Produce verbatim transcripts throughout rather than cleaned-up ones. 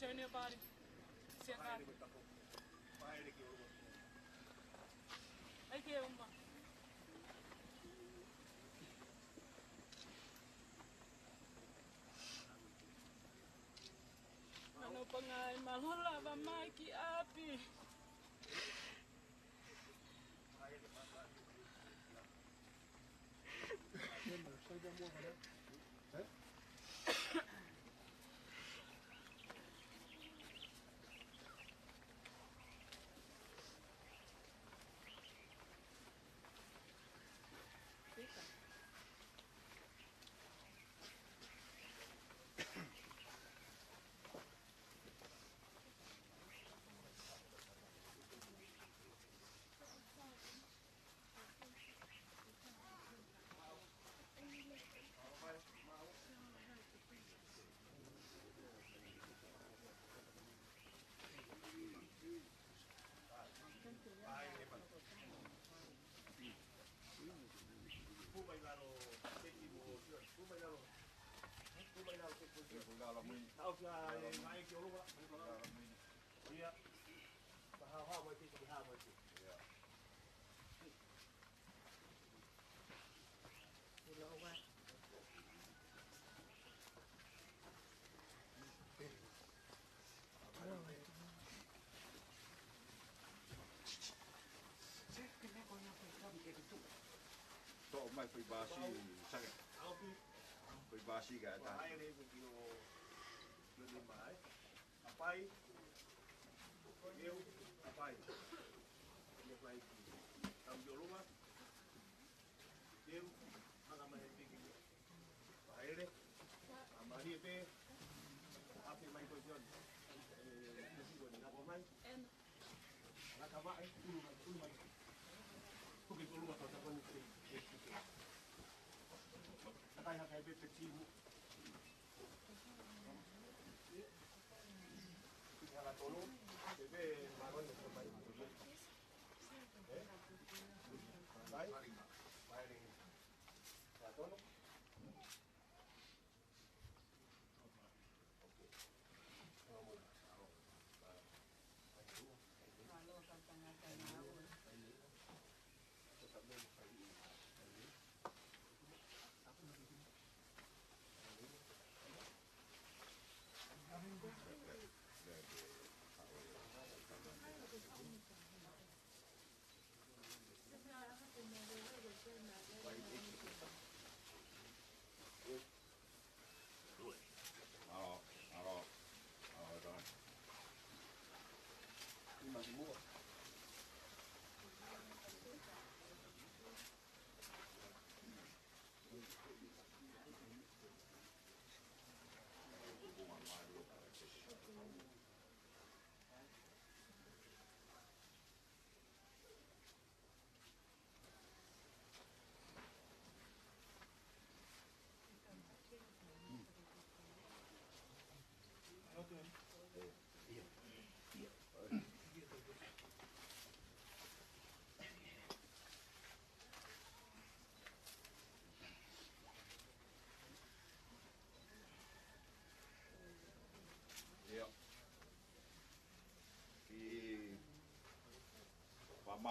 Turn your body. Siakā. ʻAi ke uma. Mano pangai, mālō lava mai ki ʻapi. Toʻo mai foʻi bāsi, sake. Foʻi bāsi ka ʻe taha. ʻApai. Leo, ʻapai. Ia pai. Tau jolova. Leo, hanga mai e piki. Paele. Amali e pe. Ape mai ko John. E, e, e, ko ni nako mai. Naka mai, ulu mai, ulu mai. Kuki ulu mai, tau tau ni te, te, te. Nakai haka e pe pe timu.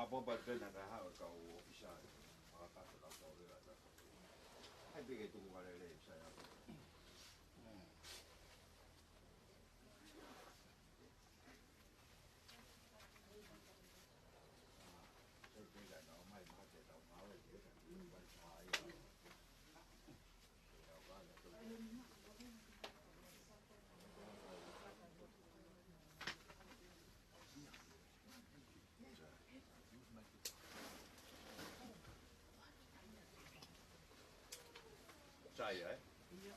Apo pa tena ka hao kau ʻōfisa. Ala kata ka tau lea ta. Hai peke tuku vale le sa ya. Sai, eh? Ia.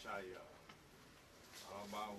Sai, ʻalamau.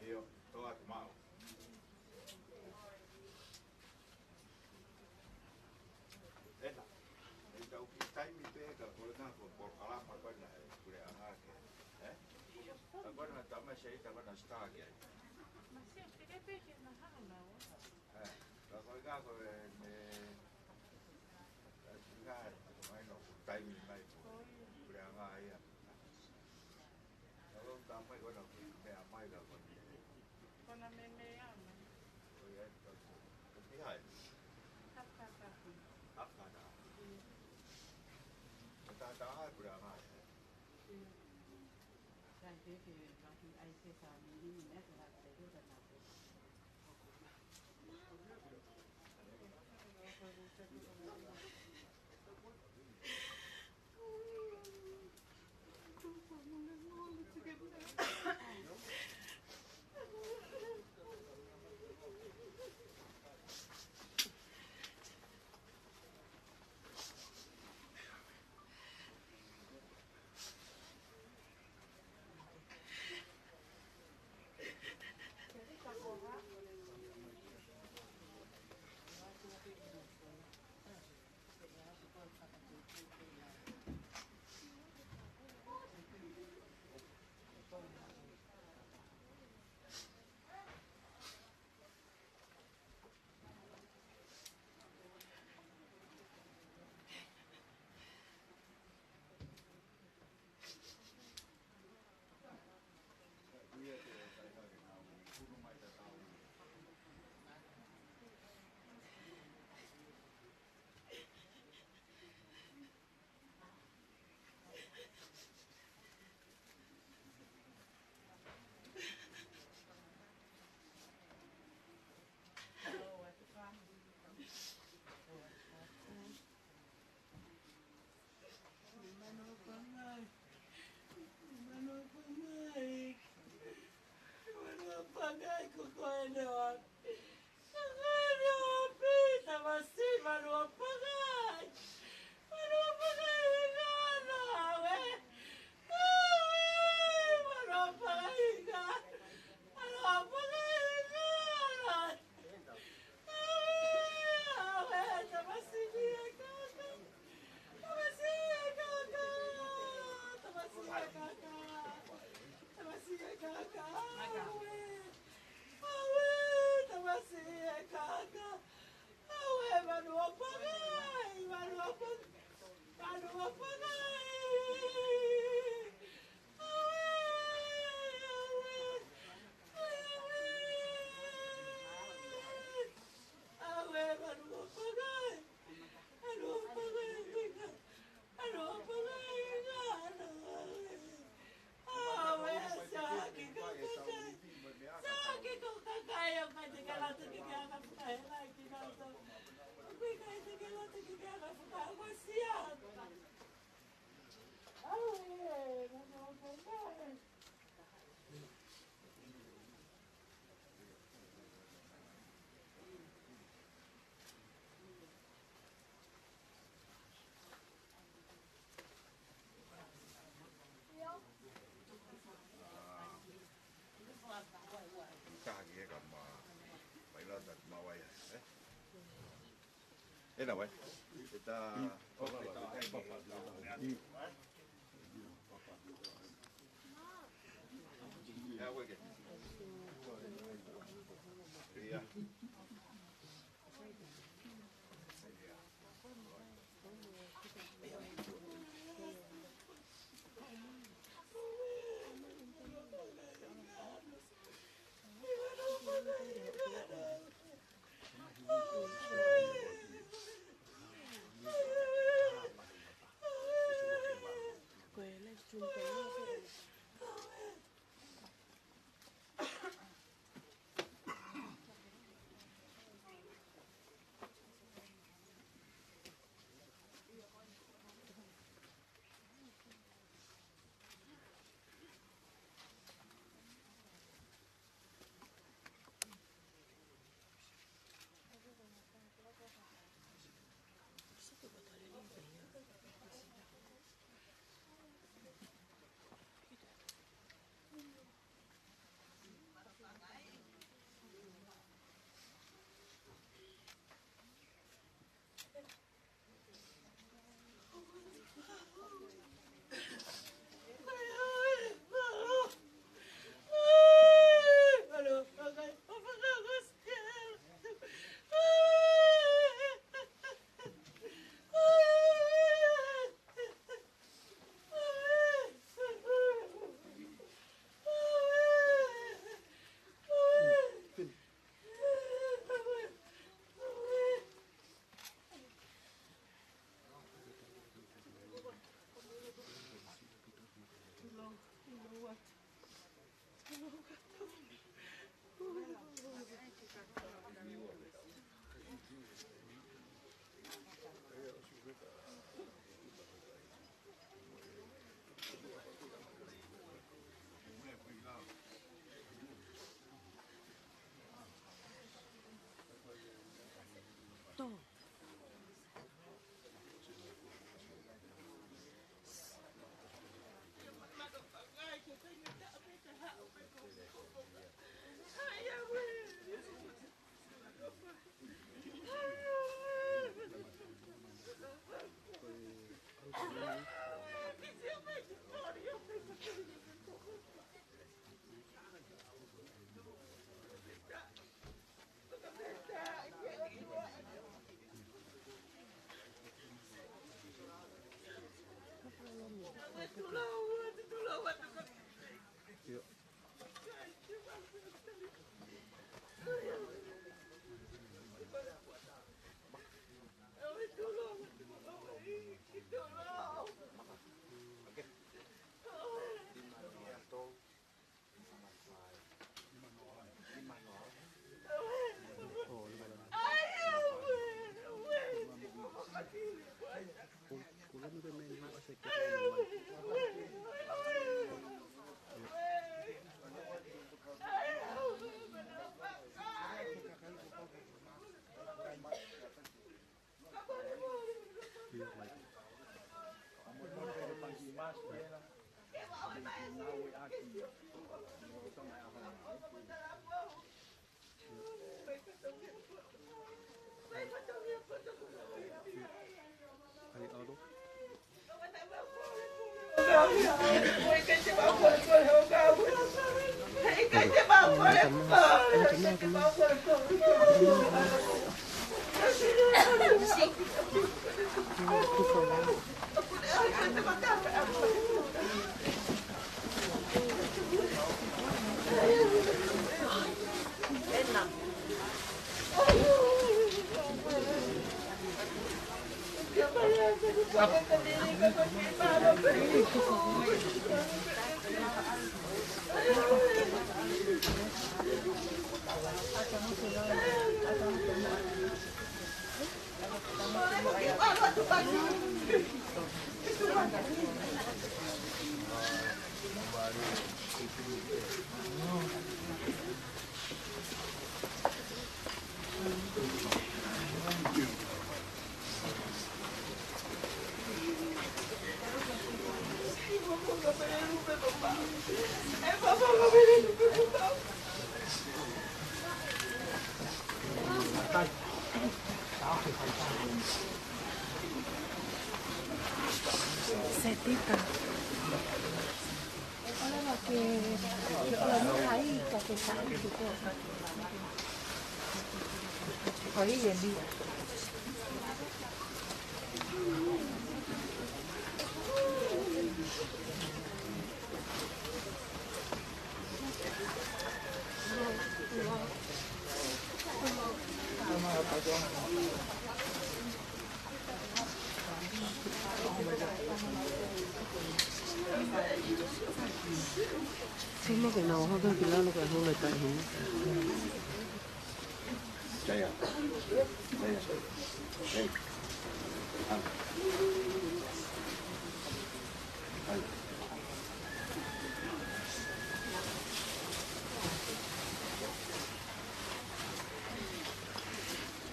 ʻIo, tō atu maʻu. ʻEna, ʻe tau kiʻi taimi pē ka ko e ngaahi polokalama ko ena ʻa e puleʻanga ke, ē? Ka ko ena tamai se ita ko ena star ke ai. Ē, ka ko e ngaahi ko e, ē, ʻa e ngaahi, ko e ngaahi no ko e taimi mai ko e puleʻanga ia. Ka ko e tamai ko ena ko e meʻa mai. Kona meimei ama. ʻOi, ʻai, ʻoku ʻi ai? Hafkata. Hafkata. ʻIo. Ko e taha taha ʻa e puleʻanga ē? ʻIo. Sai, te ke vahi ai ke sa mini ni ne te la te te na te. Manua Pangai. Manua Pangai. Manua Pangai, ko koe ʻene ʻapi. Ko koe ʻene ʻapi, tamasiʻi Manua Pangai. Manua Pangai, ngana, ʻauē. ʻAuē, Manua Pangai, ngana. Manua Pangai, ngana. ʻAuē, ʻauē, tamasiʻi ʻa e kaka. Tamasiʻi ʻa e kaka. Tamasiʻi ʻa e kaka. Tamasiʻi ʻa e kaka. ʻAuē. ʻAuē, tamasiʻi ʻa e kaka. ʻAuē, Manua Pangai. Manua Pangai. Manua Pangai. ʻAuē, ʻauē. ʻAuē, ʻauē. ʻAuē, Manua Pangai. Manua Pangai, ngana. Manua Pangai, ngana. ʻAuē, siʻaki ko e kakai. Siʻaki ko e kakai, ʻoku ʻikai te ke lata ke ke anga fakahelai kinautolu. ʻOku ʻikai te ke lata ke ke anga fakahelai, siʻaki. ʻAuē, Manua Pangai. Taha ki he kama, mai la ta ma wai, ē? ʻE na wai. ʻE ta, ʻo, ʻe ta, ʻe ta.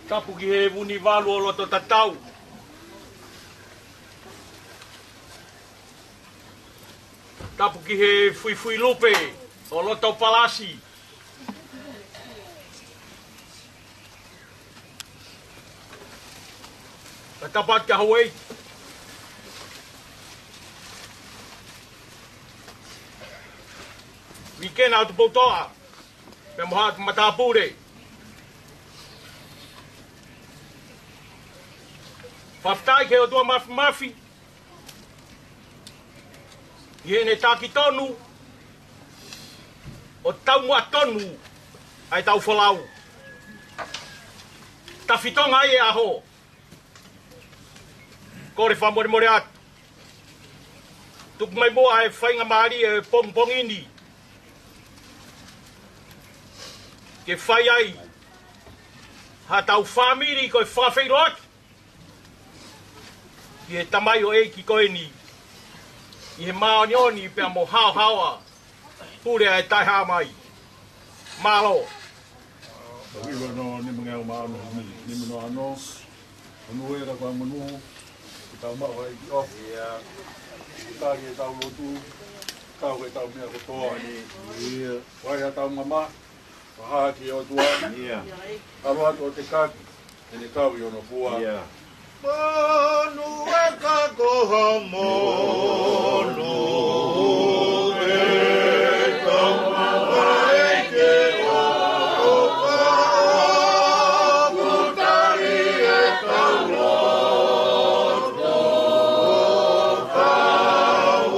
Tapu ki he Vunivalu ʻo loto tatau. Tapu ki he Fuifui Lupe ʻo loto palasi. Ka tapu atu kia Houʻeiki Uikena ʻo Tupoutoʻa, pea mo haʻa matāpule. Fakafetaʻi ki he ʻOtua Mafimafi ʻi heʻene taki tonu ʻo taumuʻa tonu ʻa e tau folau. Tafitonga ai e ʻaho. Kole fakamolemole atu. Tuku mai muʻa e faingamālie ʻo e pongipongi ni ke fai ai ha tau fāmili ko e fakafeʻiloaki ki he tamaioʻeiki ko eni ʻi he māʻoniʻoni pea mo haohaoa pule ʻa e Taʻehāmai. Mālō. Tau ʻilo no ni mangeau māʻono ni, ni mano ano. Anu e ka kua manu, ke tau maʻu ai ki ʻofa. Ia. Ke tali e tau lotu, tau ke tau meʻa kotoa. Ia. Vai ha tau mama, Fakahā ki he ʻOtua. Ia. ʻAlu atu ʻo tekaki, ʻene kau ʻi hono fua. Ia. Manu e ka ko ha manu, e tau mavae ke ʻofa, ʻoku tali e tau lotu, kau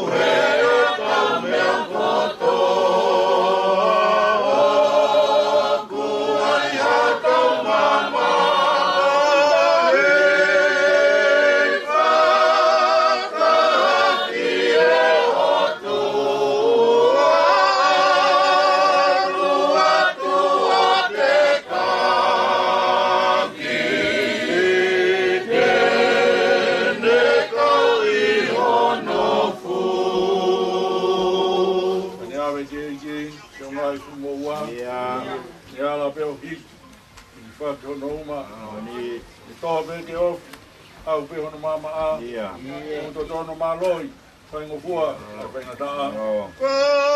ʻE tō pē ke ofi, ʻaʻu pē hono maʻamaʻa. ʻIo. ʻOku totonu mālohi, faingofua, ʻa e faingataʻa.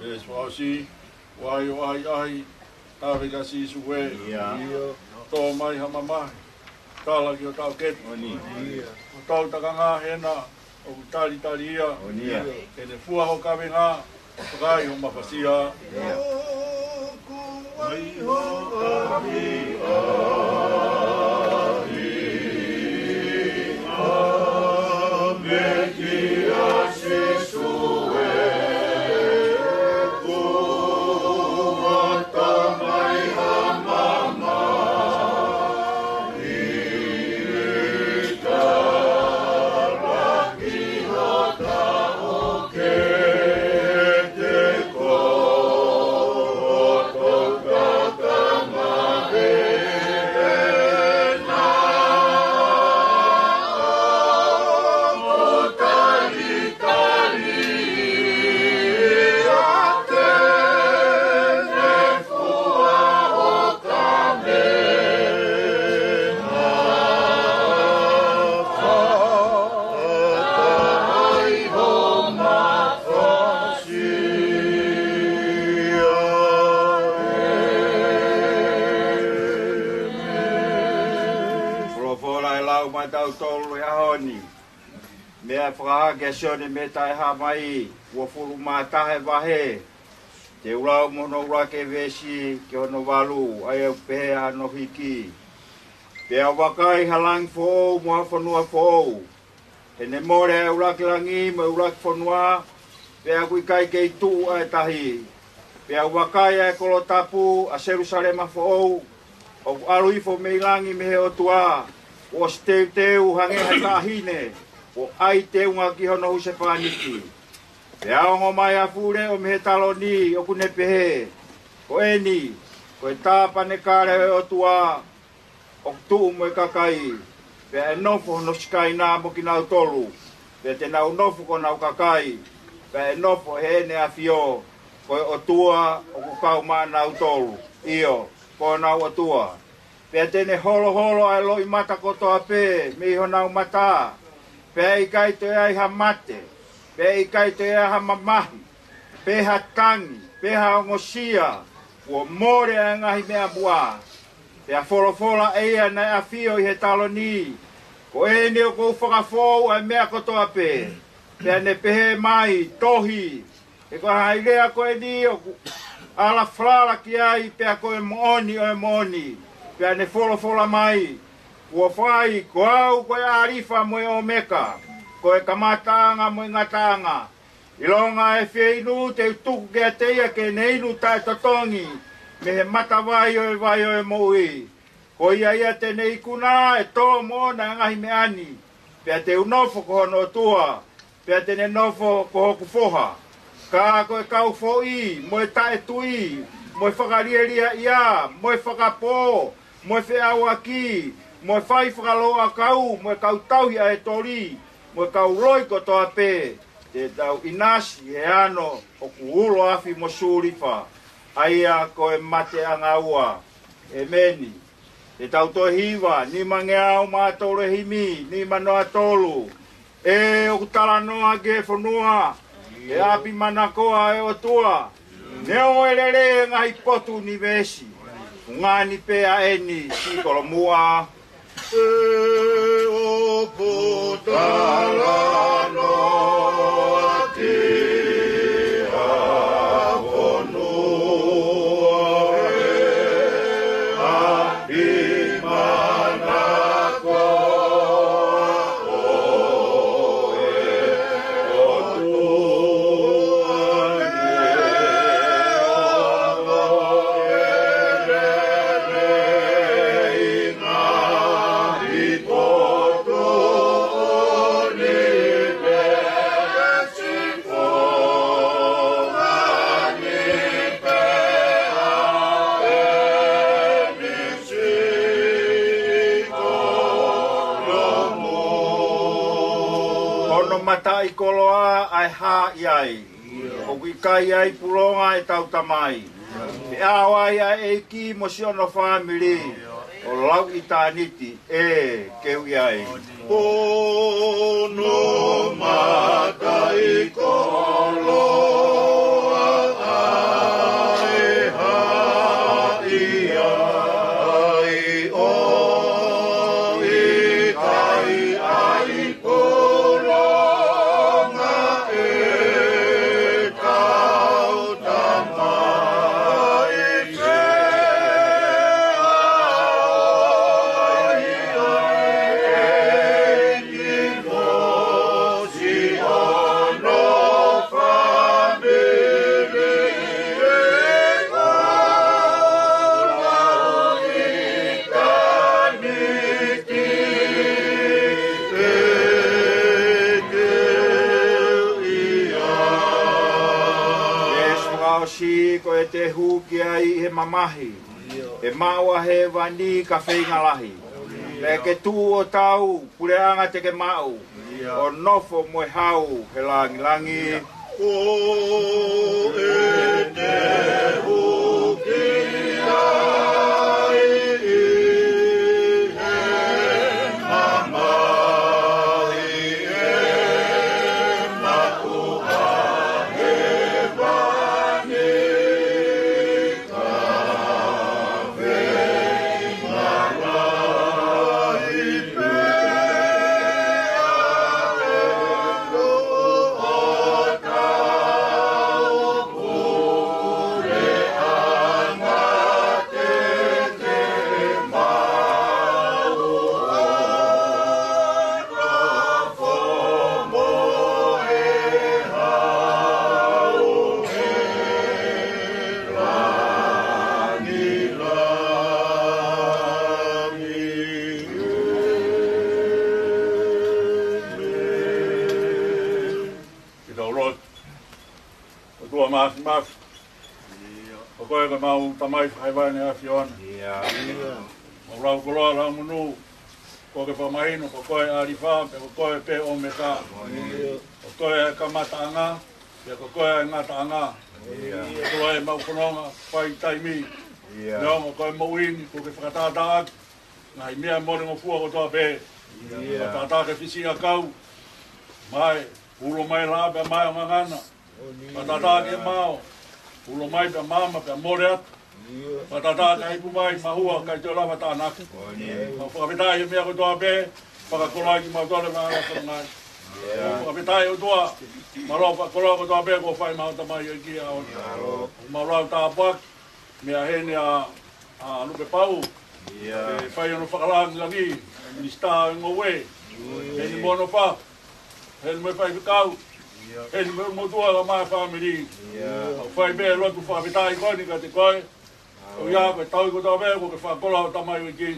Veesi fakaʻosi, ʻOku ʻai ʻo ʻahiʻahi, ʻave kia Sīsū ē. ʻIo. Tō mai ha mamahi, tala ki ho taʻokete. ʻOni. Ko hotau takanga hena, ʻoku talitali ia. ʻOni. ʻEne fua ho kavenga, fakaai ho mafasia. ʻIo. Folofola ʻe lau maʻatautolu he ʻaho ni. Meʻa fakahā kia Sione mei he Taʻehāmai, uofulu mā taha e vahe. Te u lau mei hono ʻuluaki veesi ki hono valu, ʻa ia ʻoku pehē hono hiki. Pea u vakai ha langi foʻou mo ha fonua foʻou. He ne mole ʻa e ʻuluaki langi mo e ʻuluaki fonua, pea ʻoku ʻikai kei tuʻu ʻa e tahi. Pea u vakai ʻa e kolo tapu, ʻa Selusalema foʻou, ʻoku ʻalu hifo mei langi mei he ʻOtua, kuo ʻosi teuteu hangē ha taʻahine, kuo ʻai teunga ki hono husepāniti. Pea ongo mai ha fuʻu leʻo mei he taloni, ʻoku ne pehē, Ko eni, ko e tāpanekale ʻo e ʻOtua, ʻoku tuʻu mo e kakai, pea ʻe nofo hono Sikaina mo kinautolu, pea te nau nofo ko honau kakai, pea ʻe nofo ʻi heʻene ʻAfio, ko e ʻOtua ʻoku kau maʻanautolu, ʻio, ko honau ʻOtua. Pea te ne holoholo ʻa e loʻimata kotoa pē mei honau mata, pea ʻe ʻikai toe ai ha mate, pea ʻe ʻikai toe ai ha mamahi, pe ha tangi, pe ha ongosia, kuo mole ʻa e ngaahi meʻa muʻa. Pea folofola ʻe ia naʻe ʻafio ʻi he taloni, Ko eni ʻoku ou fakafoʻou ʻa e meʻa kotoa pē. Pea ne pehē mai, Tohi, he ko e ngaahi lea ko eni ʻoku ala falala ki ai, pea ko e moʻoni ʻo e moʻoni. Pea ne folofola mai, Kuo fai, ko au ko e ʻAlifa mo e ʻOmeka, ko e kamataʻanga mo e ngataʻanga. ʻIlonga ʻe fie inu, te u tuku kiate ia ke ne inu taʻetotongi mei he matavai ʻo e vai ʻo e moʻui. Ko ia ia te ne ikuna ʻe tō moʻona ʻa e ngaahi meʻa ni, pea te u nofo ko hono ʻOtua, pea te ne nofo ko hoku foha. Ka ko e kau foʻi, mo e taʻetui, mo e fakalielia ia, mo e fakapō, mo e feʻauaki, mo e fai fakalōʻakau, mo e kau tauhi ʻa e toli, mo e kau loi kotoa pē, te tau ʻinasi he ano ʻoku ulo afi mo sulifa, ʻa ia ko e mateʻanga ua. ʻEmeni. Te tau toe hiva, nimangeau mā tolu e himi, nimanoa tolu. ʻE ʻoku talanoa ki he fonua, ʻe ʻapi manakoa ʻa e ʻOtua, neongo ʻe lelei e ngaahi potu ʻunivēsi, ʻoku ngani pē ʻa eni siʻi kolomuʻa. ʻE ʻo Talanoa ki ha fonua ʻi manako ʻo e ʻOtua ni, ʻo e lelei ngaahi potu ni pē. Hono mataʻikoloa ʻa e hā ʻi ai, ʻoku ʻikai ai pulonga ʻetau Tamai. Pea ʻoku ʻi ai ʻa e ʻEiki mo siʻono fāmili ʻo lauʻitāniti ʻe keu ʻi ai. Hono mataʻikoloa ʻa e hā ʻi ai, ʻoku ʻikai ai pulonga ʻetau Tamai. Siʻi ko e te hū ki ai he mamahi, ʻe maʻu ʻa hēvani ka feinga lahi. Pea ke tuʻu ʻo tau puleʻanga te ke maʻu, ʻo nofo mo e hau he langilangi. Ko e te hū ki ai he mamahi, ʻe maʻu ʻa hēvani. Ke tau lotu. ʻOtua Māfimafi, ko koe ko ʻemau Tamai fakahēvani ʻAfiona. Mau lau koloa, lau monū, ko e fakamahino, ko koe ʻAlifa, pea ko koe pē ʻOmeka. Ko koe ʻa e kamataʻanga, pea ko koe ʻa e ngataʻanga. Ko koe ʻemau fononga, fai taimi. Neongo ko e moʻui ni, kuo ke fakatātā ʻaki ngaahi meʻa molengofua kotoa pē. Fakatātā ki he fisiʻiʻakau, mai, ulo mai lā pea mai ʻo ngangana. Fakatātā ki he mao, ulo mai pea maama pea mole atu. Fakatātā ki he ipu mai, mahua, ʻikai toe lava tānaki. Mau fakafetaʻi he meʻa kotoa pē, fakakoloa kimautolu he vahaʻa fononga ni. Fakafetaʻi ʻOtua, mālō fakakoloa kotoa pē kuo fai maʻa hotau Tamai ʻEiki ʻAfiona. Mau lau tāpuaki, meʻa heni ʻa, ʻa Lupe Pau, ʻe fai hono fakalangilangi, Minisitā ʻo e Ngoue, heni mo hono fa, heni mo e faifekau, heni mo e motuʻa kae ʻumaʻā e fāmili. Mau fai pē lotu fakafetaʻi ko eni kiate koe, ʻo ia ko e tauhi kotoa pē kuo ke fakakoloa hotau Tamai ʻEiki.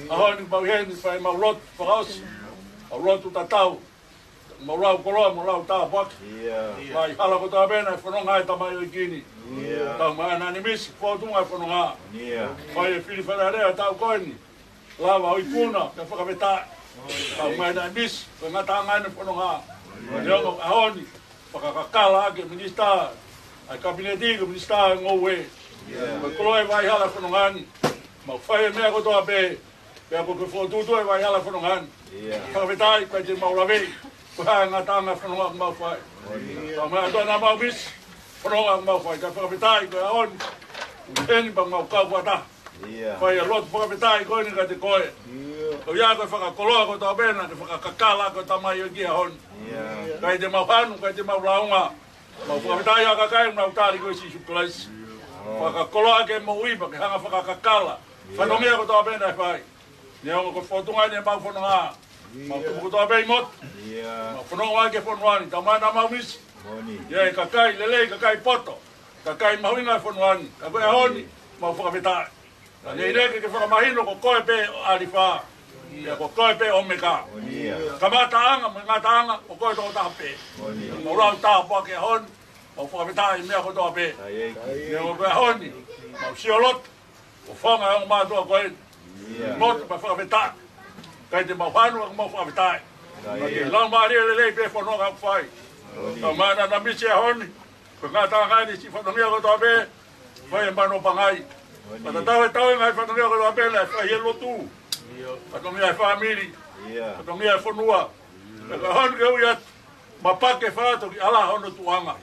ʻAho ni mau ʻi heni fai mau lotu fakaʻosi, mau lotu tatau, mau lau koloa, mau lau tāpuaki. Lahi hala kotoa pē naʻe fononga ai e Tamai ʻEiki ni. Tau mai ʻa e nimisi, fōtunga e fononga. Fai e fili fale alea ʻa e taʻu ko eni. Lava ʻo ikuna, pea fakafetaʻi. Tau mai ʻa e nimisi, ko e ngataʻanga ʻene fononga. Neongo ʻaho ni, fakakakala ʻaki e Minisitā ʻa e Kapineti, ko e Minisitā ʻo e Ngoue. Ko e koloa e vahaʻa hala fononga ni. Mau fai e meʻa kotoa pē, pea kuo ke fokotuʻutuʻu e vahaʻa hala fononga ni. Fakafetaʻi, ʻikai te mau laveʻi ko e hā e ngataʻanga fononga ʻoku mau fai. Tau mai atu ʻa e nimisi fononga ʻoku mau fai. Ka fakafetaʻi ko e ʻaho ni, ʻoku ʻi heni pea mau kau fakataha. Fai e lotu fakafetaʻi ko eni kiate koe. ʻOiauē, ko e fakakoloa kotoa pē naʻa ke fakakakala ko e tamaioʻeiki he ʻaho ni. ʻIkai te mau hanu, ʻikai te mau lāunga. Mau fakafetaʻi ʻa e kakai ʻoku nau tali koe, Sīsū Kalaisi. Fakakoloa ke moʻui pea ke hanga ʻo fakakakala fatongia kotoa pē naʻe fai. Neongo ko e fōtunga eni ʻemau fononga, mau tupu kotoa pē ʻi motu, mau fononga mai ki he fonua ni, taumaiā naʻa mau misi. ʻI ai e kakai lelei, kakai poto, kakai mahuʻinga he fonua ni. Ka ko e ʻaho ni, mau fakafetaʻi. Ka neʻineʻi ke ke fakamahino ko koe pē ʻo ʻAlifa, pea ko koe pē ʻOmeka. Kamataʻanga mo e ngataʻanga, ko koe tokotaha pē. Mau lau tāpuaki he ʻaho ni, mau fakafetaʻi he meʻa kotoa pē. Neongo ko e ʻaho ni, mau sio loto, ʻo fonga e ongo mātuʻa ko eni. Motu pea fakafetaʻi. ʻIkai te mau hanu, ka mau fakafetaʻi. Ka ke lau mālie lelei pē fononga ʻoku fai. Taumaiā naʻa na misi he ʻaho ni, ko e ngataʻanga eni siʻi fatongia kotoa pē, fai e mano pangai. Pea tatau e tau e ngaahi fatongia kotoa pē naʻe fai he lotu. Fatongia e fāmili. Fatongia e fonua. Ka ko e ʻaho ni ke ui atu, ma pake fā toki ʻala hono tuʻunga.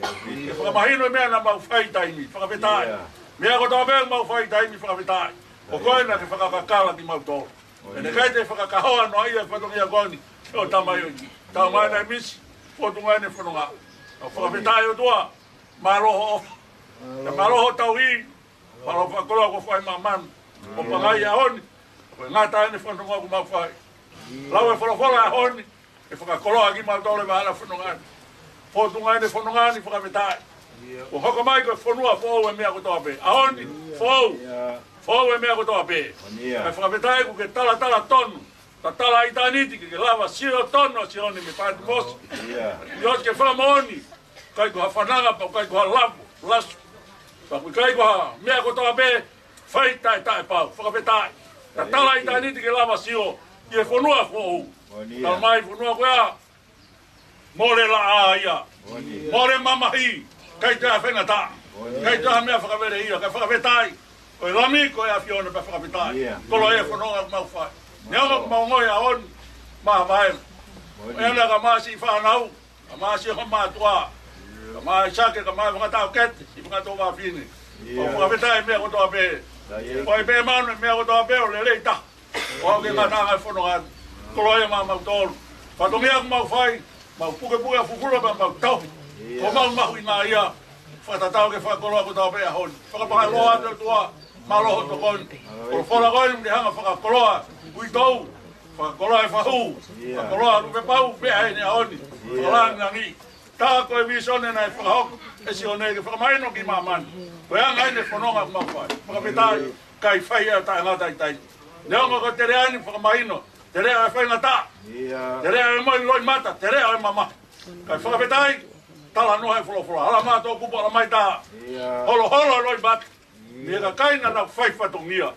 Ke fakamahino e meʻa naʻa mau fai taimi, fakafetaʻi. Meʻa kotoa pē mau fai taimi, fakafetaʻi. Ko koe naʻa ke fakakakala kimautolu. Pea naʻe ʻikai te fakakahoa noa ia e fatongia ko eni ʻo e tamaioʻeiki. Taumaiā naʻe misi, fōtunga eni e fononga. Mau fakafetaʻi ʻOtua, mālō hoʻo ʻofa. Pea mālō hoʻo tauhi, mālō e fakakoloa kuo fai maʻamautolu. Ko e pangai he ʻaho ni, ko e ngata eni e fononga ʻoku mau fai. Lau e folofola he ʻaho ni, ke fakakoloa kimautolu he vala fononga ni. Fōtunga eni e fononga ni, fakafetaʻi. Kuo hoko mai ko e fonua foʻou e meʻa kotoa pē. ʻAho ni, foʻou. Foʻou e meʻa kotoa pē. Kae fakafetaʻi kuo ke talatala tonu, tatala ʻitāniti ke ke lava sio tonu ʻa Sione mei Patimosi. ʻIo, ke fakamoʻoni, ʻikai ko ha fananga pea ʻikai ko ha lavo, lasu. Pea ʻoku ʻikai ko ha meʻa kotoa pē, fai taʻetaʻepau, fakafetaʻi. Tatala ʻitāniti ke lava sio ki he fonua foʻou. Talamai fonua ko ia, mole laʻā ia. Mole mamahi, ʻikai toe ʻi ai ha faingataʻa. ʻIkai toe ʻi ai ha meʻa fakavelehia, kae fakafetaʻi. Ko e Lami, ko e ʻAfiona pē, fakafetaʻi. Koloa e fononga ʻoku mau fai. Neongo ʻoku mau ongoʻi he ʻaho ni, mavaevae. ʻE ana ka masi fānau, ka masi ho mātuʻa, ka masi sake, ka masi fanga taʻokete, siʻi fanga tuofāfine. Mau fakafetaʻi he meʻa kotoa pē. Ko e pē manu e meʻa kotoa pē ʻo lelei taha. ʻO aʻu ki he ngataʻanga e fononga ni. Koloa ia maʻamautolu. Fatongia ʻoku mau fai, mau pukepuke ʻa fufulu pea mau tauhi. Ko homau mahuʻinga ia. Fakatatau ki he fakakoloa kotoa pē he ʻaho ni. Fakapālangi atu ʻOtua, mālō hoʻo tokoni. Folofola ko eni ke hanga ʻo fakakoloa uitou, fakakoloa e fahu, fakakoloa e lupe pau, pea ʻi he ʻaho ni, fakalangilangi. Tā ko e vīsone naʻe fakahoko ʻe Sione ke fakamahino ki māmani. Ko e anga eni e fononga ʻoku mau fai. Fakafetaʻi, kae fai ʻe taʻengata ʻi taimi. Neongo ko e teleʻa eni fakamahino, teleʻa e faingataʻa, teleʻa e moʻui loʻimata, teleʻa e mamahi. Kae fakafetaʻi, talanoa e folofola. Hala mai toʻukupu, hala mai tā. Holoholo loʻimata. Mei he kakai naʻa nau fai fatongia.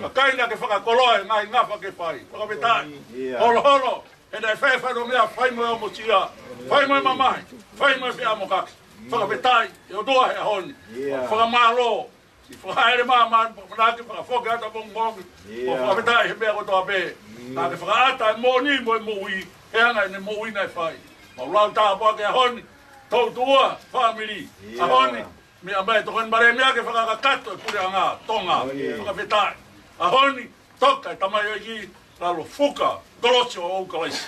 Kakai naʻa ke fakakoloa e ngaahi ngafa ke fai. Fakafetaʻi. Holoholo, he naʻe fai fatongia, fai mo e ʻomosia, fai mo e mamahi, fai mo e feʻamokaki. Fakafetaʻi, ʻe ʻOtua he ʻaho ni. Fakamālō, siʻi fakahaele māmani, fakamanaki, fakafoki atu ʻapongipongi. Fakafetaʻi he meʻa kotoa pē. Naʻa ke fakaʻata e moʻoni mo e moʻui, he anga ʻene moʻui naʻe fai. Mau lau tāpuaki he ʻaho ni, toutua, fāmili, ʻaho ni, meʻa mai tokoni mālie meʻa ke fakakakato e puleʻanga Tonga. Fakafetaʻi. ʻAho ni, toka e tamaioʻeiki, lalo fuka kolosi ʻo Kalaisi.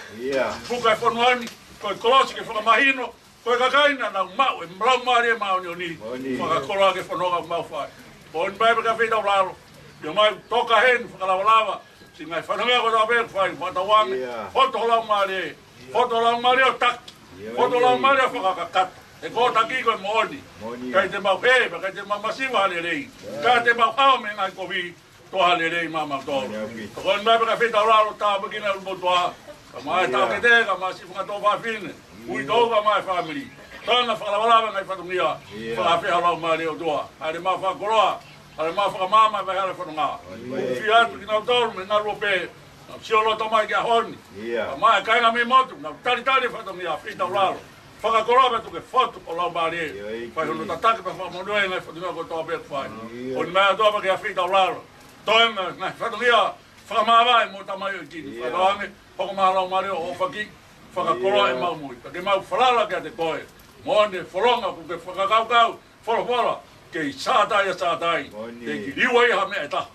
Fuka e fonua ni, ko e kolosi ke fakamahino, ko e kakai naʻa nau maʻu e Laumālie Māʻoniʻoni. Fakakoloa ki he fononga ʻoku mau fai. Moʻoni mai pē ki he feitaulalo. ʻIo, mau toka heni, fakalavalava siʻi ngaahi fatongia kotoa pē ʻoku fai, fakatauange. Fotu ho Laumālie. Fotu ho Laumālie ʻo taki. Fotu ho Laumālie ʻo fakakakato. He ko hoʻo taki ko e moʻoni. ʻIkai te mau hē, ʻikai te mau masiva ha lelei. Ka te mau hao mei he ngaahi kovi, toʻo ha lelei maʻamautolu. Tokoni mai pē ki he feitaulalo, tāpuekina e ʻulumotuʻa. Kae ʻumaʻā e taʻokete, kae ʻumaʻā siʻi fanga tuofāfine, uitou kae ʻumaʻā e fāmili. Tokanga fakalavalava e ngaahi fatongia. Fakaafeʻi ho Laumālie ʻOtua. Haʻele mai ʻo fakakoloa, haʻele mai ʻo fakamaama e vaʻinga hala e fononga. Hūfia atu kinautolu mei he ngaluope, nau sio loto mai ki he ʻaho ni. Kae ʻumaʻā e kāinga mei motu, nau talitali e fatongia, feitaulalo. Fakakoloa pea tuku ke fotu ho Laumālie. Fai hono tataki pea fakamonūʻia e ngaahi fatongia kotoa pē ʻoku fai. Moʻoni mai ʻOtua pea ki he feitaulalo. Toe mai e ngaahi fatongia fakamāvae mo e tamaioʻeiki ni. Fakatauange, hoko mai ho Laumālie ʻo ʻohofaki, fakakoloa ʻemau moʻui. Pea ke mau falala kiate koe. Moʻoni e fofonga ʻoku ke fakakaukau, folofola, kei sātai ʻa sātai. Kei liliu ai ha meʻa ʻe taha.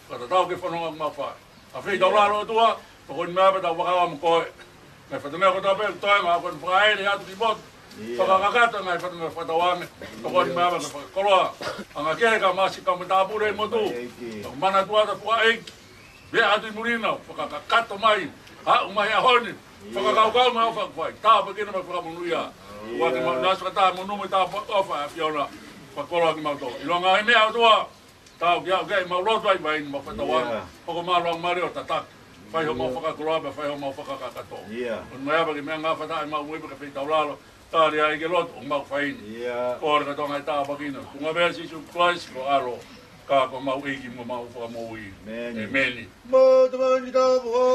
Fakatatau ki he fononga ʻoku mau fai. Feitaulalo ʻOtua, tokoni mai pē ʻetau vakaua mo koe. Ngaahi fatongia kotoa pē, toe ngā kona fakaele atu ki motu. Fakakakato ngaahi fatongia fakatauange. Tokoni mai pē ke fakakoloa. Anga ke ka masi ka matāpule ʻi motu. Tau mana tuata fua ʻEiki. Meʻa atu ʻi muli na, fakakakato mai. Haʻu mai ʻaho ni. Fakakaukau mai ʻo fakafai. Tāpuekina mai fakamonūʻia. Ua ke mau nasi fakataha mo numi tāpuaki ʻofa ʻa e ʻAfiona. Fakakoloa ki mautolu. ʻIlonga e meʻa ʻOtua. Tau ki au ke mau lotu ai vai ni mau fakatauange. Hoko mālō ʻa e mali ʻo tataki. Fai homau fakakoloa pea fai homau fakakakato. ʻOku mau ʻofa ke meʻa ngā fata ʻe mau ui pē ke feitaulalo. Tali ai ke lotu ʻoku mau fai ni. Kole kātoa ngaahi tāpuaki na. Tuʻunga pē ʻia Sīsū Kalaisi ko e ʻAlo. Ka ko homau ʻEiki mo homau Fakamoʻui. ʻEmeni. Mo te mani tapu ho.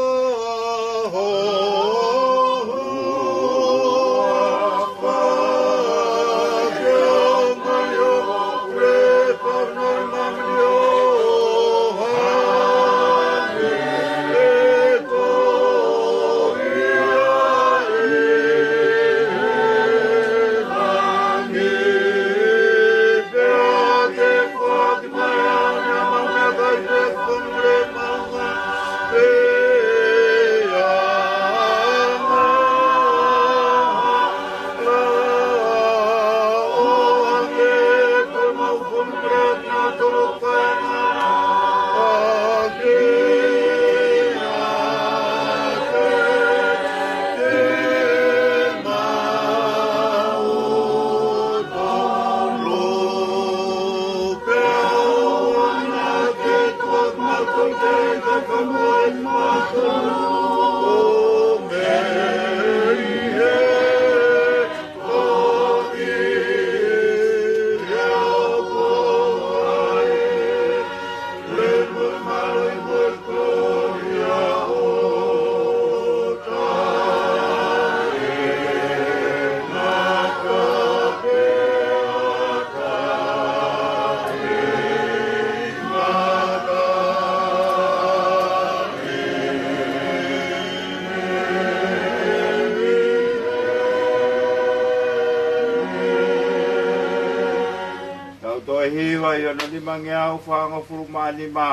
Tau toe hiva ʻi hono nimangeau fāngofulu mā nima.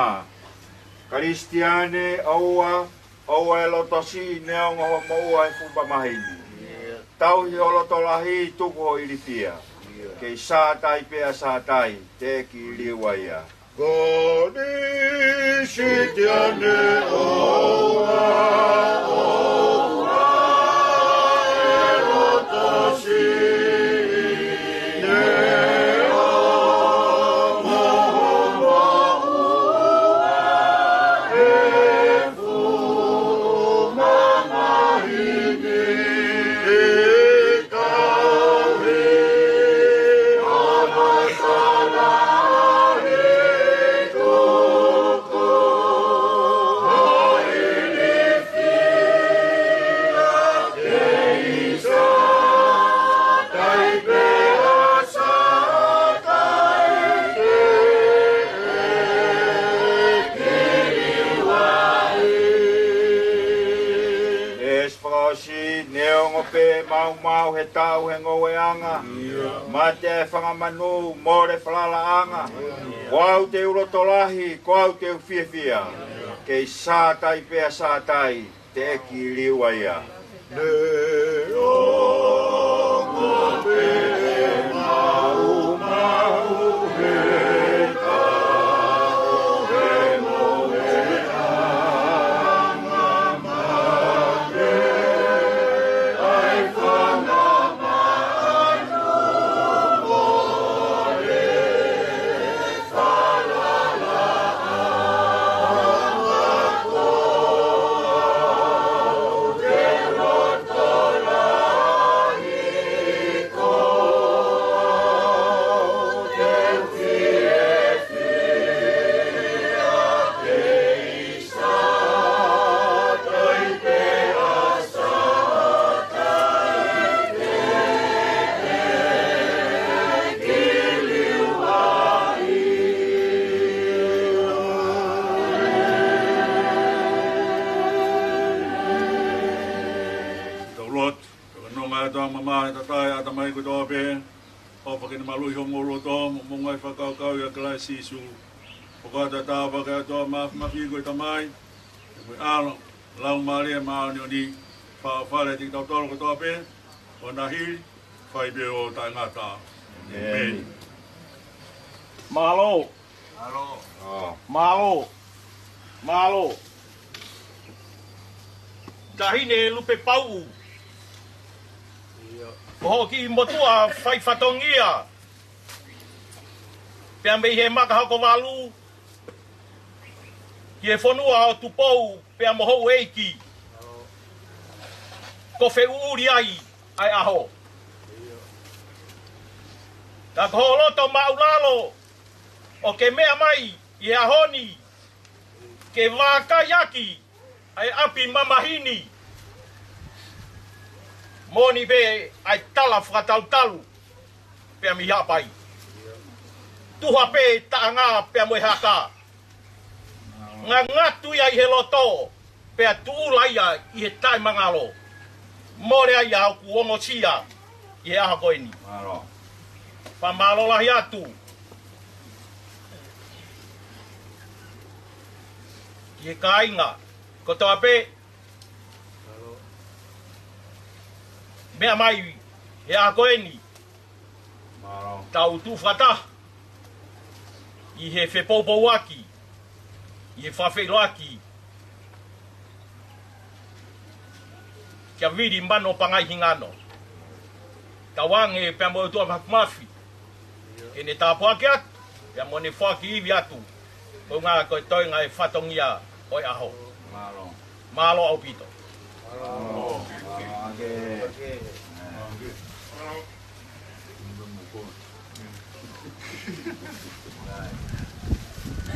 Kalisitiane, ʻoua, ʻoua ʻe loto siʻi neongo hoʻo moʻua he fuʻu mamahi ni. Tauhi ho loto lahi, tuku hoʻo ilifia. Kei sātai pea sātai, teʻeki liliu ia. Kalisitiane, ʻoua, ʻoua ʻe loto siʻi neongo hoʻo moʻua he fuʻu mamahi ni. Fakaʻosi, neongo pē maumau he tau he ngoueʻanga, mate e fanga manu, mole falalaʻanga, ko au te u loto lahi, ko au te u fiefia. Kei sātai pea sātai, teʻeki liliu ia. Tau lotu. Fakanonga atu ʻa e mamahi ʻa e tangata ʻi he ʻatamai kotoa pē. ʻOfa ke ne maluʻi homou loto mo hoʻomou ngaahi fakakaukau ʻia Kalaisi Sīsū. Pea ko e tāpuaki ʻa e ʻOtua Māfimafi ko e Tamai, ʻAlo, Laumālie Māʻoniʻoni, fafale kitautolu kotoa pē, ʻo na hili, fai pē ʻo taʻengata. ʻĒmeni. Mālō. Mālō. Mālō. Mālō. Taʻahine Lupe Pauʻu. Ko hoʻo kiʻi motuʻa fai fatongia. Pea mei he Makahokovalu, ki he fonua ʻo Tupou, pea mo houʻeiki. Ko fē ʻuli ai ʻa e ʻaho. Ka ko hoʻo loto māʻulalo ʻo ke meʻa mai ʻi he ʻaho ni ke vākaiʻaki ʻa e ʻapi mamahi ni. Moʻoni pē ʻa e tala fakatalutalu pea mei Haʻapai. Tuha pē taʻanga pea mo e haka. Ngangatu ia ʻi he loto, pea tuʻula ia ʻi he taʻemangalo. Mole ai ʻa hoku ongosia ʻi he ʻaho ko eni. Mālō. Fakamālō lahi atu ki he kāinga kotoa pē. Meʻa mai he ʻaho ko eni. Mālō. Tau tuʻu fakataha ʻi he fepoupouaki, ʻi he fakafeʻiloaki, kia Vili Mano Pangai Hingano. Tauange pea mo e ʻOtua Mafimafi ke ne tāpuaki atu, pea mo ne foaki ivi atu. Ko e ʻuhinga ko e toenga e fatongia ʻo e ʻaho. Mālō. Mālō ʻaupito. Mālō. Mālō.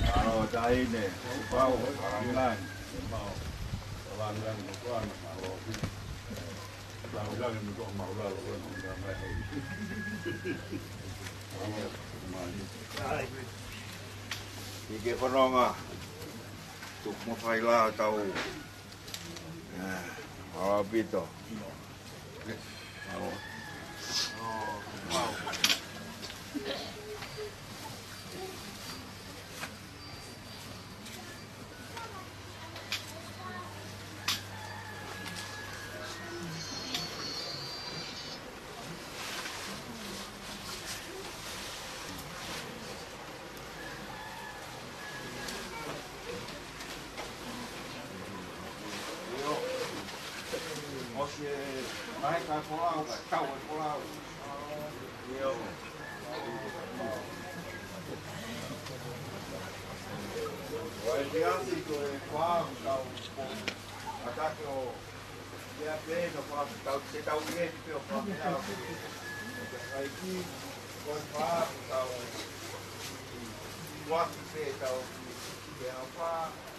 Mālō, taʻahine. Pau, Milan. Mālō. Mālō. ʻI he fononga, tuku mo fai la tau. ʻA, ʻaupito. Ia pē no fakatatau, te tau ʻi heni pē ʻo fakatatau. ʻAi ki, ko e fakatatau. Kuaki pē tau ki, ki he hapa,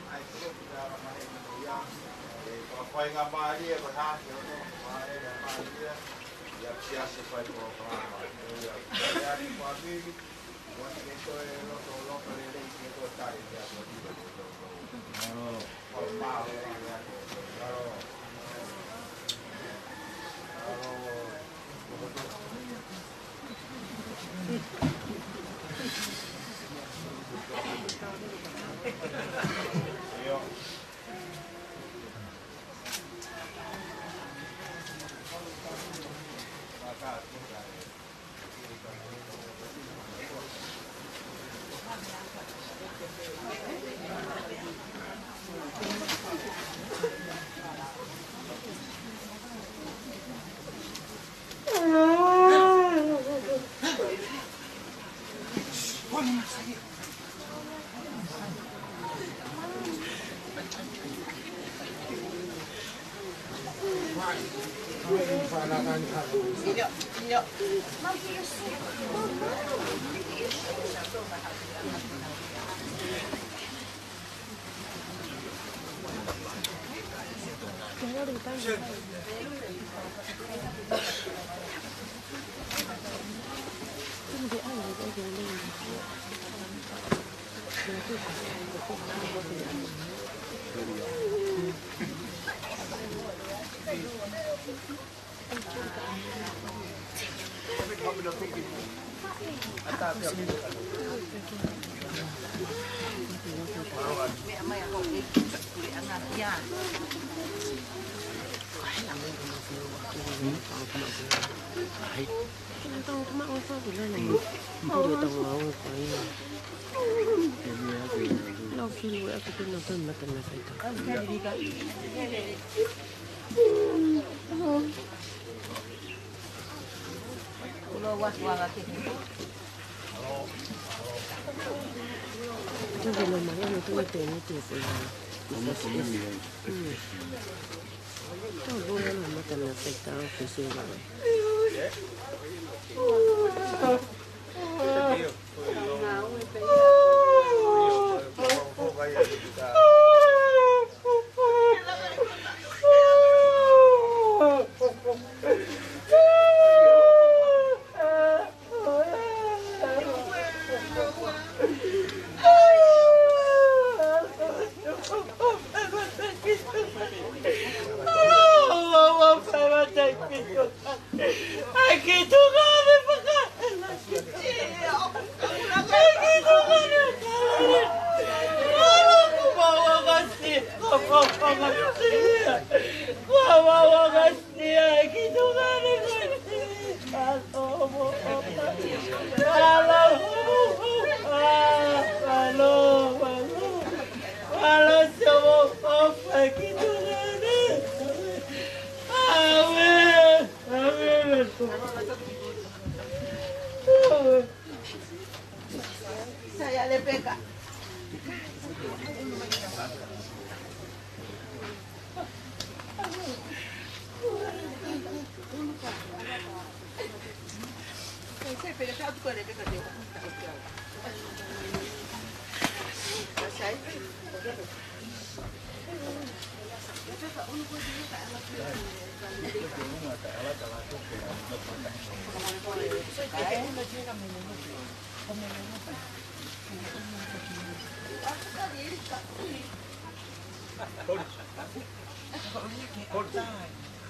ʻai kolo ki te ala mahe ni ko ia. ʻE, fakafaingamālie, ko e hake ʻo no, fakafaingamālie. Ia kia se fai polokalama. Ia, ia, ia, ia, ia,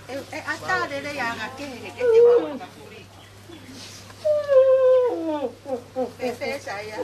E, e ʻatā lelei ʻa e anga kehe he ke te ua. Pēpē Saia.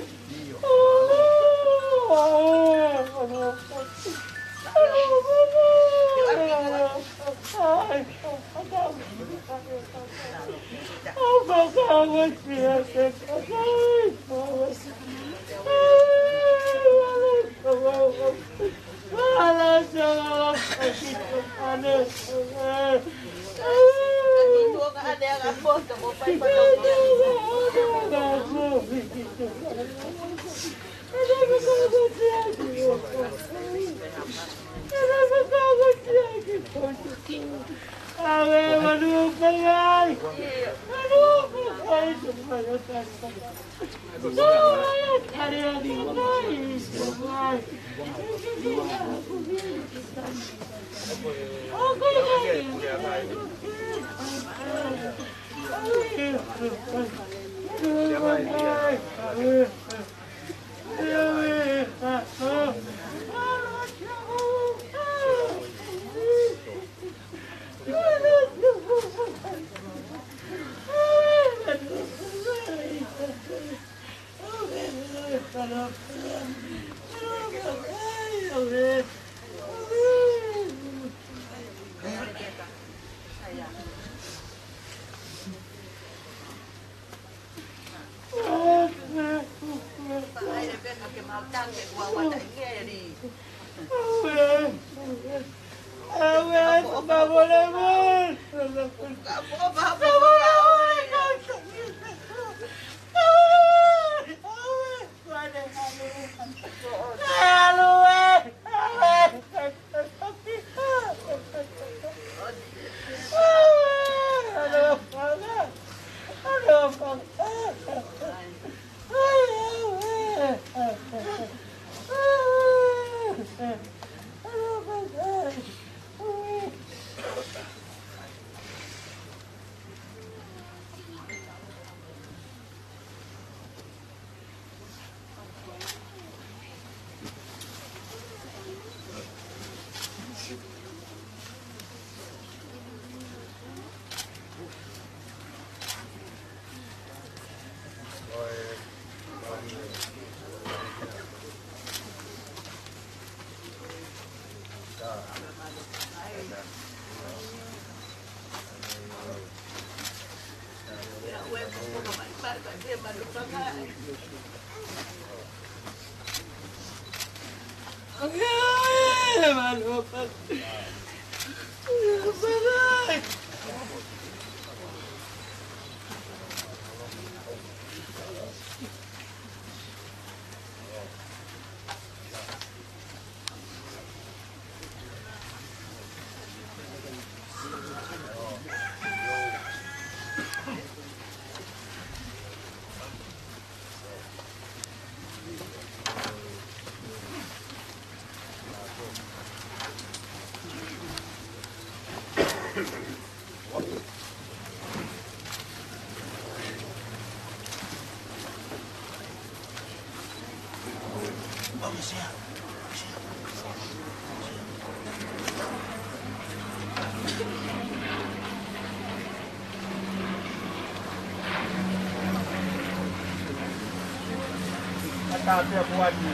Ata pea kuani,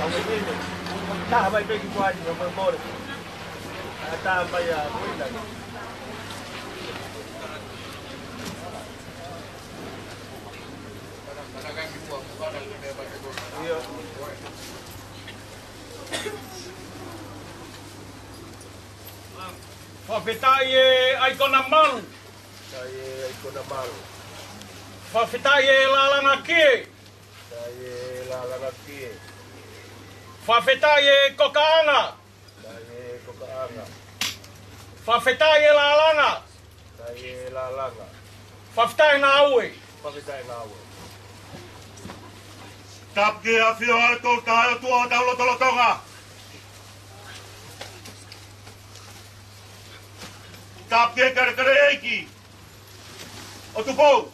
au e tene, ata mai peki kuani, au mai mole. Ata mai a kuina. Ia. Fakafetaʻi e ʻaikona malu. Fakafetaʻi e ʻaikona malu. Fakafetaʻi e lālanga kie. Fakafetaʻi e lālanga kie. Fakafetaʻi e kokaʻanga. Fakafetaʻi e kokaʻanga. Fakafetaʻi e lālanga. Fakafetaʻi e lālanga. Fakafetaʻi e ngāue. Fakafetaʻi e ngāue. Tapu ke ʻafio ʻa e Tolu Tahaʻi ʻOtua ʻo hotau lotolotonga. Tapu ke kalekale ʻEiki ʻo Tupou.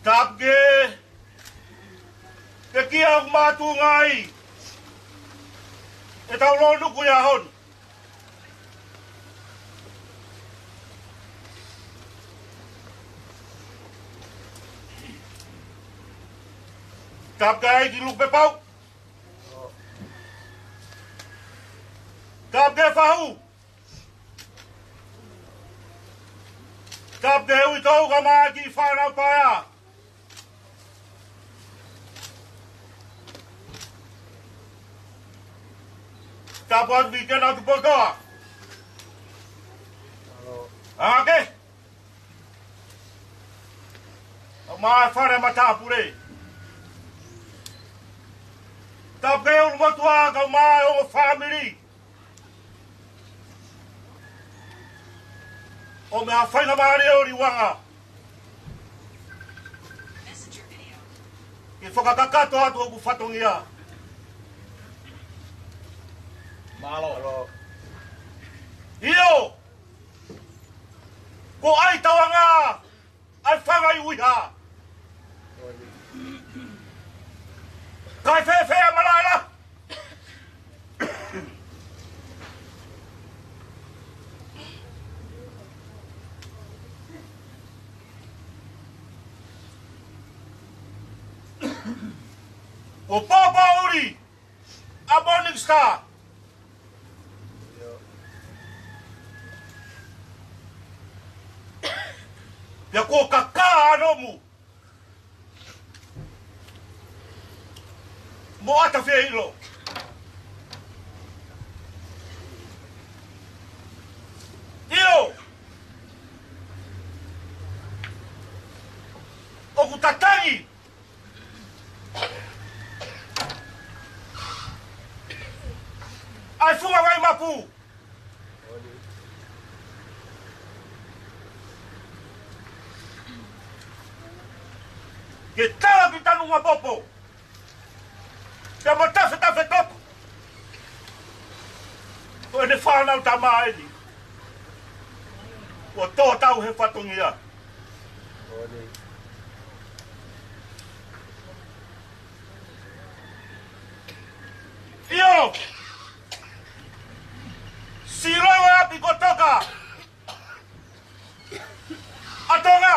Tapu ke pekia ʻoku mātuʻaki ʻetau lōnuku ʻi he ʻaho ni. Tapu ke ʻEiki Lukupepau. Tapu ke Fahu. Tapu ke Uitou kae ʻumaʻā e kiʻi fānau paea. Tapu atu ki he kau tupou kotoa. Ake. Kae ʻumaʻā e fale matāpule. Tapu ke ʻulumotuʻa kae ʻumaʻā e ongo fāmili. ʻO meʻa faingamālie ʻo Liuanga. Ke fakakakato atu hoku fatongia. Mālō. ʻIo. Ko ʻai tauanga ʻa e fanga ʻi uiha. Kae fēfē ʻa malaʻela. Ko Pōpōʻuli ʻa Morning Star. Pea ko Kakā ʻa Nomu mo ʻAtafeilo. ʻIo. ʻOku tatangi ʻa e funga vai mapu ke tala ki Tanumapōpō. Pea mo Tafetafe Toka. Ko ʻene fānau tamai ni. Kuo tō tau he fatongia. ʻIo. Silo e ʻapi ko Toka ʻa Tonga.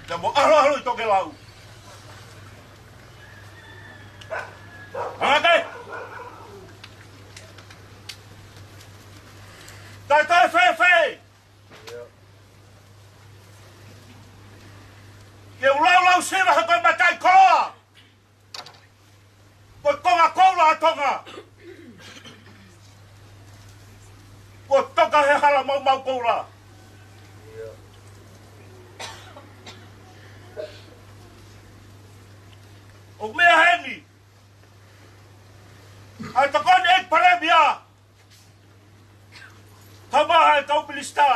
Pea mo ʻAloʻalo ʻi Tokelau. Ka he hala maumau koula. ʻOku meʻa heni ʻa e Tokoni ʻEiki Palēmia, kae ʻumaʻā e kau minisitā,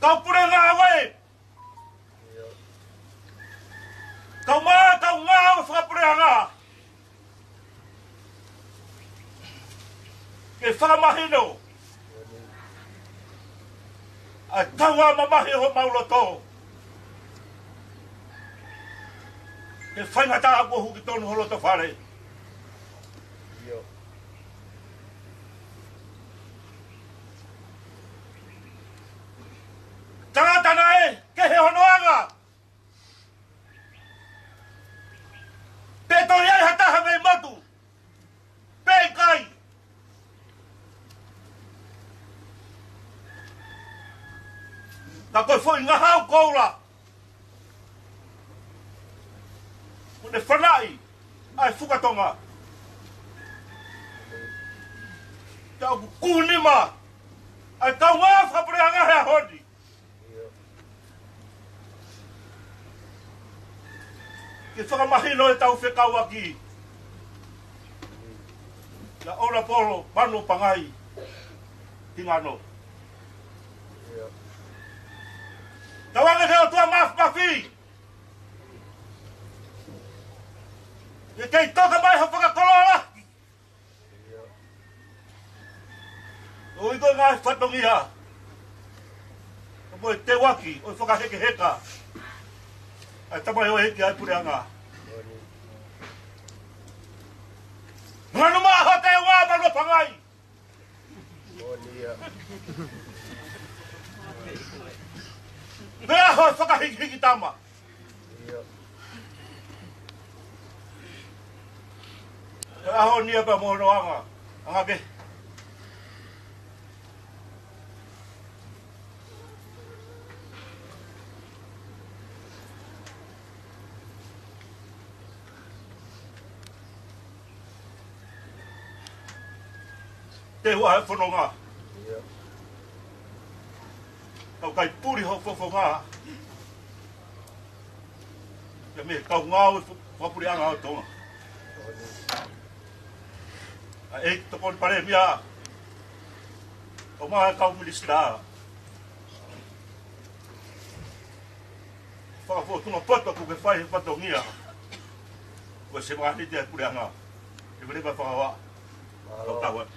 kau pule ngāue, kae ʻumaʻā e kau ngāue fakapuleʻanga, ke fakamahino ʻa e kaungā mamahi ʻo homau loto, ke faingataʻa kuo huki tonu ho loto fale. Tangata naʻe kehe hono anga, pe toe ʻi ai ha taha mei motu, pe ʻikai. Ka ko e foʻi ngahau koula ʻoku ne fanaʻi ʻa e fuka Tonga. Ka ʻoku kūnima ʻa e kaungā fakapuleʻanga he ʻaho ni ke fakamahino ʻetau fekauʻaki kia ʻOnapolo Manuopangai Hingano. Tauange ki he ʻOtua Mafimafi ke kei toka mai ha fakakoloa lahi ʻo e ngaahi fatongia, ʻo mo e teuaki ʻo e fakahekeheka ʻa e tamaioʻeiki ʻa e puleʻanga. Nganu maʻa ho teunga Manuopangai. Pea ho fakahikihikitama. Ko e ʻaho ni ia pea mo hono anga, anga kehe. Te hua he fononga. Tau kai puli ho fofonga. Pea mo e kau ngāue fo-, fakapuleʻanga ʻo Tonga. ʻA e Tokoni Palēmia, kae ʻumaʻā e kau minisitā. Fakafōtunga poto kuo ke fai he fatongia. Ko e sevāniti ʻa e puleʻanga. Ke vele mai fakava. Mālō. Tau tau atu.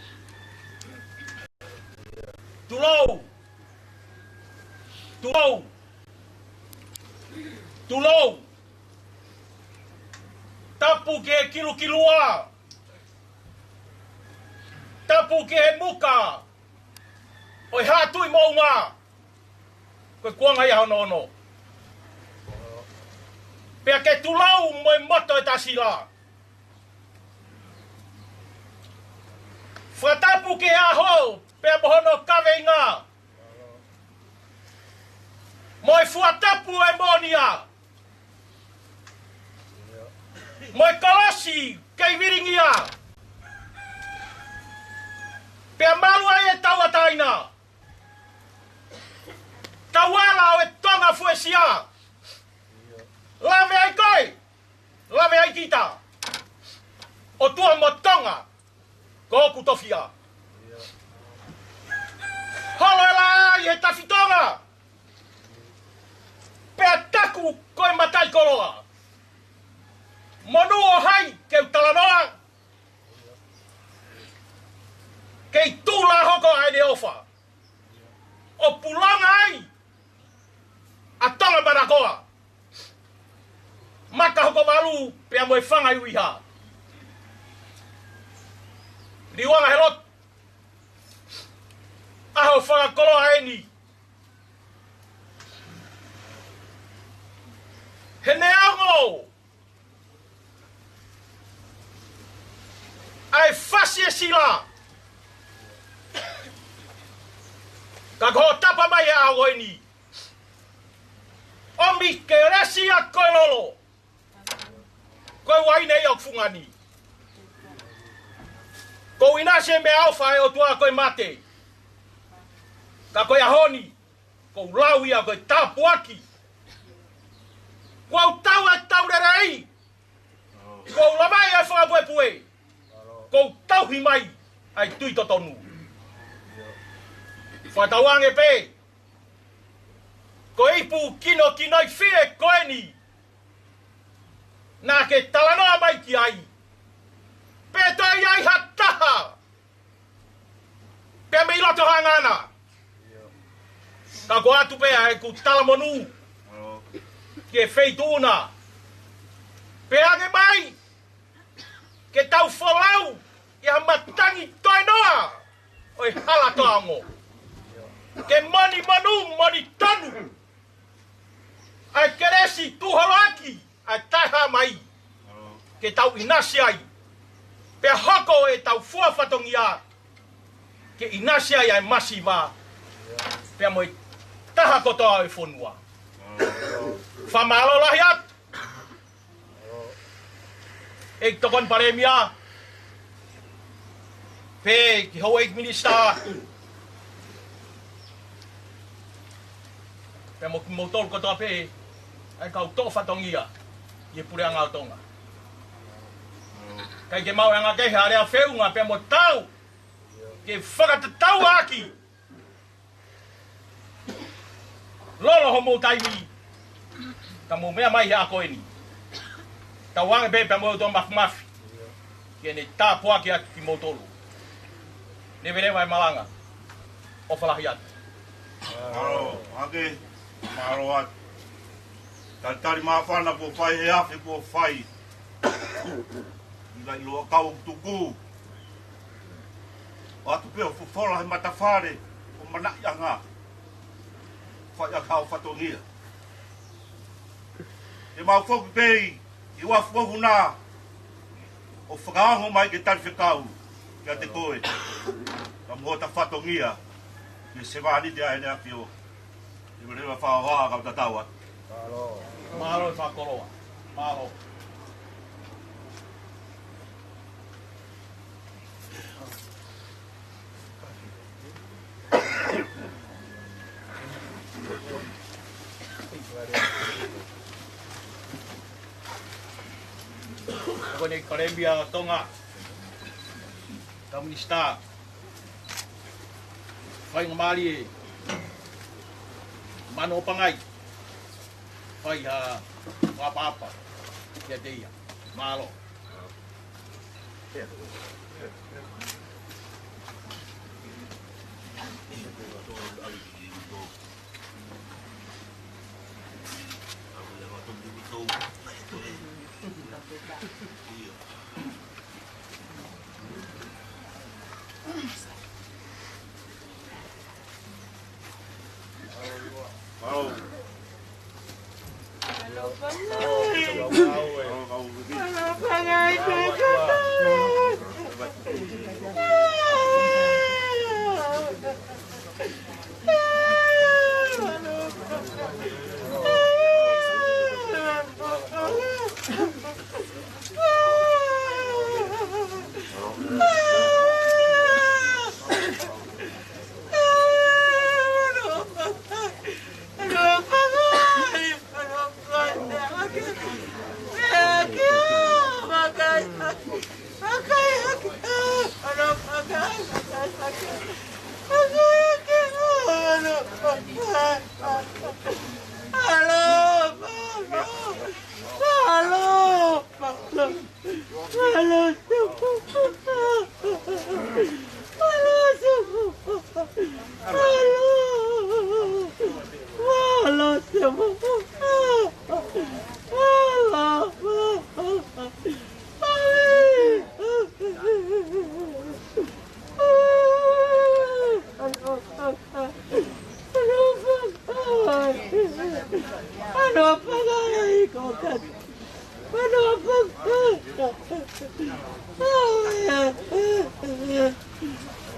Tulou. Tulou. Tulou. Tapu ki he kilukilua. Tapu ki he muka ʻo e Haʻa Tuʻi Moʻunga. Ko e kuonga ia hono ono. Pea ke tulou mo e moto ʻe Tasila. Fakatapu ki he ʻaho, pea mo hono kaveinga. Mo e fua tapu ʻa e moʻonia. Mo e kolosi kei vilingia. Pea malu ai e tauʻatāina. Tauala ʻo e Tonga fuesia. Lave ai koe. Lave ai kita. ʻOtua mo Tonga, ko hoku tofiʻa. Holo e lā ʻi he tafitonga. Pea taku ko e mataʻikoloa. Monū ʻo hai ke u talanoa. Kei tula hoko ʻa ʻene ʻofa. ʻO pulanga ai ʻa Tonga Manakoa. Maka hoko valu pea mo e Fanga ʻi ʻUiha. Liuanga he lotu. ʻAho fakakoloa eni. He neongo ʻa e fasi e sila, ka ko hoʻo tapa mai he ʻaho eni. ʻOmi ke lesi ʻa ko e lolo. Ko e uaine ia ʻoku fungani. Ko e ʻinasi e meʻaʻofa ʻa e ʻOtua ko e mate. Ka ko e ʻaho ni, ko e lau ia ko e tāpuaki. Kuo tau ʻa e tau lelei. Kuo lava ʻa e fakapuepue. Kuo tauhi mai ʻa e tui totonu. Fakatauange pē, ko e ipu kinokinoifie ko eni naʻa ke talanoa mai ki ai. Pe toe ʻi ai ha taha pea mei loto hangana. Ka ko atu pē ʻa ʻeku talamonū ki he feituʻu na. Pea ange mai ke tau folau ʻi ha matangi toe noa ʻo e hala toa ongo. Ke monimonū monitonu ʻa e kelesi tuʻuholoaki ʻa e taʻehāmai, ke tau ʻinasi ai. Pea hoko ʻetau fua fatongia ke ʻinasi ai ʻa e masiva pea mo e taha kotoa ʻo e fonua. Fakamālō lahi atu ʻEiki Tokoni Palēmia, pea ki he Houʻeiki Minisitā, pea mo kimoutolu kotoa pē ʻa e kau toʻo fatongia ʻi he puleʻanga ʻo Tonga. ʻIkai ke maʻu ʻe ha anga kehe ha lea feʻunga pea mo tau ke fakatatau ʻaki lolo homou taimi, ka mou meʻa mai he ʻaho ko eni. Tauange pē pea mo e ʻOtua Māfimafi ke ne tāpuaki atu kimoutolu. Leveleva e malanga. ʻOfa lahi atu. Mālō, ake, mālō atu. Talitali māfana kuo fai he afi kuo fai. ʻI he ʻilo ʻa e kau tuku. ʻOatu pē ʻo fofola he matafale ʻo manaʻiʻanga. Fai ʻaki haʻo fatongia. Te mau foki pē ʻi he uafu ʻo huna ʻo fakaongo mai ke tali fekau kiate koe. Ka mo hota fatongia ki he sevāniti ʻa ʻEne ʻAfio. Leveleva fakaʻofoʻofa kau tatau atu. Mālō e fakakoloa. Mālō. Ko eni Palēmia Tonga, kau Minisitā, faingamālie Manoa Pangai, fai ha fakaʻapaʻapa kiate ia. Mālō.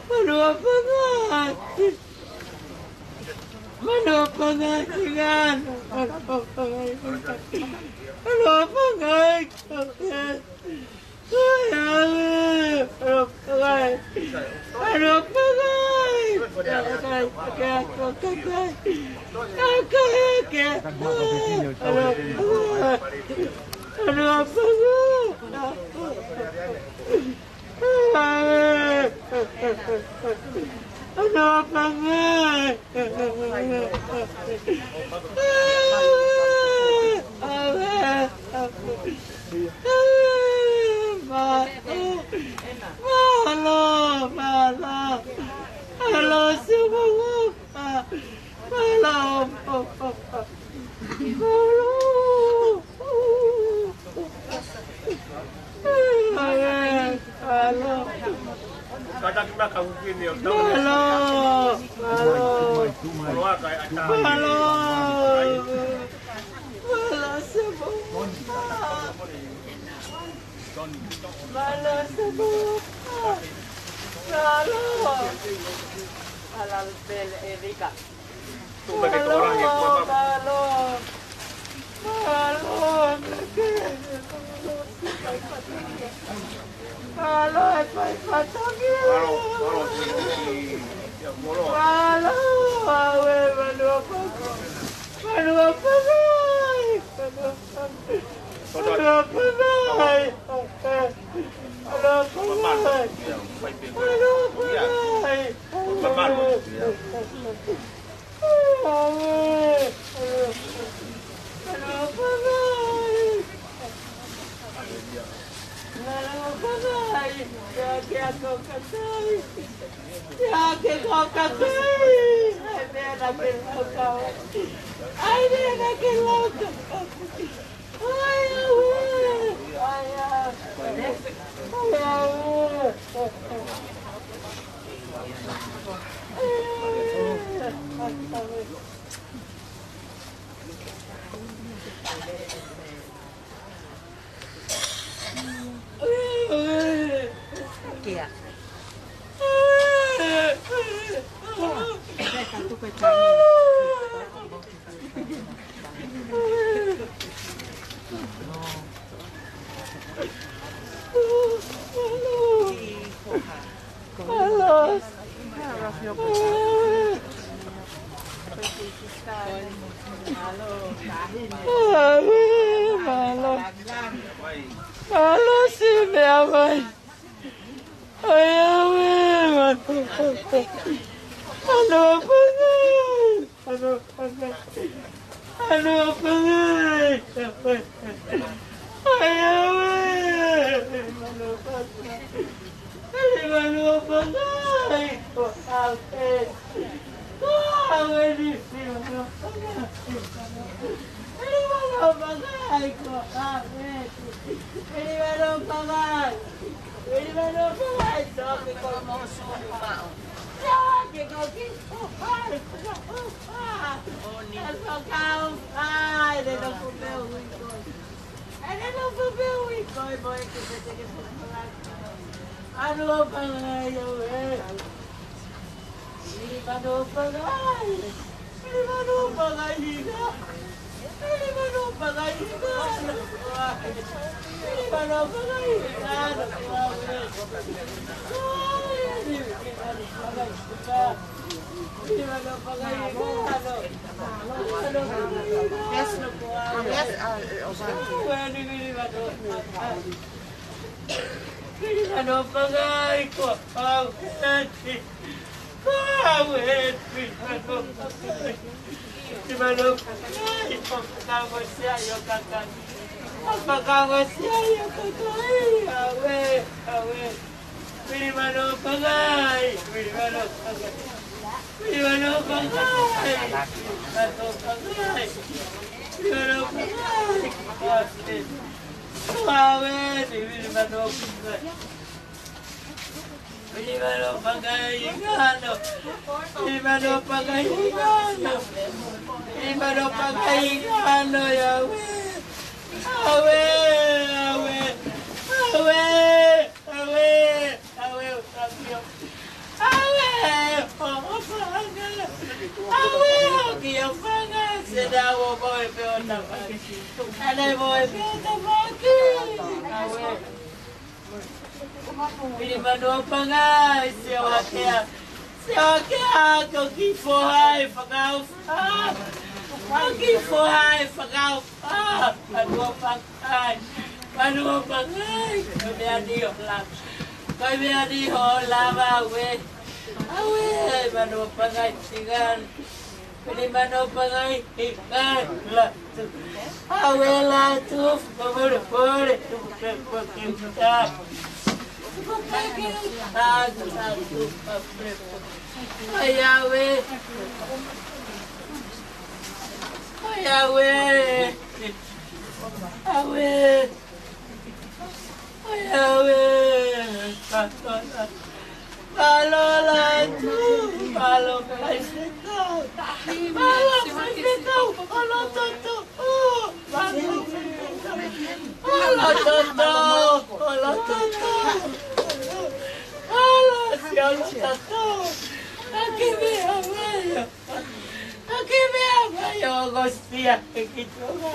Manoa Pangai. Manoa Pangai, Tingana. Manoa Pangai. Manoa Pangai. Vili Manuʻopangai, sio hake ā. Sio hake ā, ko e kiʻi foha ʻe fakaʻauha. Ko e kiʻi foha ʻe fakaʻauha. Manuʻopangai. Manuʻopangai. Ko e meʻa ni hoʻo lava. Ko e meʻa ni hoʻo lava, ʻauē. ʻAuē, Manuʻopangai, tingana. Vili Manuʻopangai, tingana. ʻAuē, lā tuʻu, fakamolemole, tuʻu pē, tuʻu pē, tuʻu pē. ʻAi, ʻauē. ʻAi, ʻauē. ʻAuē. ʻAi, ʻauē. Mālō lā. Mālō lā tuʻu, mālō faifekau. Mālō faifekau, ʻo loto tuʻu. Mālō faifekau. Ō loto tuʻu, ō loto tuʻu. Mālō sio loto tuʻu. ʻAki meʻa mai ā. ʻAki meʻa mai ā, ʻo kosia ke ki tuʻa.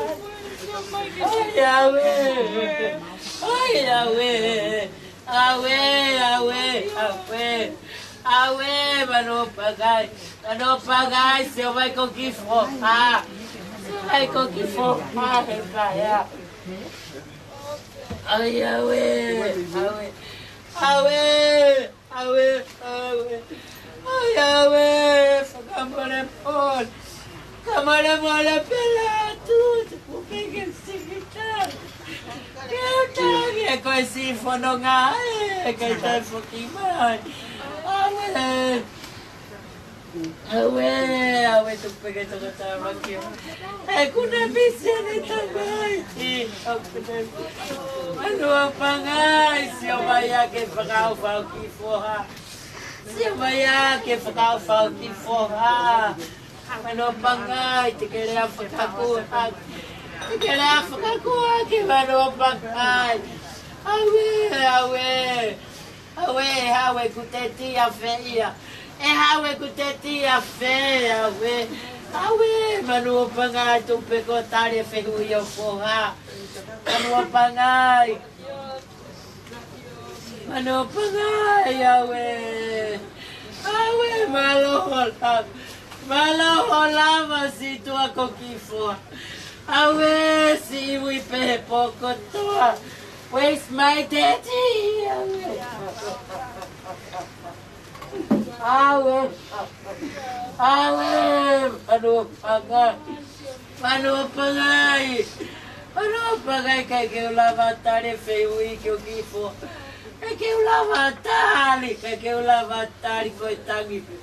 ʻAi, ʻauē. ʻAi, ʻauē. ʻAuē, ʻauē, ʻauē. ʻAuē, Manuʻopangai. Manuʻopangai, sio mai ko e kiʻi foha. Sio mai ko e kiʻi foha, he paea. ʻAi, ʻauē, ʻauē. ʻAuē, ʻauē, ʻauē. ʻAi, ʻauē, fakamolemole. Fakamolemole pē lā tuʻu, tuku pē ke u sivita. Ke u tangi, ʻe ko e siʻi fononga ē, ʻe ʻikai toe foki mai. ʻAuē. ʻAuē, ʻauē, tuku pē ke toko talamaki ʻo. ʻE, ʻoku ne misi ʻene tamaiki. ʻOku ne. Manuʻopangai, sio mai ā ke fakaʻauha ho kiʻi foha. Sio mai ā ke fakaʻauha ho kiʻi foha. Manuʻopangai, te ke lea fakakuaʻaki. Te ke lea fakakuaʻaki, Manuʻopangai. ʻAuē, ʻauē. ʻAuē, ʻe haʻu ʻeku teti ʻa fē ia. ʻE haʻu ʻeku teti ʻa fē, ʻauē. ʻAuē, Manuʻopangai, tuku pē ke u tali e fehuʻi ʻo e foha. Manuʻopangai. Manuʻopangai, ʻauē. ʻAuē, mālō hoʻo lava. Mālō hoʻo lava, siʻi tuʻa ko e kiʻi foha. ʻAuē, siʻi ui pē he pō kotoa. Where's my daddy? ʻAuē. ʻAuē. ʻAuē, Manuʻopangai. Manuʻopangai. Manuʻopangai, ʻikai ke u lava tali e fehuʻi ki hoku kiʻi foha. ʻIkai ke u lava tali, ʻikai ke u lava tali, ko e tangi pē.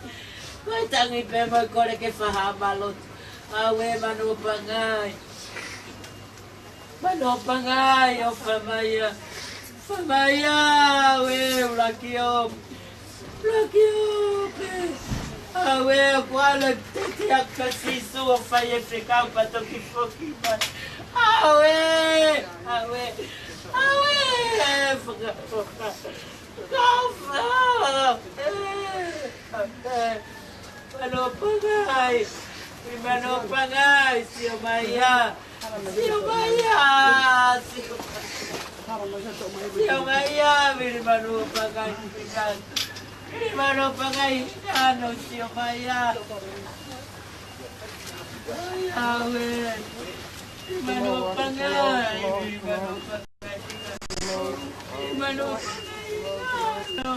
Ko e tangi pē mo e kole ke fai ha lotu. ʻAuē, Manuʻopangai. Manuʻopangai, ʻofa mai ā. ʻOfa mai ā, ʻauē, ʻuluaki ō. ʻUluaki ō pē. ʻAuē, ʻoku ʻalu e teti ʻa Sīsū ʻo fai e fekau pea toki foki mai. ʻAuē, ʻauē, ʻauē, faka-, faka-, faka-, ʻauē. Manuʻopangai. Manuʻopangai, sio mai ā. Sio mai ā, sio. Sio mai ā, Vili Manuʻopangai. Vili Manuʻopangai, ʻano sio mai ā. ʻAuē. Vili Manuʻopangai, Vili Manuʻopangai. Vili Manuʻopangai, ʻano.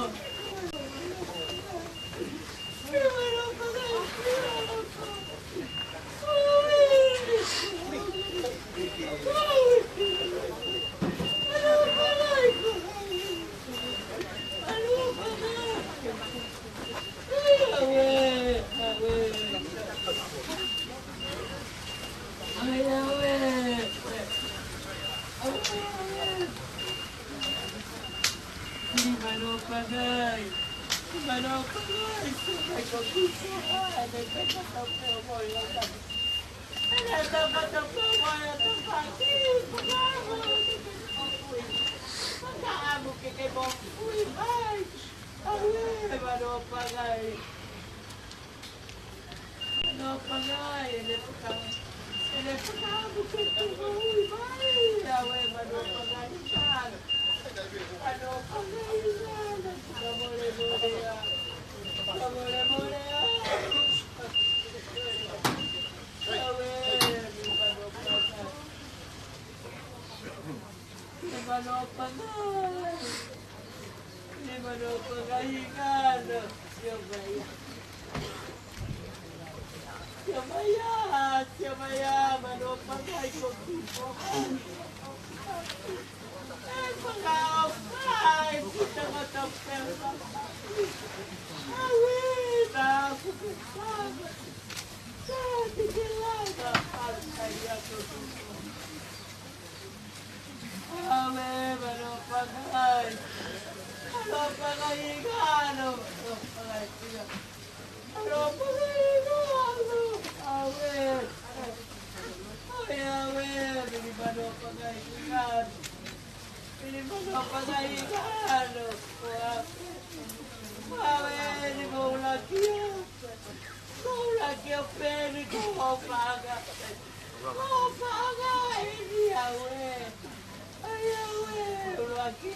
Vili Manuʻopangai. Vili Manuʻopangai. ʻAuē, Manuʻopangai. Manuʻopangai, ʻene faka-, ʻene fakaʻamu ke tuku ui mai. ʻAuē, Manuʻopangai.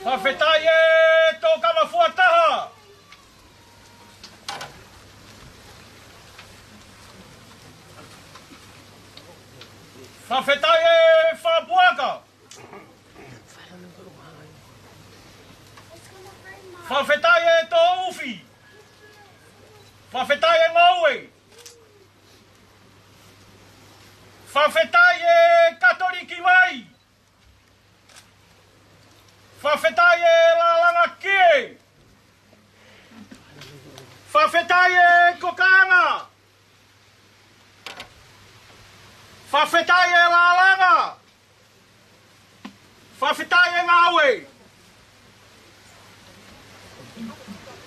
Fakafetaʻi e tōkanga fuataha. Fakafetaʻi e fakapuaka. Fakafetaʻi e tōʻufi. Fakafetaʻi e ngoue. Fakafetaʻi e Katoliki mai. Fakafetaʻi e lālanga kie. Fakafetaʻi e kokaanga. Fakafetaʻi e lālanga. Fakafetaʻi e ngāue.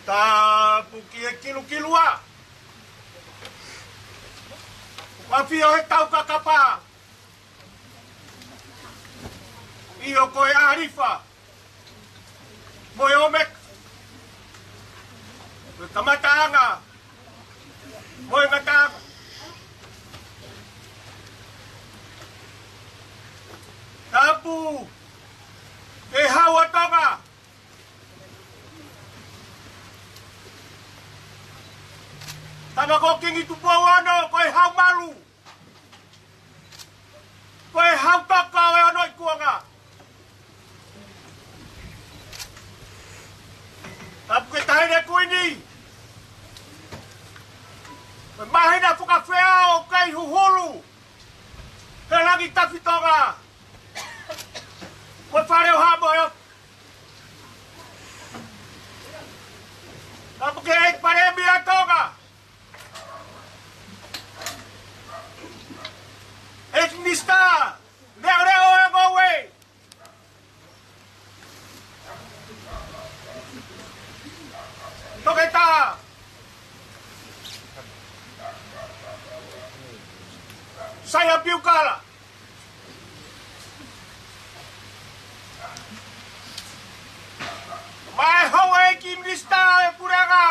Tapu ki he kilukilua. ʻOku ʻafio he taukakapa. ʻIo, ko e ʻAlifa mo e ʻOmeka, ko e kamataʻanga mo e ngataʻanga. Tapu ki he Hau ʻo Tonga. Tama ko Kingi Tupou Ono, ko e Hau Malu. Ko e Hau Toko ʻo e Ono ʻi Kuonga. Tapu ki he Taʻahine Kuini. Ko e māhina fakafeʻao ʻoku kei huhulu he langi tafitonga. Ko e Fale ʻo Haʻa Moheofo. Tapu ki he ʻEiki Palēmia ʻo Tonga. ʻEiki Minisitā Leʻoleʻo ʻo e Ngoue, Toketā Saia Piukala. Mo e Houʻeiki Minisitā ʻo e Puleʻanga,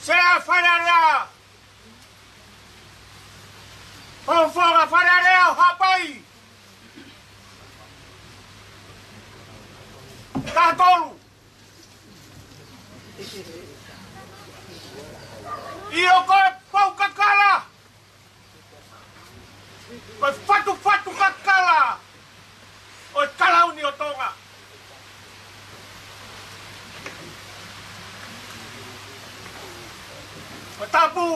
Sea Fale Alea, Fakafofonga Fale Alea ʻo Haʻapai. Taha tolu. ʻIo, ko e pou kakala, ko e fatufatu kakala ʻo e Kalauni ʻo Tonga. Ko e tapu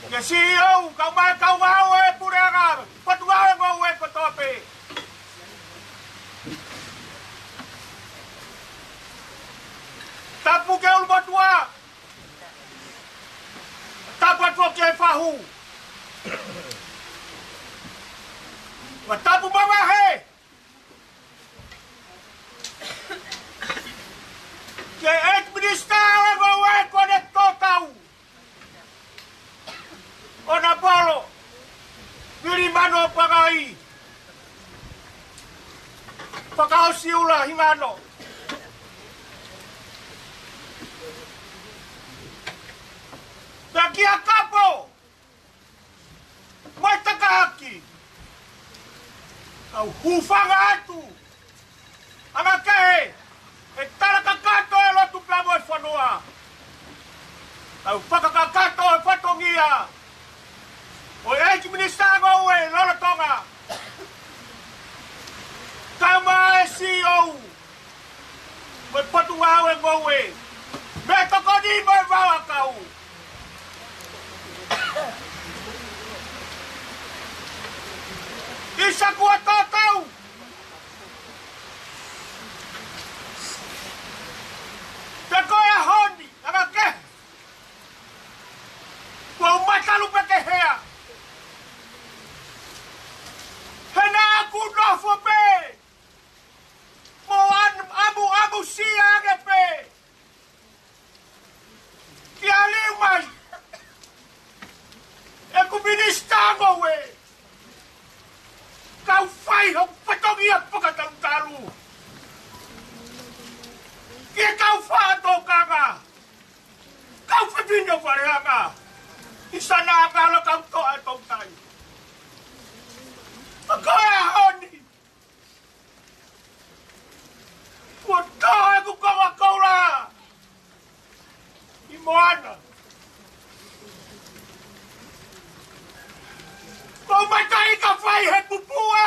ki he C E O, kau mai kau ngāue ʻo e Puleʻanga, Potungāue Ngoue kotoa pē. Tapu ki he ʻulumotuʻa. Tapu atu ki he fahu. Mo e tapu mavahe ki he ʻEiki Minisitā ʻo e Ngoue kuo ne tō tau ʻo Napolo, Vilimano Pangai, Fakaʻosi ʻUla Hingano. Pea kia Kapo mo e Takahaki, Tau hūfanga atu, ʻa e kau ʻe tala kakato e lotu pea mo e fonua. Tau fakakakato e fatongia ʻo e ʻEiki Minisitā Ngoue lolotonga, kae ʻumaʻā e C E O mo e Potungāue Ngoue, mo e tokoni mo e vaoʻakau. ʻIsa kuo tōtau. Pea ko e ʻaho ni, ʻa e kau ʻe, kuo u matalu pē ke hea. He naʻa ku nofo pē mo ʻamu, ʻamu, ʻamusia ange pē kia liu mai ʻeku Minisitā Ngoue, kau fai hoku fatongia fakatautalu ki he kau faʻa tokanga, kau fefine ʻo Faleanga, ʻi Sana, Akalo, kau toʻa e toutai. Pea ko e ʻaho ni, kuo tō ʻeku konga koula ʻi Moana. Ko e mataʻi ka fai he pupua,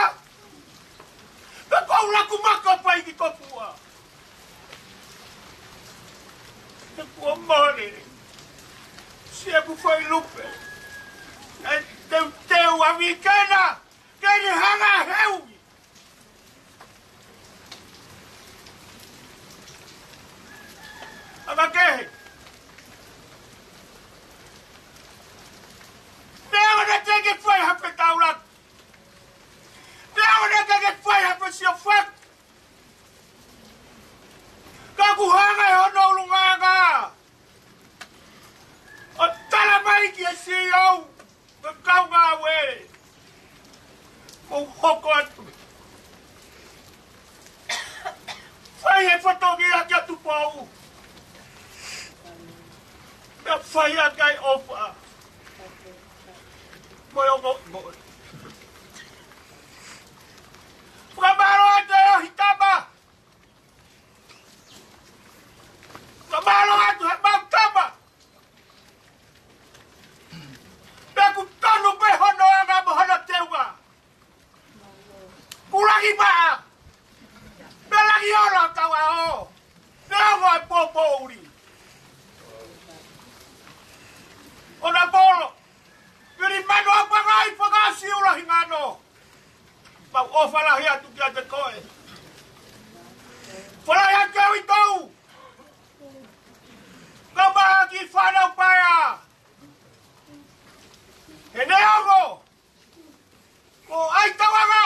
pea ko e laku maka fai ki topua. He kuo mole siʻeku fai lupe. Naʻe teuteu ʻa Vikena ke ne hanga ʻo heu. ʻA e kau ʻe, neongo naʻe teʻeki fai ha fetaulaki, neongo naʻe teʻeki fai ha fesiofaki, ka ʻoku hanga ʻe hono ʻulungaanga ʻo tala mai ki he C E O mo e kau ngāue, mou hoko atu. Fai e fatongia kia Tupou. Pea fai ʻaki ʻa e ʻofa mo e ongoʻi moʻoni. Fakamālō atu ʻe ohi tama. Fakamālō atu he mau tama. Pea ʻoku tonu pē hono anga mo hono teunga. Kuo langi maʻa, pea langi ola ʻa e kau ʻaho. Pea ʻoku ʻi ai e pōpoʻuli ʻo na polo. Pili mano ʻa Pangai, Fakaʻosi, ʻUluaki Ngano. Mau ʻofa lahi atu kiate koe. Falahi atu ʻa e uitou. Kau mai ki Fānau Paea. He neongo ko ʻAitauanga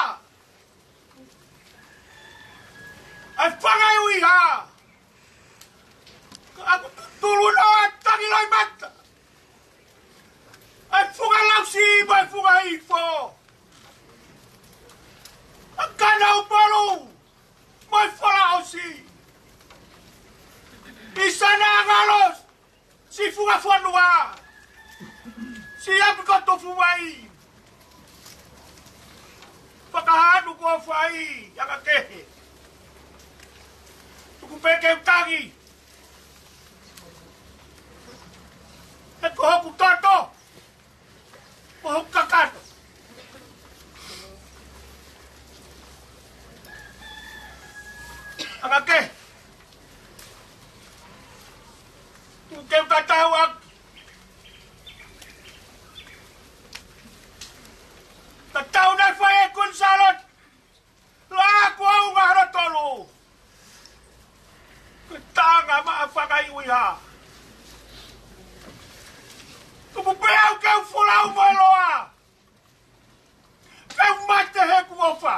ʻa e fanga ʻi ʻUiha, ka ʻoku tutulu noa ʻa Tangiloimata, ʻa e Funga Lausi mo e Funga Ifo, ʻa Kanaupolu mo e Falaʻosi, ʻi Sana, Akalo, Siʻi Funga Fonua, Siʻi ʻApikotofuai. Fakahā atu ko e fai ʻa e kau ʻe, tuku pē ke u tangi. He ko hoku toto, ko hoku kakato. ʻA e kau ʻe, tuku ke u tatau ʻaki. Tatau naʻe fai ʻe Kuini Sālote, la ko au ngahara tolu. Ko e tanga maʻa Fakaʻiʻuiha. Tuku pē au ke u folau mo e loa, ke u mate he kuo fa.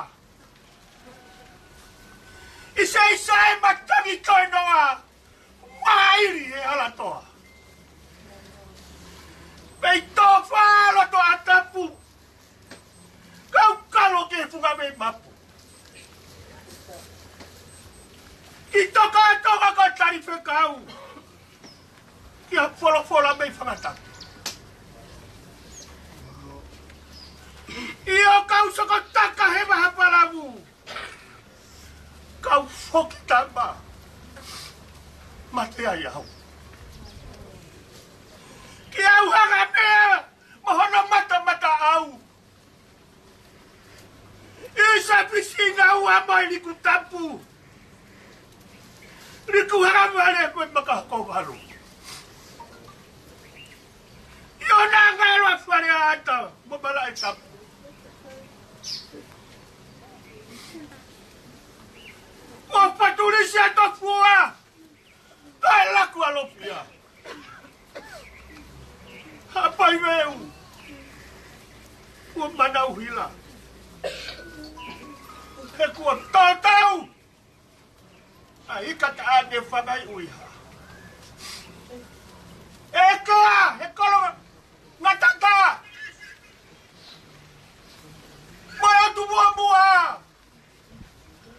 ʻIsa, ʻisa e matangi ko e noa, maʻa ʻili he hala toa. Mei Tofa, Lotoʻatapu, kau kalo ki he Funga mei Mapu. Ki Tokatoka ko e tali fekau ki ha folofola mei Fangatapu. ʻIo, kau sokotaka he vaha palavu, Pea mai liku tapu. Liku hanga vale ko e maka hoko valu. ʻI ʻona ngalo ʻa Faleata mo Malaʻetapu. Ko Fatulisi ʻa Tofua. Kae laku ʻa Lopia. Hapai veu. Kuo manauhila. He kuo tōtau. ʻA ika taʻane fangai ʻuiha. ʻE kea, he kolo ngatata. Mo e atu muamua.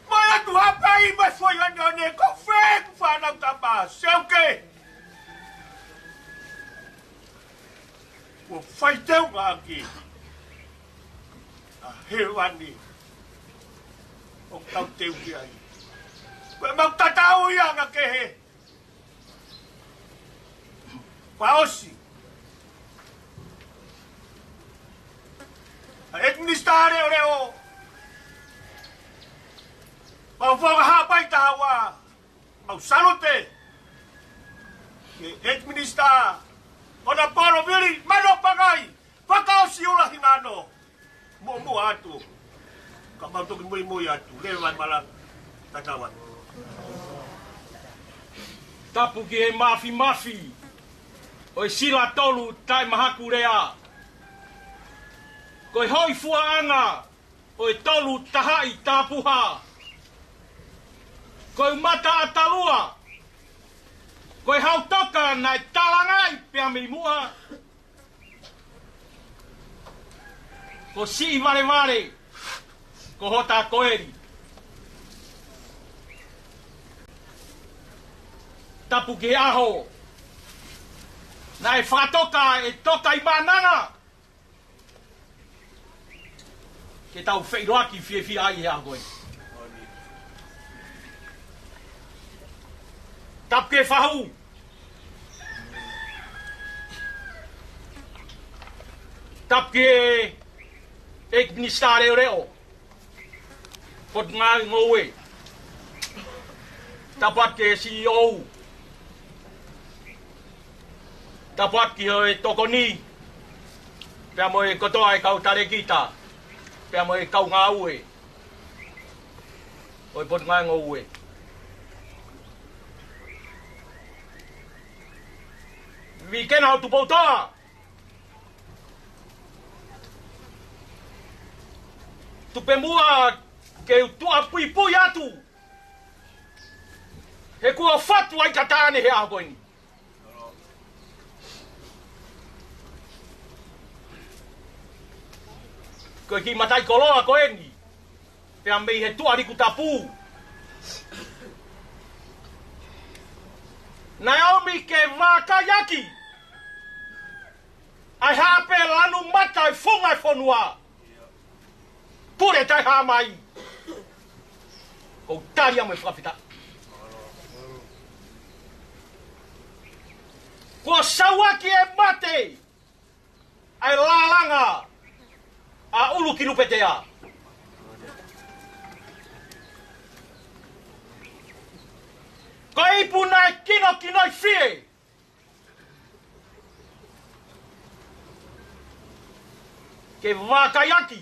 Mo e atu hapai mo e foʻi ʻaneʻane ko fē ʻeku fānau tama seuke. Kuo fai teu ngaki. ʻA hēvani. ʻOku tau teu ki ai. Ko e mau tatau ia ngā kehe. Fakaʻosi. ʻA e Minisitā Leʻoleʻo. Mau fakahapai taua. Mau salute. Ke Ex Minister, Honourable Vili Manopangai, fakaʻosi ula hinano. Muʻomuʻa atu. Ka mau toki muimui atu. Leva e malanga. Tatau atu. Tapu ki he mafimafi ʻo e sila tolu taʻemahakulea. Ko e hōifuaʻanga ʻo e tolu tahaʻi tapuha. Ko e mata ʻa Talua. Ko e hautoka naʻe talangaʻi pea mei muʻa. Ko Siʻi Valevale. Ko Hota Koeli. Tapu ki he ʻaho naʻe fakatoka e toka ʻi Mananga. Ke tau feʻiloaki fiefia ai he ʻaho ko ē. Tapu ki he fahu. Tapu ki he Ex Minister Leʻoleʻo. Potungāue Ngoue. Tapu atu ki he C E O. Tapu atu ki he tokoni. Pea mo e kotoa e kau talēkita. Pea mo e kau ngāue ʻo e Potungāue Ngoue. Vikena ʻo Tupoutoʻa. Tupe muʻa ke u tuʻa puipui atu. He kuo fatu ai ka tāne he ʻaho ko eni. Ko e kiʻi mataʻikoloa ko eni. Pea mei he tuʻa liku tapu. Naʻe ʻomi ke vākaiʻaki ʻa e haʻape lanu mata ʻi funga e fonua. Pule taʻehāmai. Ko u tali ʻa mo e fakafetaʻi. Kuo sauaki e mate ʻa e lālanga ʻa ʻUlukilupetea. Ko e ipu naʻe kinokinoifie ke vākaiʻaki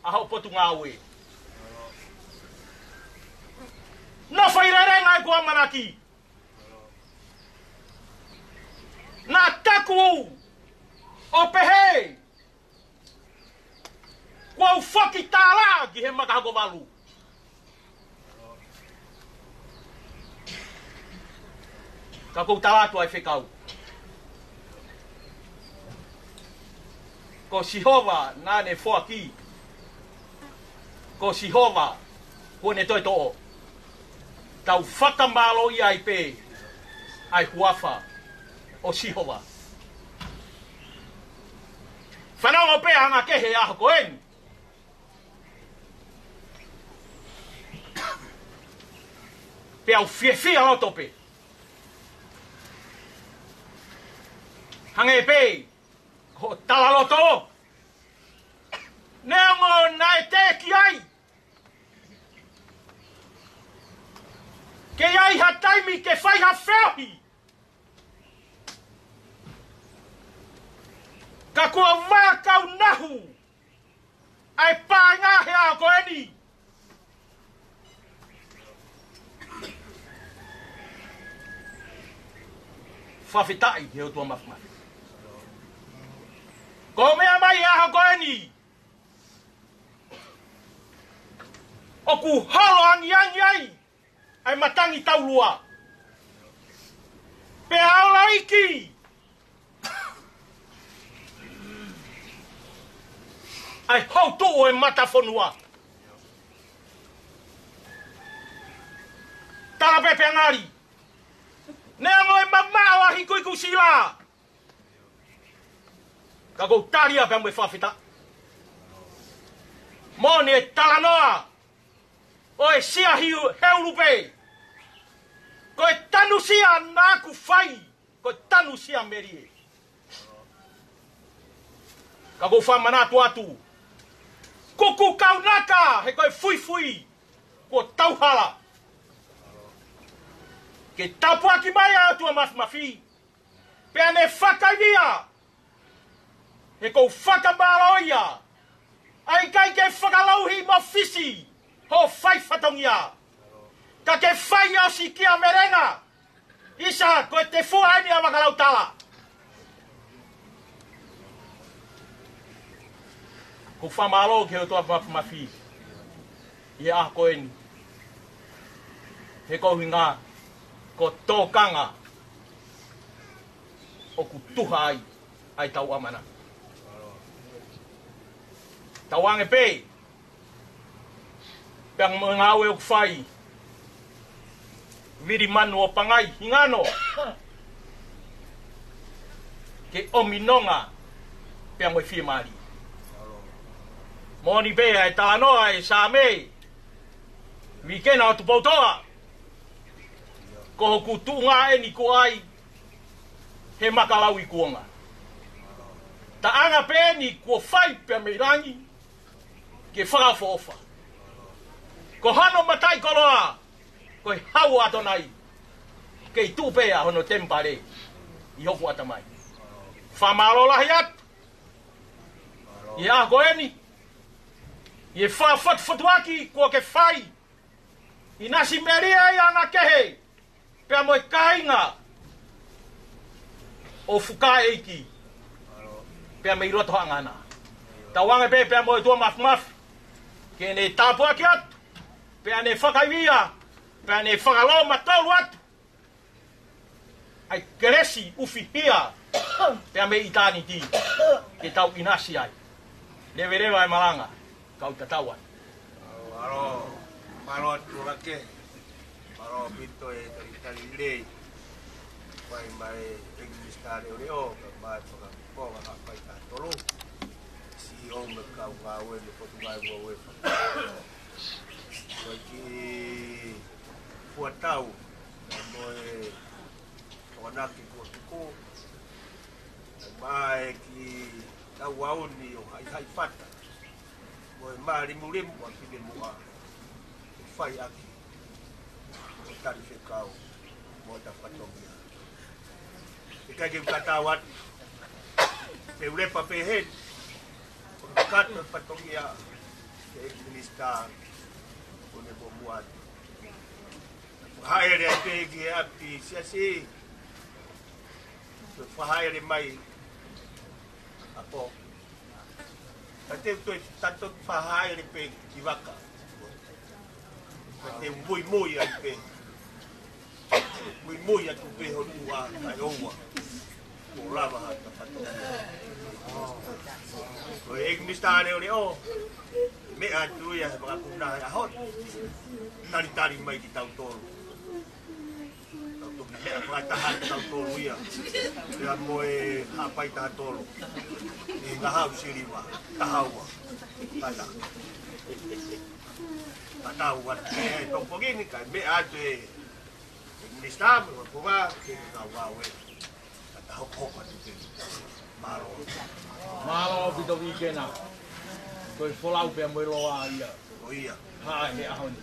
ʻa hoʻo potungāue. Nofo ʻi he lelenga ʻeku ʻamanaki. Naʻa taku ʻo pehē, kuo u foki tālā ki he maka hoko valu. Ka ʻoku ou tala atu ʻa e fekau. Ko Sihova naʻa ne foaki. Ko Sihova kuo ne toe toʻo. Tau fakamālōʻia ai pē ʻa e huafa ʻo Sihova. Fanongo pē anga kehe ʻaho ko eni. Pea u fiefia loto pē. Hangē pē hoʻo talaloto. Neongo naʻe teʻeki ai ʻE ʻi ai ha taimi ke fai ha feohi. Ka kuo vā kau nahu ʻa e paenga he ʻaho ko eni. Fakafetaʻi he ʻOtua Mafimafi. Ko e meʻa mai he ʻaho ko eni, ʻoku holo angiangi ai ʻa e matangi taulua. Pea ʻalu ʻo ʻikai ʻa e houtuʻu ʻo e matafonua. Tala pē pea ngali. Neongo e mamaʻo ʻa Hikuikusila, ka ʻoku ou tali ia pea mo e fakafetaʻi. Moʻoni e talanoa ʻo e sia hiu heulu pē. Ko e tanu sia naʻa ku fai, ko e tanu sia melie. Ka ʻoku ou fakamanatu atu, kuku kaunaka he ko e fuifui kuo tau hala. Ke tāpuaki mai ʻa e ʻOtua Mafimafi, pea ne fakaivia. He ʻoku ou fakamālō ia. ʻA e ʻikai ke fakalauhi mo fisi hoʻo fai fatongia, ka ke fai ʻo sikia melenga. ʻIsa, ko e tefua eni ʻa Vakalautala. ʻOku ou fakamālō ki he ʻOtua Mafimafi ʻi he ʻaho ko eni. He ko e ʻuhinga, ko e tokanga ʻoku tuha ai ʻa e tau ʻamanaki. Tauange pē pea mo e ngāue ʻoku fai, vili manu ʻo pangai hingano, ke ʻomi nonga pea mo e fiemālie. Moʻoni pē ʻa e talanoa ʻa e Saame, Vikena ʻo Tupoutoʻa, ko hoku tuʻunga eni ko ai he maka lau i kuonga. Taʻanga pē eni kuo fai pea mei langi ke fakaʻofoʻofa. Ko hono mataʻikoloa ko e Hau ʻo ʻAtonai, kei tuʻu pē ʻa hono temipale ʻi hoku ʻatamai. Fakamālō lahi atu ʻi he ʻaho ko eni ʻi he fakafotufotuaki kuo ke fai ʻi he ʻinasi melie ʻa e anga kehe pea mo e kāinga ʻo Fukaʻeiki pea mei loto Haʻangana. Tauange pē pea mo e ʻOtua Mafimafi ke ne tāpuaki atu, pea ne fakaivia, pea ne fakalōmatolu atu ʻa e kelesi ʻufihia pea mei ʻitāniti ke tau ʻinasi ai. Leveleva e malanga, kau tatau ai. Mālō, mālō atu ake. Mālō ʻaupito e talitali lelei. Fai mai e ʻEiki Minisitā Leʻoleʻo, kae ʻumaʻā e fakakonga Haʻapai taha tolu, C E O mo e kau ngāue mo e Potungāue Ngāue Faka-, ʻEiki Fuatau, kae ʻumaʻā e Tokonaki kuo tuku, kae ʻumaʻā e kiʻi tauauni ʻo Haʻihaʻi Fata mo e Mālimulimu ʻa Finemuʻa, ʻe fai ʻaki ʻo tali fekau mo ta fatongia. ʻIkai ke u tatau atu pe u lepa pehē, ʻo kata fatongia ke ʻEiki Minisitā ʻo ne muʻomuʻa atu. Fakahaʻele ai pē ki he ʻapi siasi. Toe fakahaʻele mai ʻapo. Ka te u toe tato fakahaʻele pē ki vaka. Ka te u muimui ai pē. Muimui atu pē ho tuʻa kae ʻoua kuo lava ha ta fatongia. Ko e ʻEiki Minisitā Leʻoleʻo, meʻa atu ia he vakapuna he ʻaho ni. Talitali mai kitautolu. Tau toki meʻa fakataha kitautolu ia. Pea mo e Haʻapai taha tolu. ʻI he ngahau siliva, taha ua. Kata. Kata ua te tau pokini, kae meʻa atu e, e Minisitā, mo e konga, ke kau ngāue. Kata hokohoko atu pē. Mālō. Mālō ʻaupito Vikena. Ko e folau pea mo e loa ia. Ia. Hā he ʻaho ni.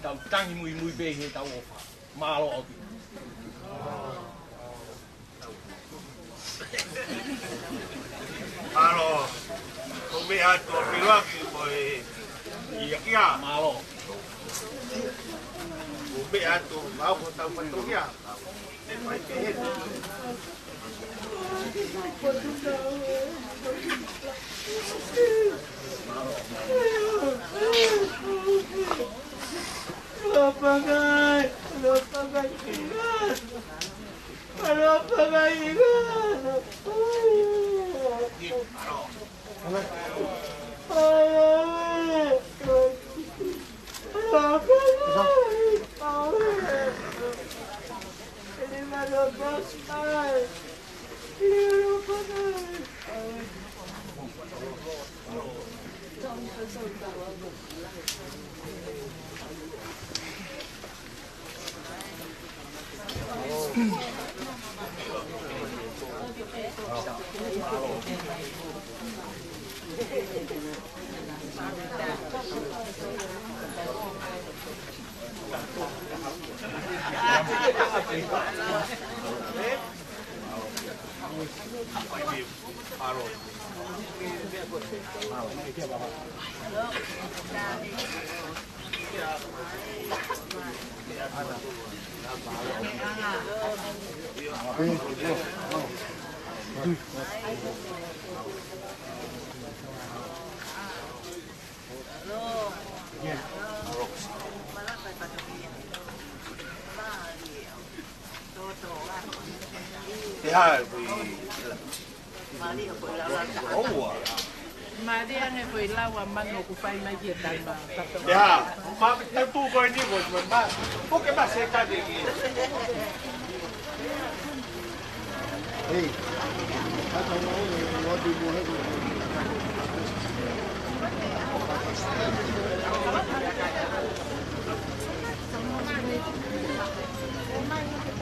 Tau tangi muimui pē he tau ʻofa. Mālō ʻaupito. Mālō. Ko e meʻa atu ʻa Piloaki mo e ia kia. Mālō. Ko e meʻa atu, mau ko tau fatongia. Te hā, kui. Mālie ange ko e lau ʻa manu ʻoku fai mai ki he tama. Te hā, ma, te tu ko e ni ko, ma, ma, puke ma se ka de ki. Ei.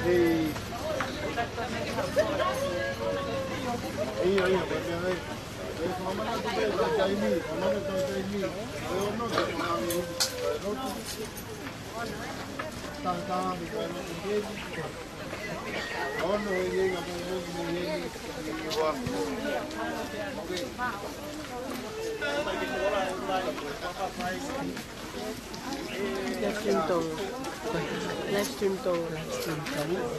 Ei. Ia, ia, ia, ia. Live stream Tonga. Live stream Tonga. Live stream Tonga.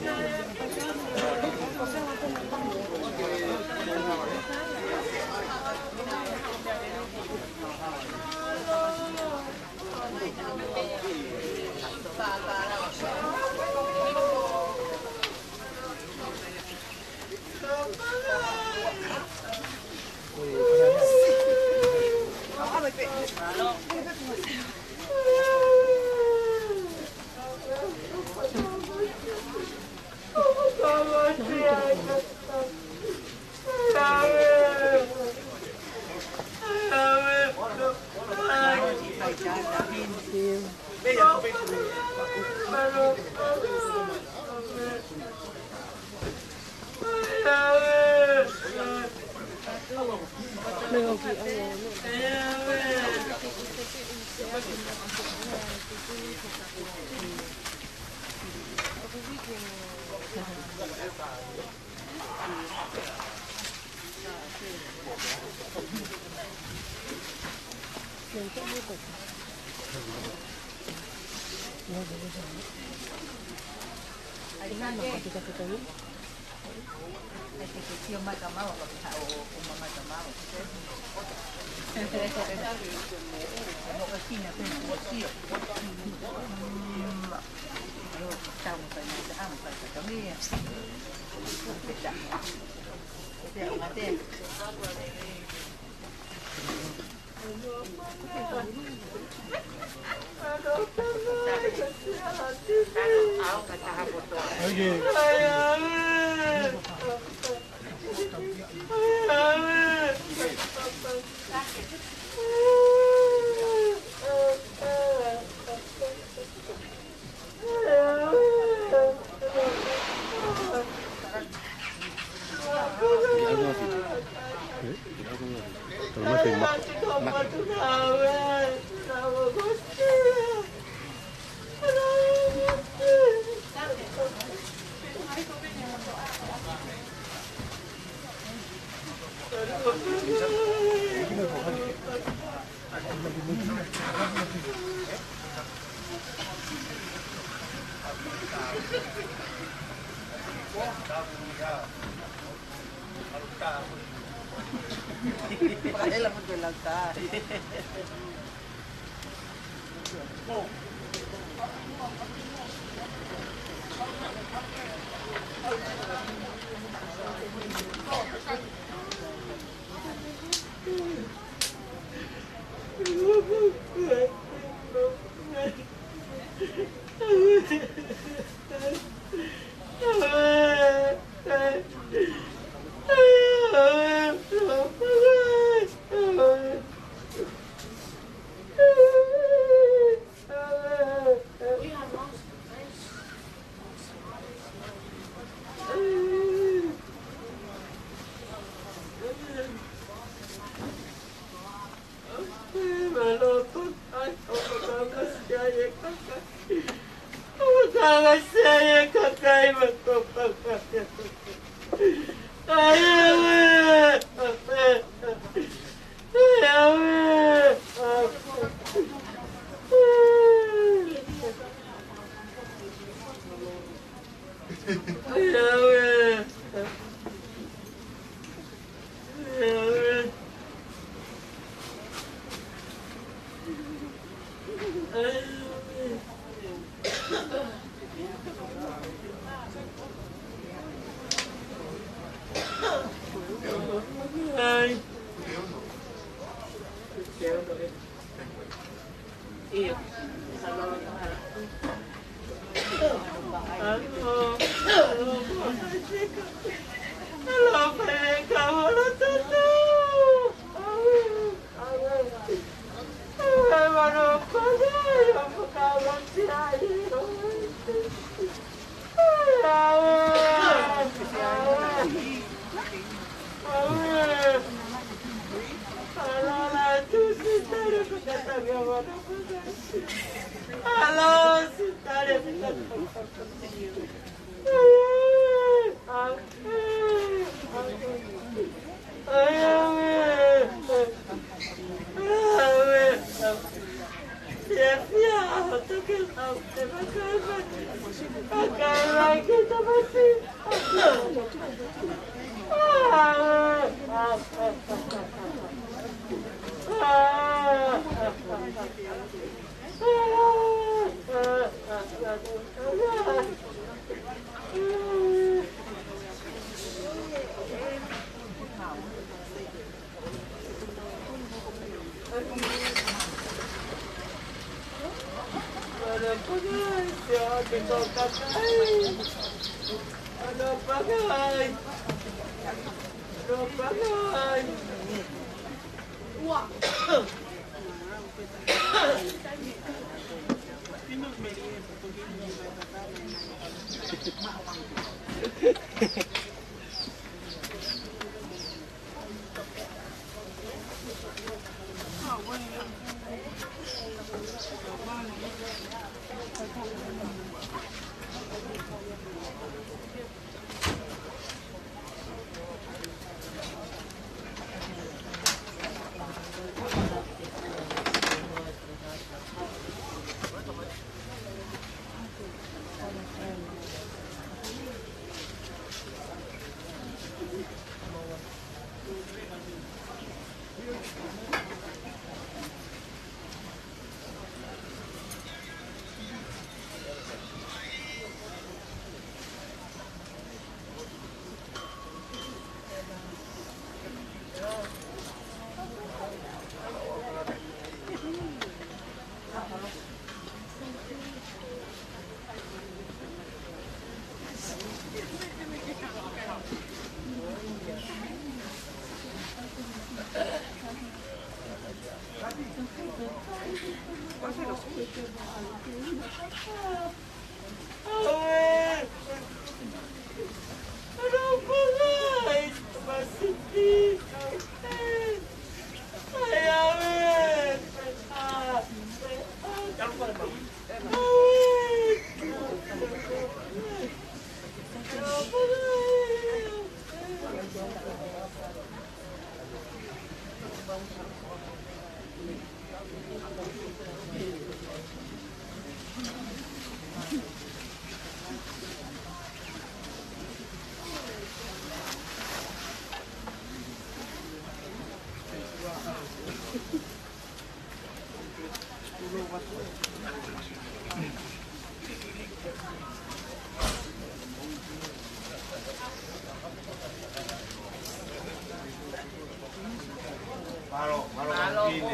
Mālō, mālō, mālō, Fine.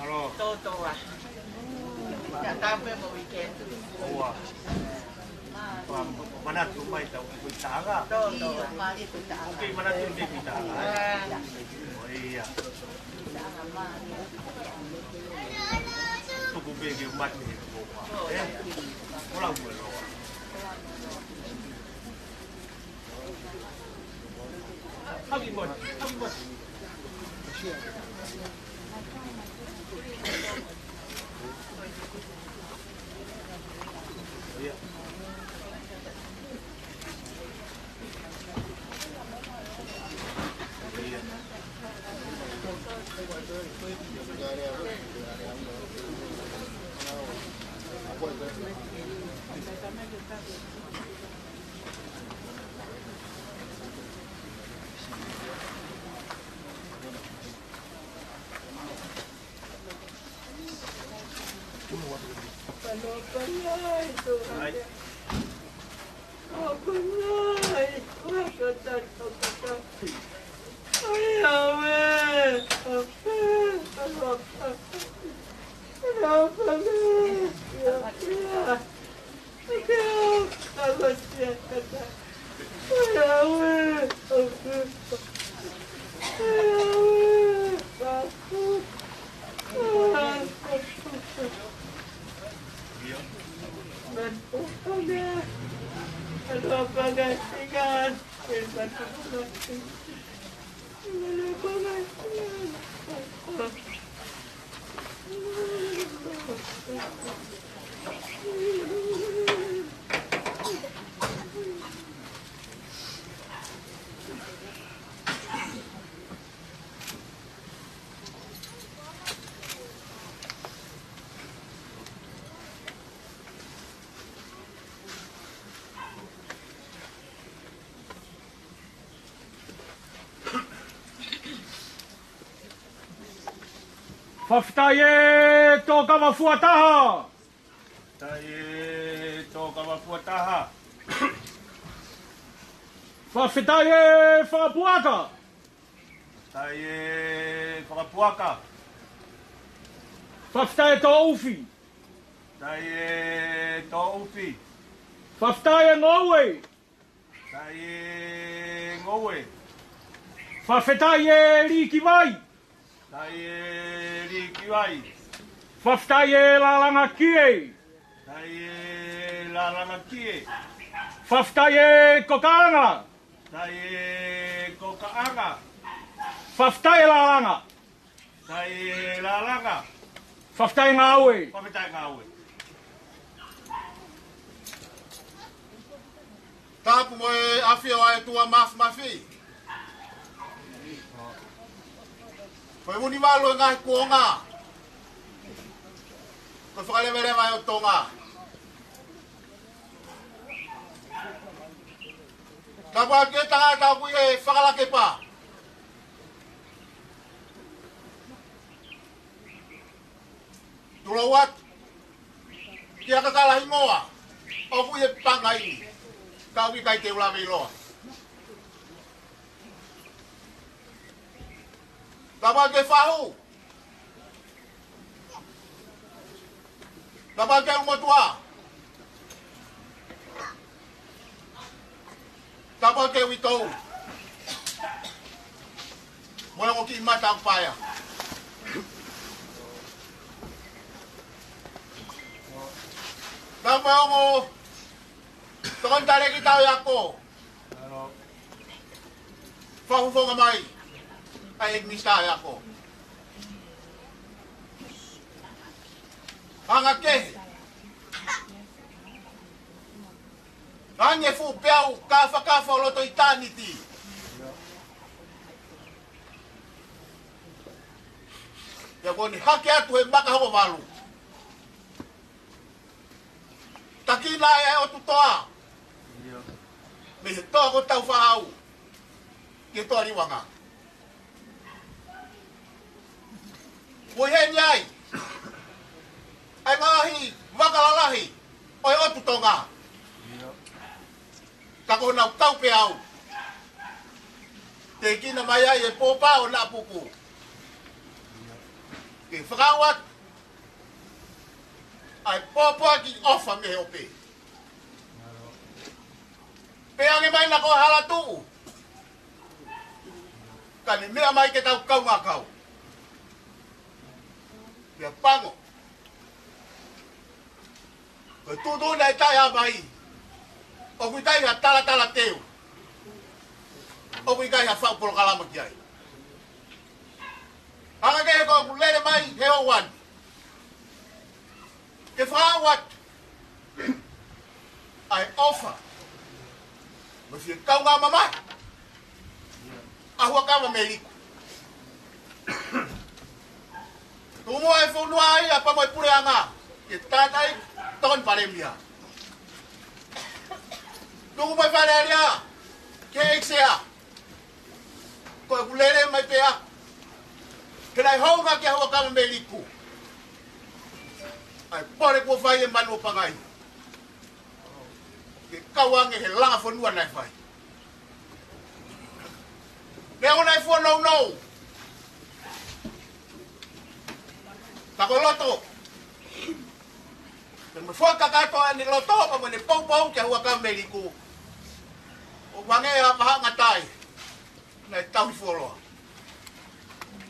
Mālō. Mālō. Mālō. Ka tapu mo weekend. ʻOua. Manatu mai tau ki taʻanga. Tō, tō. ʻOku kei manatu mai ki taʻanga, ē? ʻO ia. Tuku pē ke mate he kuopa, ē? Ko lau mo e loa. Haki mai, haki mai. Fakafetaʻi e Tokava Fuataha. Fakafetaʻi e Tokava Fuataha. Fakafetaʻi e Fakapuaka. Fakafetaʻi e Fakapuaka. Fakafetaʻi e Toʻufi. Fakafetaʻi e Toʻufi. Fakafetaʻi e Ngoue. Fakafetaʻi e Ngoue. Fakafetaʻi e Likivai. Fakafetaʻi e Likivai. Fakafetaʻi e Lalangakie. Fakafetaʻi e Lalangakie. Fakafetaʻi e Kokaʻanga. Fakafetaʻi e Kokaʻanga. Fakafetaʻi e Lalanga. Fakafetaʻi e Lalanga. Fakafetaʻi e Ngaue. Fakafetaʻi e Ngaue. Tapu mo e ʻafio ʻa e ʻOtua Mafimafi. Ko e uni valu e ngaahi kuonga. Ko e fakaleveleva ʻo Tonga. Tapu atu ki he tangata ʻoku ʻi he fakalakepa. Tulou atu kia Kakalahingoa ʻoku ʻi he pangai ni, ka ʻoku ʻikai te u lave ʻiloa. Tapu atu ki he fahu. Tapu atu ki he ʻulumotuʻa. Tapu atu ki he uitou. Mo e ongo kiʻi mata ʻoku paea. Tapu mo e ongo tokoni talēkita ʻo e ako. Fakafofonga mai ʻa e Minisitā ʻo e Ako. Anga kehe. Hangē fuʻu peau kāfakafa ʻo loto ʻitāniti. Pea kuo ne hake atu he maka hoko valu. Takina ai ʻa e ʻOtu Toa mei he Toa ko Taufaʻahau ki he Toa Liuanga. Kuo ʻi heni ai ʻa e ngaahi vaka lalahi ʻo e ʻOtu Tonga. Ka ko honau kau peau, tēkina mai ai e pōpā ʻo Naʻapuku ke fakaʻau atu ʻa e pōpoaki ʻofa mei he ʻope. Pea ange mai na ko Halatuʻu, ka ne meʻa mai ke tau kaungā kau. Pea pango, ko e tuʻutuʻuni ʻa e taʻehāmai, ʻoku ʻikai ha talatala teu, ʻoku ʻikai ha faʻu polokalama ki ai. Hanga kehe ko ʻeku lele mai he ʻaho ni ke fakaʻau atu ʻa e ʻofa mo e fie kaungā mamahi ʻa Huʻakavameiliku. Tuku muʻa e fonua ia pea mo e puleʻanga, ke tātai Tokoni Palēmia. Tuku muʻa e Fale Alea ki he ʻEiki Sea. Ko ʻeku lele mai pē ʻaku, he naʻe hounga kia Huʻakavameiliku ʻa e pole kuo fai ʻe Manuʻopangai ke kau ange he langa fonua naʻe fai. Neongo naʻe fua nounou, ka ko e loto, pea mo e fakakakato ʻene loto pea mo ʻene poupou kia Huʻakavameiliku, ʻoku hangē ha vahaʻa ngata ai naʻe tauhi fuoloa.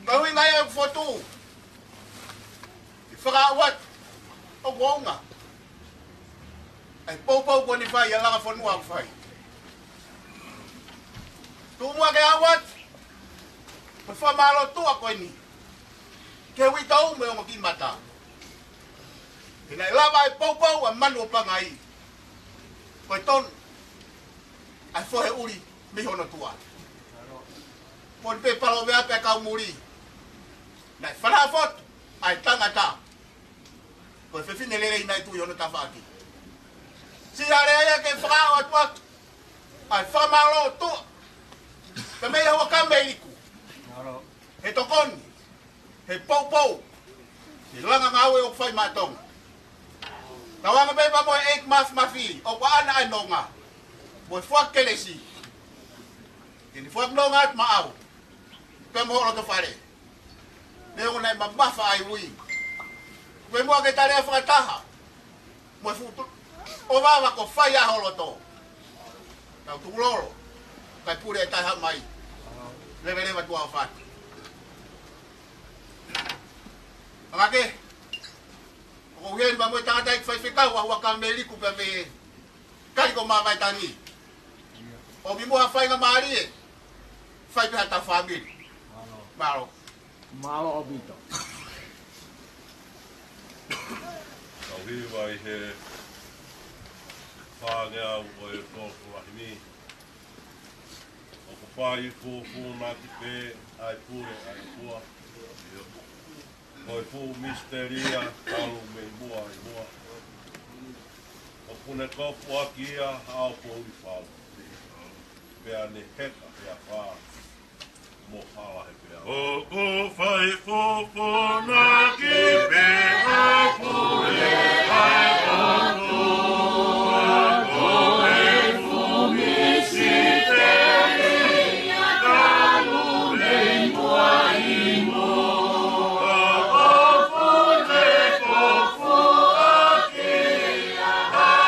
Ka ʻuhinga ia ʻeku fotu, ke fakaʻau atu ʻoku ʻaonga ʻa e poupou kuo ne fai, ʻa e langa fonua kuo fai. Tuku muʻa ke ʻau atu mo e fakamālō tuʻa ko eni ki he uitou mo e ongo kiʻi mata, he naʻe lava e poupou ʻa Manuʻopangai, ko e tonu ʻa e fohe ʻuli mei hono tuʻa. Poni pē palo vea pē kau muli, naʻe fanafotu ʻa e tangata, ko e fefine lelei naʻe tuʻu ʻi hono tafaʻaki. Siʻi lea ia ke fakaʻau atu ʻa e fakamālō tuʻa pē mei Huʻakavameiliku, he tokoni, he poupou, he langa ngāue ʻoku fai maʻa Tonga. Tauange pē pea mo e ʻEiki Mafimafi, ʻoku ʻaʻana ʻa e nonga mo e foaki kelesi, ke ne foaki nonga atu maʻau pea mo hoʻo loto fale. Neongo naʻe mamafa ʻa e ui, ko e muʻa ke ta lea fakataha mo e fuʻu ʻovava kuo fai ʻa ho loto. Tau tukulolo, kae pule e taʻehāmai. Leveleva tuʻa ʻofa atu. Hanga kehe, ʻoku ou ʻi heni pea mo e tangataʻeiki faifekau ʻa Huʻakavameiliku pea mei Kaliko Mavaetangi. ʻOmi muʻa ha faingamālie, fai pē ha tau fāmili. Mālō. Mālō ʻaupito. Kau hiva ʻi he fāngeau ʻo e tō kulahi ni. ʻOku fai fufū na ki pē ʻa e pule ʻa e ʻOtua. Ko e fuʻu misitelia talu mei muʻa ʻi muʻa. ʻOku ne kofu ʻaki ia ʻa e poʻuli fau, pea ne heka he afā mo hala he peau. ʻOku fai fufū na ki pē ʻa e pule ʻa e ʻOtua. Ko e fuʻu misitelia talu mei muʻa ʻi muʻa. ʻOku ne kofu ʻaki ʻa e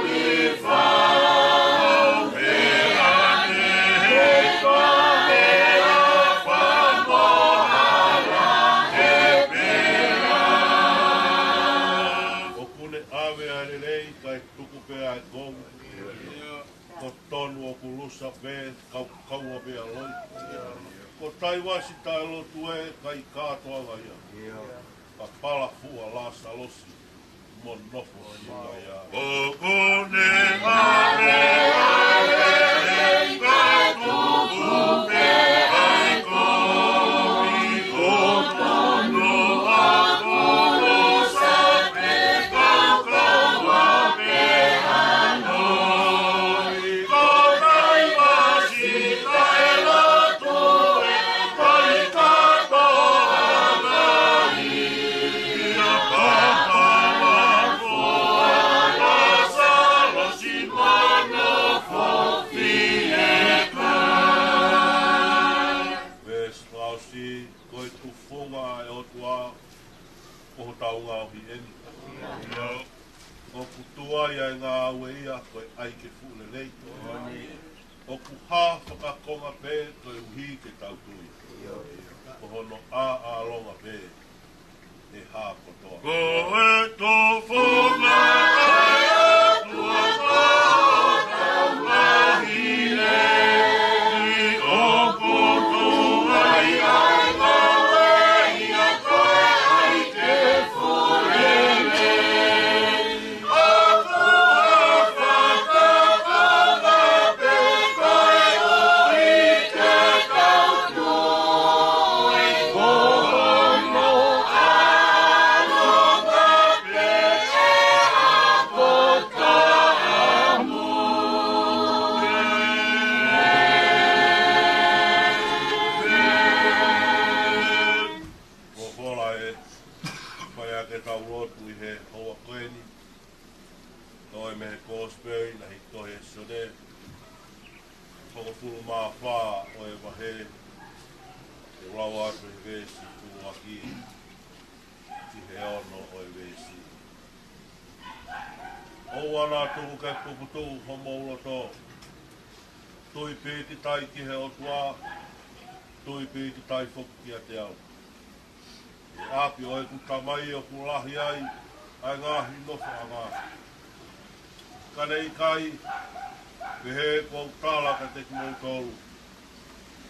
poʻuli fau, pea ne heka he afā mo hala he peau. ʻOku ne ʻave ʻa e lelei kae tuku pē ʻa e kovi. Ko tonu ʻoku lusa pē, kaukaua pē ʻa loi. Ko Taiwasi taʻelotu ē, kai kātoanga ia. Ka pala fuʻu ʻa Lasalosi mo nofo singa ia. ʻOku Ko e ngaohi eni. ʻOku tuai ʻa e ngāue ia ko e ʻai ke fuʻu lelei. ʻOku hā fakakonga pē koeʻuhi ke tau tui. Ko hono ʻāʻālonga pē ʻe hā kotoa. Ko e tofonga ʻa e ʻOtua ko hotau ngaohi eni, ʻoku tuai ʻa e ngāue ia ko e ʻai ke fuʻu lelei. ʻOku hā fakakonga pē koeʻuhi ke tau tui. Ko hono ʻāʻālonga pē ʻe hā kotoa. Folofola ē, fai ā ke tau lotu ʻi he houa ko eni. Toe mei he Kosipeli naʻe tohi ʻe Sione, hongofulu mā fā ʻo e vahe, ʻe lau atu he veesi ʻuluaki ki he ono ʻo e veesi. ʻOua naʻa tuku ke puputuʻu homou loto. Tui pīkitai ki he ʻOtua, tui pīkitai foki kiate au. ʻI he ʻapi ʻo ʻeku Tamai ʻoku lahi ai ʻa e ngaahi nofoʻanga. Ka ne ʻikai, pehē ʻoku ou tala kiate kimoutolu,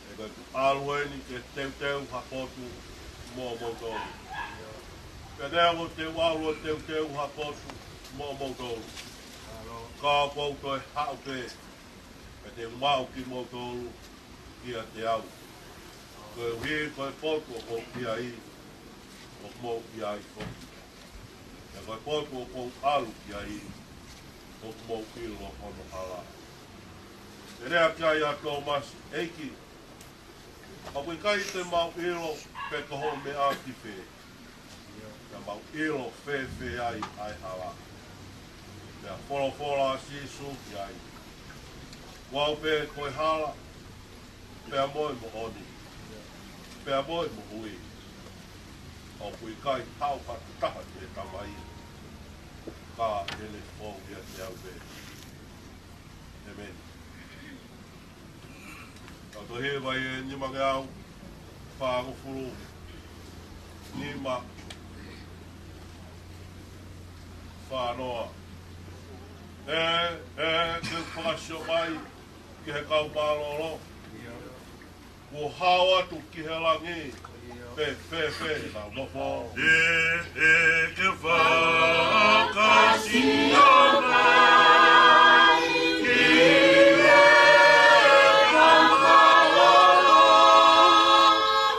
he ko ʻeku ʻalu eni ke teuteu ha potu moʻomoutolu. Pea neongo te u ʻalu ʻo teuteu ha potu moʻomoutolu, ka ʻoku ou toe haʻu pē, pea te u maʻu kimoutolu kiate au. Koeʻuhi ko e potu ʻoku ou ʻi ai, ʻoku mou ʻi ai foki. Pea ko e potu ʻoku ou ʻalu ki ai, ʻoku mou ʻilo hono hala. Pea lea ki ai ʻa Tōmasi, ʻEiki, ʻoku ʻikai te mau ʻilo pe ko hoʻo meʻa ki fē. Pea mau ʻilo fēfē ai ʻa e hala. Pea folofola ʻa Sīsū ki ai, Ko au pē ko e hala, pea mo e moʻoni, pea mo e moʻui. ʻOku ʻikai haʻu ha taha ki he Tamai, ka ʻi heʻene fou ʻiate au pē. ʻĒmeni. Tau tohi ʻi he vahe nimangeau fāngofulu nima, fā noa. ʻE, ʻe, ke fakasio mai ki he kau mālōlō. Kuo hao atu ki he langi, pe fēfē ʻenau nofo. ʻE, ʻe ke fakasio mai ki he kau mālōlō.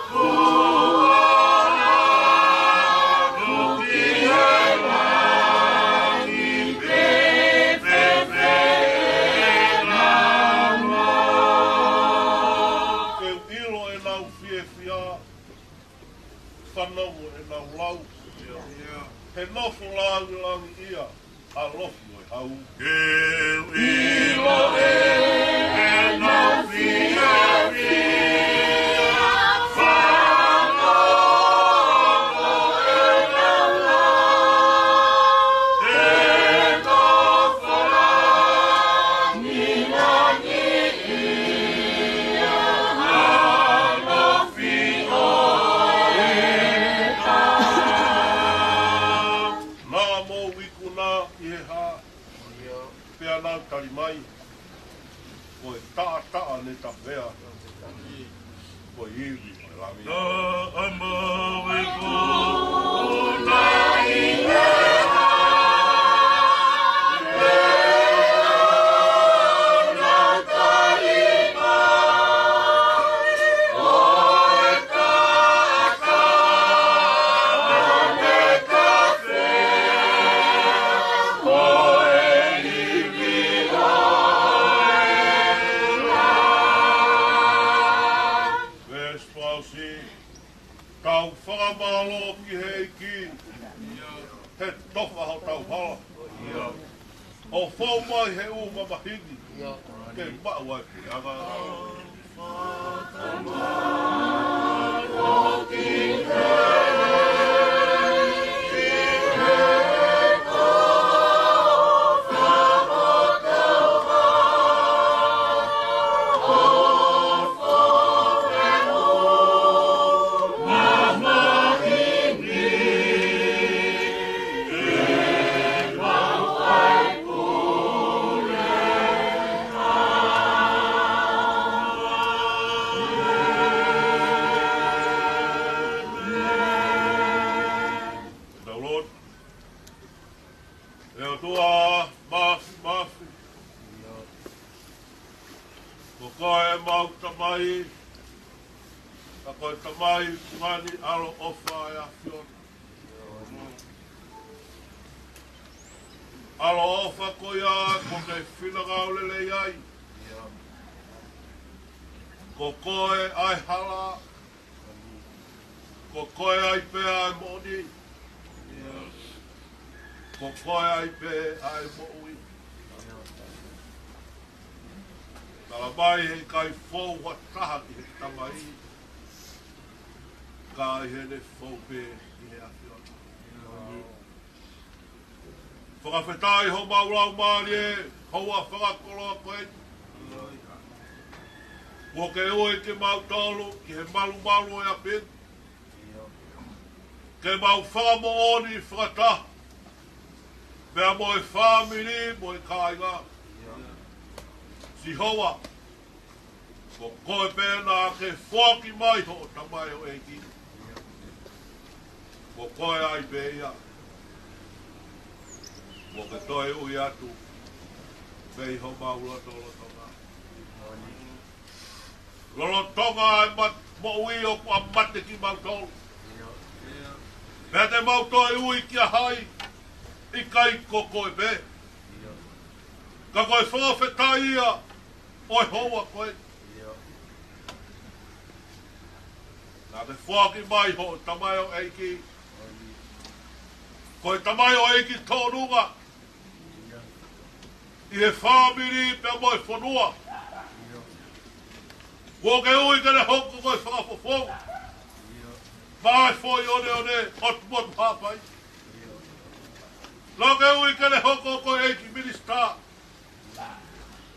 Kuo hao atu ki he langi, pe fēfē ʻenau nofo. Ke u ʻilo ʻenau fiefia, fanongo ʻenau lau. He nofo langilangiʻia ʻa Lofi ʻo e Hau. Ke u ʻilo ʻenau fiefia, fanongo ʻenau lau. He nofo langilangiʻia ʻa Lofi ʻo e Hau. Naʻa mou ikuna ʻi he hā, pea nau tali mai, Ko e taʻataʻa ne tapea, ko e ivi ʻo e Lami. Naʻa mou ikuna ʻi he hā, pea nau tali mai, Ko e taʻataʻa ne tapea, ko e ivi ʻo e Lami. Veesi fā ʻosi, Tau fakamālō ki he ʻEiki, he tofa hotau hala, ʻo fou mai he ʻū mamahi ni, ke maʻu ʻa e puleʻanga. Fakamālō ki he ʻEiki, Ko e mau Tamai, ka ko e Tamai fungani ʻaloʻofa ʻa e ʻAfiona. ʻAloʻofa ko ia ʻoku ke finangalo lelei ai. Ko koe ʻa e hala, ko koe ai pē ʻa e moʻoni, ko koe ai pē ʻa e moʻui. Tala mai he ʻikai fou ha taha ki he Tamai, ka ʻi heʻene fou pē ki he ʻAfiona. Fakafetaʻi homau laumālie, houa fakakoloa ko eni. Kuo ke ui kimautolu ki he malumalu ʻo e ʻapi ni, ke mau fakamoʻoni fakataha pea mo e fāmili mo e kāinga. Sihova, ko koe pē naʻa ke foaki mai hoʻo tamaioʻeiki. Ko koe ai pē ia. Kuo ke toe ui atu mei homau lotolotonga. Lolotonga e mat-, moʻui ʻoku ʻa mate kimautolu. Pea te mau toe ui kia hai, ʻikai ko koe pē. Ka ko e fakafetaʻi ia ʻo e houa ko ē. Naʻa ke foaki mai hoʻo tamaioʻeiki. Ko e tamaioʻeiki tōnunga ʻi he fāmili pea mo e fonua. Kuo ke ui ke ne hoko ko e fakafofonga maʻa e foʻi oneone ʻo Tupou Haʻapai. Naʻa ke ui ke ne hoko ko e ʻeiki minisitā.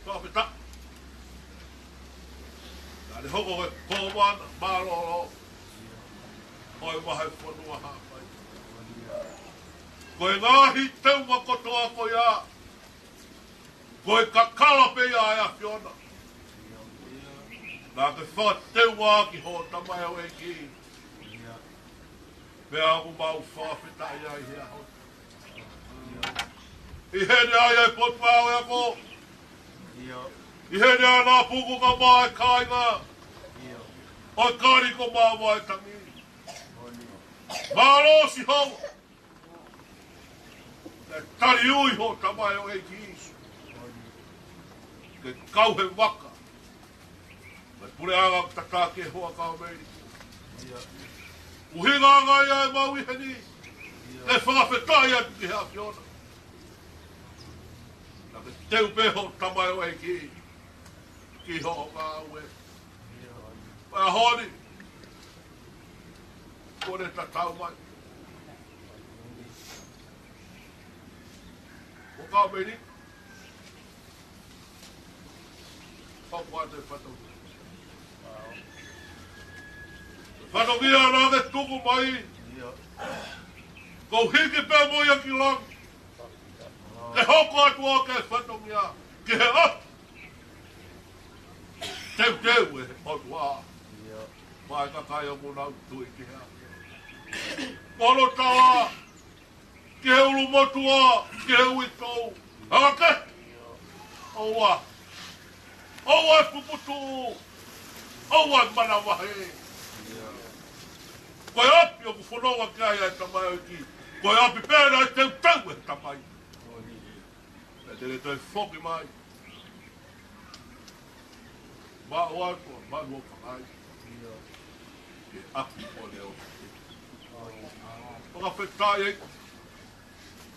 Fakafetaʻi. Naʻa ne hoko ko e kōvana mālōlō ʻo e vahefonua Haʻapai. Ko e ngaahi teunga kotoa ko ia, ko e kakala pē ia ʻa e ʻAfiona. Naʻa ke fakateungaʻaki hoʻo tamaioʻeiki. Pea ʻoku mau fakafetaʻi ai he ʻaho ni. ʻI heni ai e potu ʻa e ako. ʻI heni ʻa Napuku kae ʻumaʻā e kāinga ʻo e Kaliko mo Vaitangi. Mālō Sihova. ʻE tali ui hoʻo tamaioʻeiki ke kau he vaka. Mai puleʻanga ʻoku tataki e hoa ka o mei. ʻUhinga ange ia ʻemau ʻi heni ke fakafetaʻi atu ki he ʻAfiona. Naʻa ke teu pē hoʻo tamaioʻeiki ki hoʻo ngāue. Pea ʻaho ni, kuo ne tatau mai. Ko ka meni, ko kuo te fatongia. Fatongia naʻa ke tuku mai. Ko hiki pē mo ia ki langi. Ke hoko atu ʻa e fatongia ki he ʻaho. Teuteu ʻe he ʻOtua maʻa e kakai ʻoku nau tui ki he ʻAfiona. Kolo tawa ki he ʻulumotuʻa, ki he uitou. Hanga ke ʻoua, ʻoua ʻe puputuʻu, ʻoua ʻe manavahē. Ko e ʻapi ʻoku fononga ki ai ʻa e tamaioʻeiki, ko e ʻapi pē naʻe teuteu ʻe he Tamai. Pea te ne toe foki mai. Maʻu atu ʻa e manu ʻo e kakai ki he ʻapi ʻo e leʻo. Fakafetaʻi ʻEiki.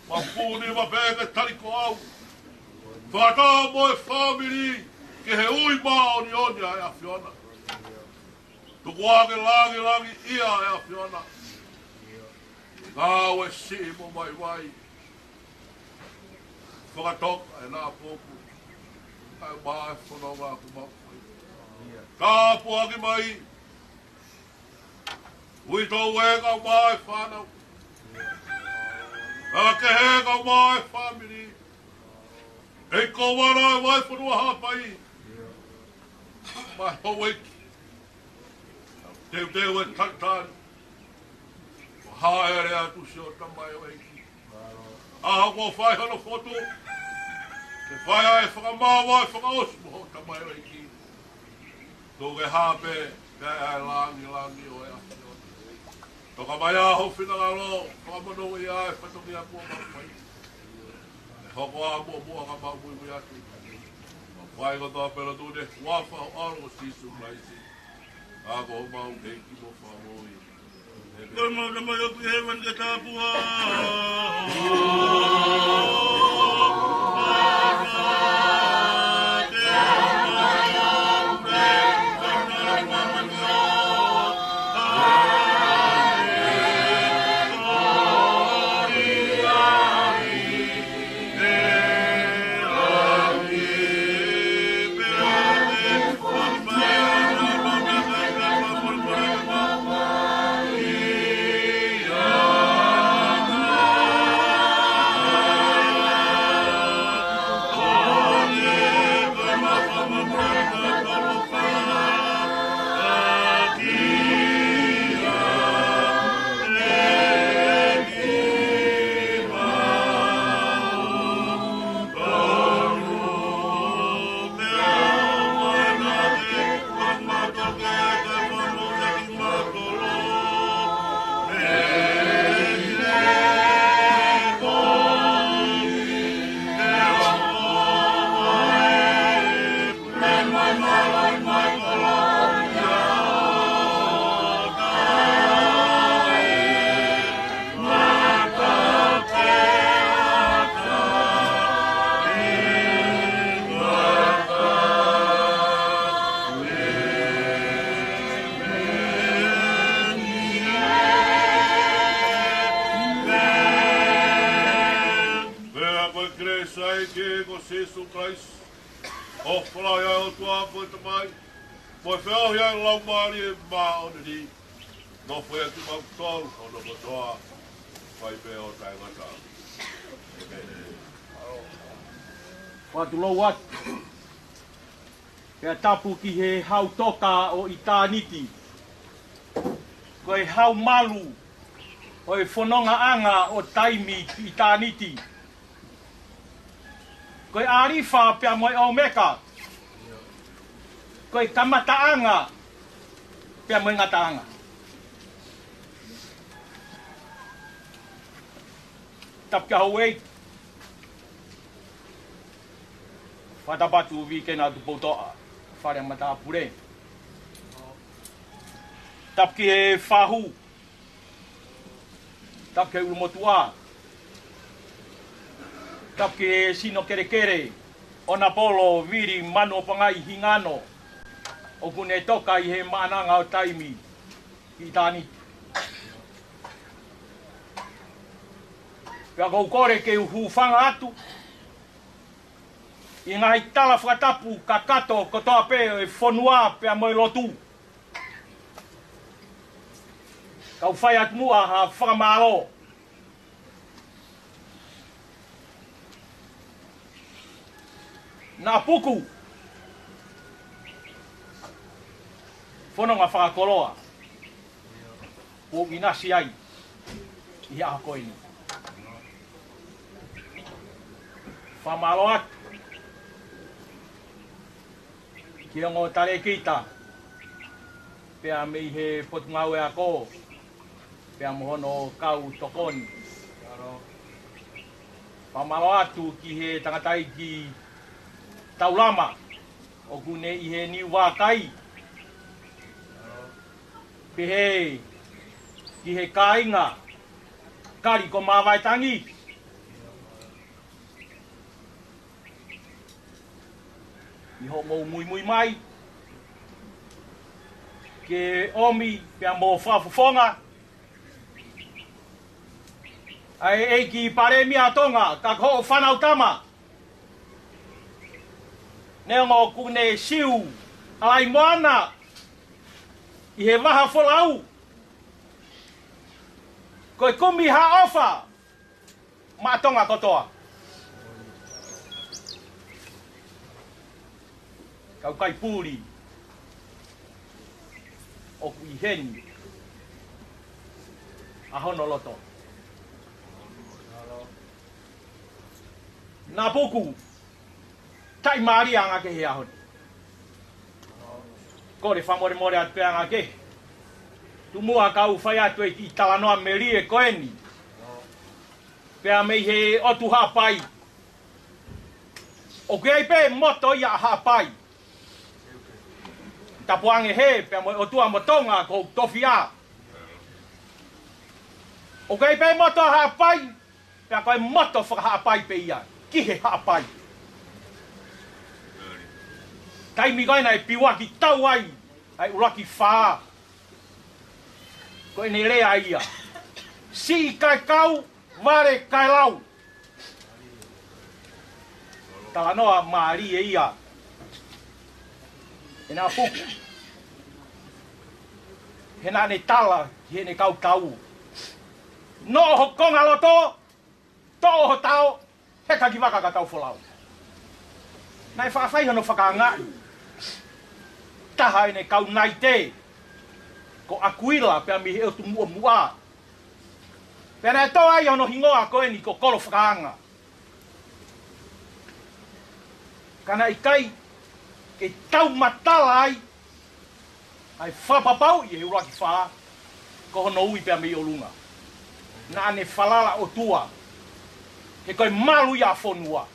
Mau puni ma pē ke tali ko au. Fakataha mo e fāmili ki he ui māʻoniʻoni ʻa e ʻAfiona. Tuku ā ke langilangiʻia ʻa e ʻAfiona. Ngāue siʻi mo vaivai. Fakatoka ʻe Napoku ʻa e maʻu fononga ʻoku mau fai. Tāpuaki mai. Uitou ē kae ʻumaʻā e fānau. Kae kehe kae ʻumaʻā e fāmili. ʻEiki Kōvana ʻo e Vahefonua Haʻapai. Mo e houʻeiki. Teuteu e talitali. Ko e hāʻele atu siʻo tamaioʻeiki. ʻAho kuo fai hono fotu, ke fai ʻa e fakamaau ʻa e fakaʻosi mo hoʻo tamaioʻeiki. Tuku ke hā pē, kae ʻai langilangi ʻo e ʻAfiona. Toka mai ā ho finangalo, fakamonūʻia e fatongia kuo mau fai. ʻE hoko ā muʻomuʻa ka mau muimui atu. Mau fai kotoa pē lotu ni, huafa ho ʻAlo ko Sīsū Kalaisi. Ka ko homau ʻEiki mo Fakamoʻui. Ko e mau na mai ʻoku ʻi hēvani ke tāpuhā. Pea ko e kelesi ʻa e ʻEiki ko Sīsū Kalaisi, ʻofa lahi ʻa e ʻOtua ko e Tamai, mo e feohi ʻa e Laumālie Māʻoniʻoni, nofoʻia kimautolu hono kotoa, fai pē ʻo taʻengata. ʻĒmeni. Fakatulou atu. Pea tapu ki he hau toka ʻo ʻitāniti. Ko e hau malu ʻo e fonongaʻanga ʻo taimi ki ʻitāniti. Ko e ʻĀlifa pea mo e ʻOmeka. Ko e kamataʻanga pea mo e ngataʻanga. Tapu ki he houʻeiki. Fakatapu atu Vikena Tupoutoʻa, Fale ʻa Matāpule. Tapu ki he fahu. Tapu ki he ʻulumotuʻa. Tapu ki he sino kelekele, ʻOnapolo Vili Manuʻopangai Hingano, ʻoku ne toka ʻi he maʻananga ʻo taimi ki ʻitāniti. Pea ʻoku ou kole ke u hūfanga atu ʻi he ngaahi tala fakatapu kakato kotoa pē ʻo e fonua pea mo e lotu. Kau fai atu muʻa ha fakamālō. Naʻa puku fononga fakakoloa kuo u ʻinasi ai ʻi he ʻaho ko eni. Fakamālō atu ki he ongo talēkita, pea mei he Potungāue Ako, pea mo hono kau tokoni. Fakamālō atu ki he tangataʻeiki Taulama, ʻoku ne ʻi he niu vākai. Pehē ki he kāinga Kali ko Māvaetangi, ʻi hoʻomou muimui mai ke ʻomi pea mo fakafofonga ʻa e ʻEiki Palēmia ʻa Tonga, ka ko hoʻo fānau tama, neongo ʻoku ne siu ʻa Laimoana ʻi he vaha folau, ko e kumi ha ʻofa maʻa Tonga kotoa. Kau kai puli ʻoku ʻi heni ʻa hono loto. Naʻa puku taʻimālie anga ke he ʻaho ni. Kole fakamolemole atu pē ange ke tuku muʻa kau fai atu e kiʻi talanoa melie ko eni pea mei he ʻotu Haʻapai. ʻOku ʻi ai pē moto ia ʻa Haʻapai. Tapu ange hē pea mo e ʻOtua mo Tonga ko hoku tofiʻa. ʻOku ʻi ai pē moto ʻa Haʻapai, pea ko e moto faka-Haʻapai pē ia ki he Haʻapai. Taimi ko ē naʻe piuaki tau ai ʻa e ʻUluaki Fā, ko ʻene lea ia: Siʻi kae kau, vale kae lau. Talanoa mālie ia ʻa Naʻapuku. He naʻa ne tala ki heʻene kau tau: Noʻo ho kongaloto, toʻo ho tao, heka ki vaka ka tau folau. Naʻe faʻa fai hono fakaangaʻi taha ʻene kau naite ko ʻAkuila pea mei he ʻotu Muʻomuʻa. Pea naʻe tō ai hono hingoa ko eni ko Kolo Fakaanga. Ka naʻe ʻikai ke tau matala ai ʻa e fakapapauʻi ʻe he ʻUluaki Fā ko hono ui pea mei ʻolunga. Naʻa ne falala ʻOtua, he ko e malu ia ʻa e fonua.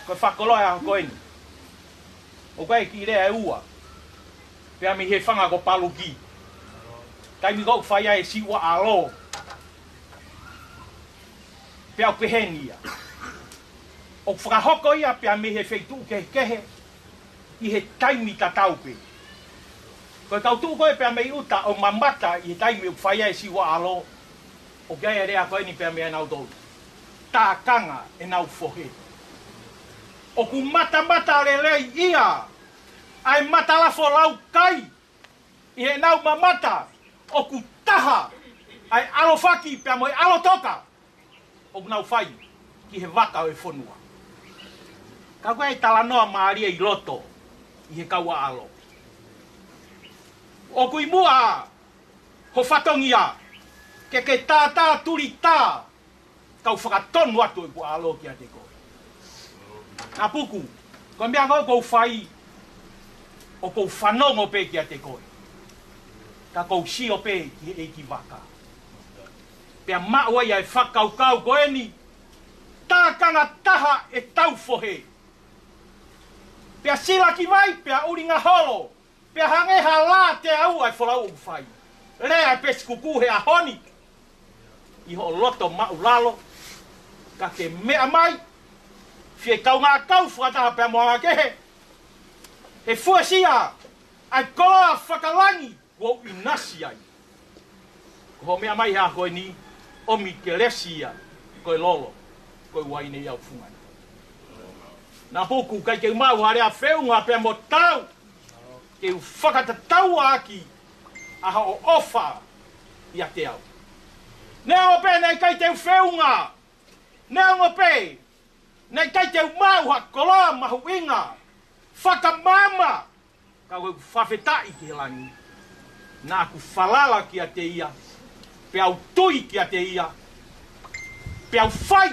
Ko e fakakoloa ʻo e ʻaho ko eni, ʻoku ʻi ai e kiʻi lea ʻe ua pea mei he fanga ko Paluki. Taimi ko ē ʻoku fai ai e siʻi ʻuʻalo, pea ʻoku peheni ia. ʻOku fakahoko ia pea mei he feituʻu kehekehe ʻi he taimi tatau pē. Ko e kau tuʻu ko ē pea mei ʻuta ʻo mamata ʻi he taimi ʻoku fai ai e siʻi ʻuʻalo, ʻoku ʻi ai e lea ko eni pea mei ʻanautolu: Tākanga ʻenau fohe. ʻOku matamata lelei ia ʻa e matalafolaukai ʻi heʻenau mamata ʻoku taha ʻa e ʻalofaki pea mo e ʻalotoka ʻoku nau fai ki he vaka ʻo e fonua. Ka ko e talanoa mālie ʻi loto ʻi he kau ʻaʻalo. ʻOku ʻi muʻa ho fatongia ke ke tātā tulitā, kau fakatonu atu ʻeku ʻalo kiate koe. Naʻapuku, ko e meʻa ko ē ʻoku ou fai, ʻoku ou fanongo pē kiate koe, ka ʻoku ou sio pē ki he ʻeikivaka. Pea maʻu ai ʻa e fakakaukau ko eni: Tākanga taha ʻetau fohe. Pea silaki vai, pea ʻulinga holo, pea hangē ha lā teau ʻa e folau ʻoku fai. Lea e pesikukū he ʻaho ni: ʻI hoʻo loto maʻulalo, ka ke meʻa mai, fie kaungā kau fakataha pea mo anga kehe, he fuesia ʻa e koloa fakalangi kuo u ʻinasi ai. Ko hoʻo meʻa mai he ʻaho ko eni, ʻomi kelesi ia, ko e lolo, ko e uaine ia ʻoku fungani. Naʻapuku, ʻikai ke u maʻu ha lea feʻunga pea mo tau ke u fakatatau ʻaki ʻa hoʻo ʻofa ʻiate au. Neongo pē naʻe ʻikai te u feʻunga, neongo pē naʻe ʻikai te u maʻu ha koloa mahuʻinga fakamaama, ka ʻoku ou fakafetaʻi ki he langi naʻa ku falala kiate ia, peau tui kiate ia, peau fai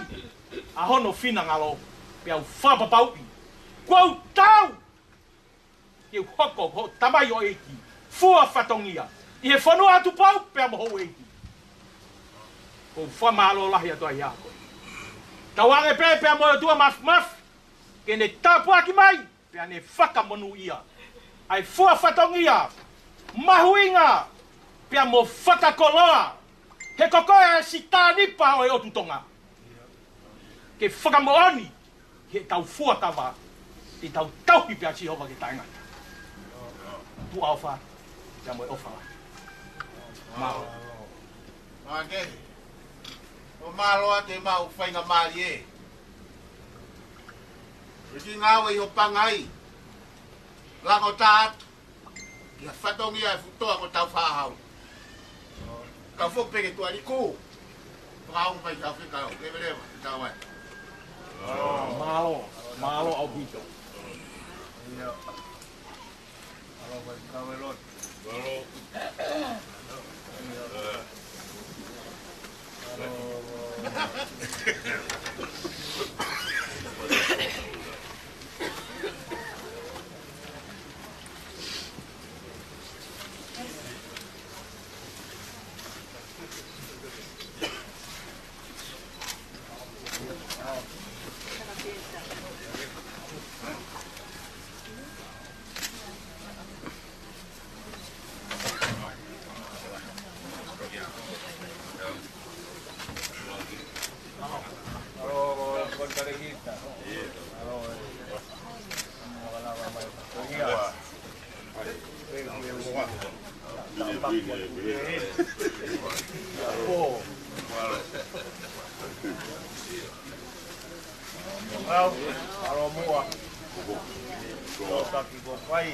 ʻa hono finangalo, peau fakapapauʻi kuo u tau ke u hoko ko hoʻo tamaioʻeiki fua fatongia ʻi he fonua ʻo Tupou pea mo houʻeiki. ʻOku ou fakamālō lahi atu ai ʻa koe. Tauange pē pea mo e ʻOtua Mafimafi ke ne tāpuaki mai pea ne fakamonūʻia ʻa e fua fatongia mahuʻinga pea mo fakakoloa, he ko koe ʻa e sitanipa ʻo e ʻOtu Tonga. Ke fakamoʻoni ke tau fuakava, ke tau tauhi pea Sihova ke taʻengata. Tuʻa ʻofa, pea mo e ʻofa lahi. Mālō. Māke, ʻo mālō atu e maʻu faingamālie. ʻE ki ngāue ʻi ho pangai, lango tā atu ki ha fatongia ʻe futoa ko Taufaʻāhau. Kau foki pē ki Tuʻaliku. Pakaongo mai ki ʻAfilika, leveleva, tau ai. Mālō, mālō ʻaupito. Ia. Mālō mai, kau e lotu. Mālō. Au, alo mua. Lo taki ko fai.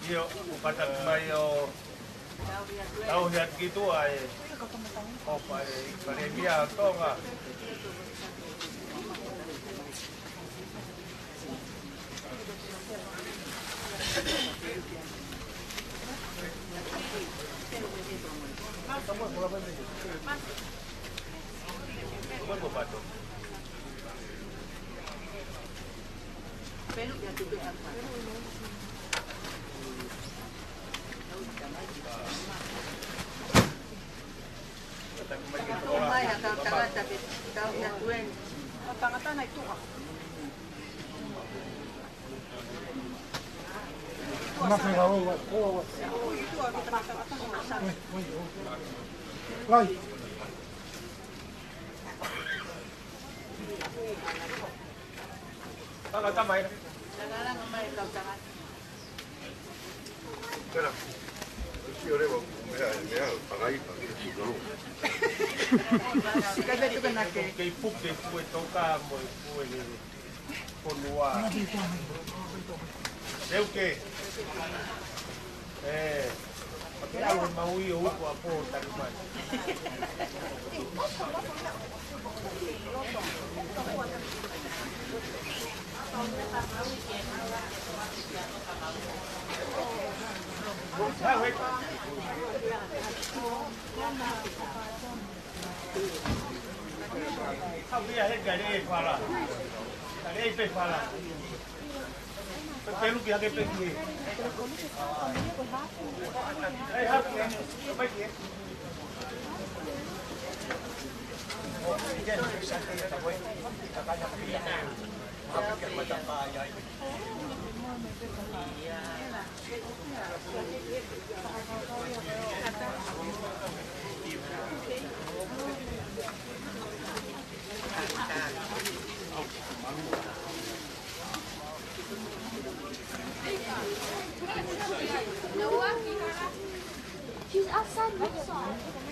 ʻIo, ʻoku kātaki mai ʻo tauhi atu ki tuʻa e, ʻo pa e, Palēmia ʻo Tonga. Tau mai ha kau tangata ke tau ia tuen. Kau tangata nai tuʻa. Maka rau, ua, ua, ua. Ui, tuʻa, ke tangata, tangata. Ui, ui, ui. Lai. Tangata mai. Tangata mai, kau tangata. Kei puke, kue toka mo e kue lele. Konua. Leuke. E. Pake alu mau ʻi ʻo uko a po tari mai. Hau ia he kare e fala. Kare e pe fala. Pe pelu ki hake pe ki he. Ei, hau ki he. Mai ki he. She's outside Microsoft.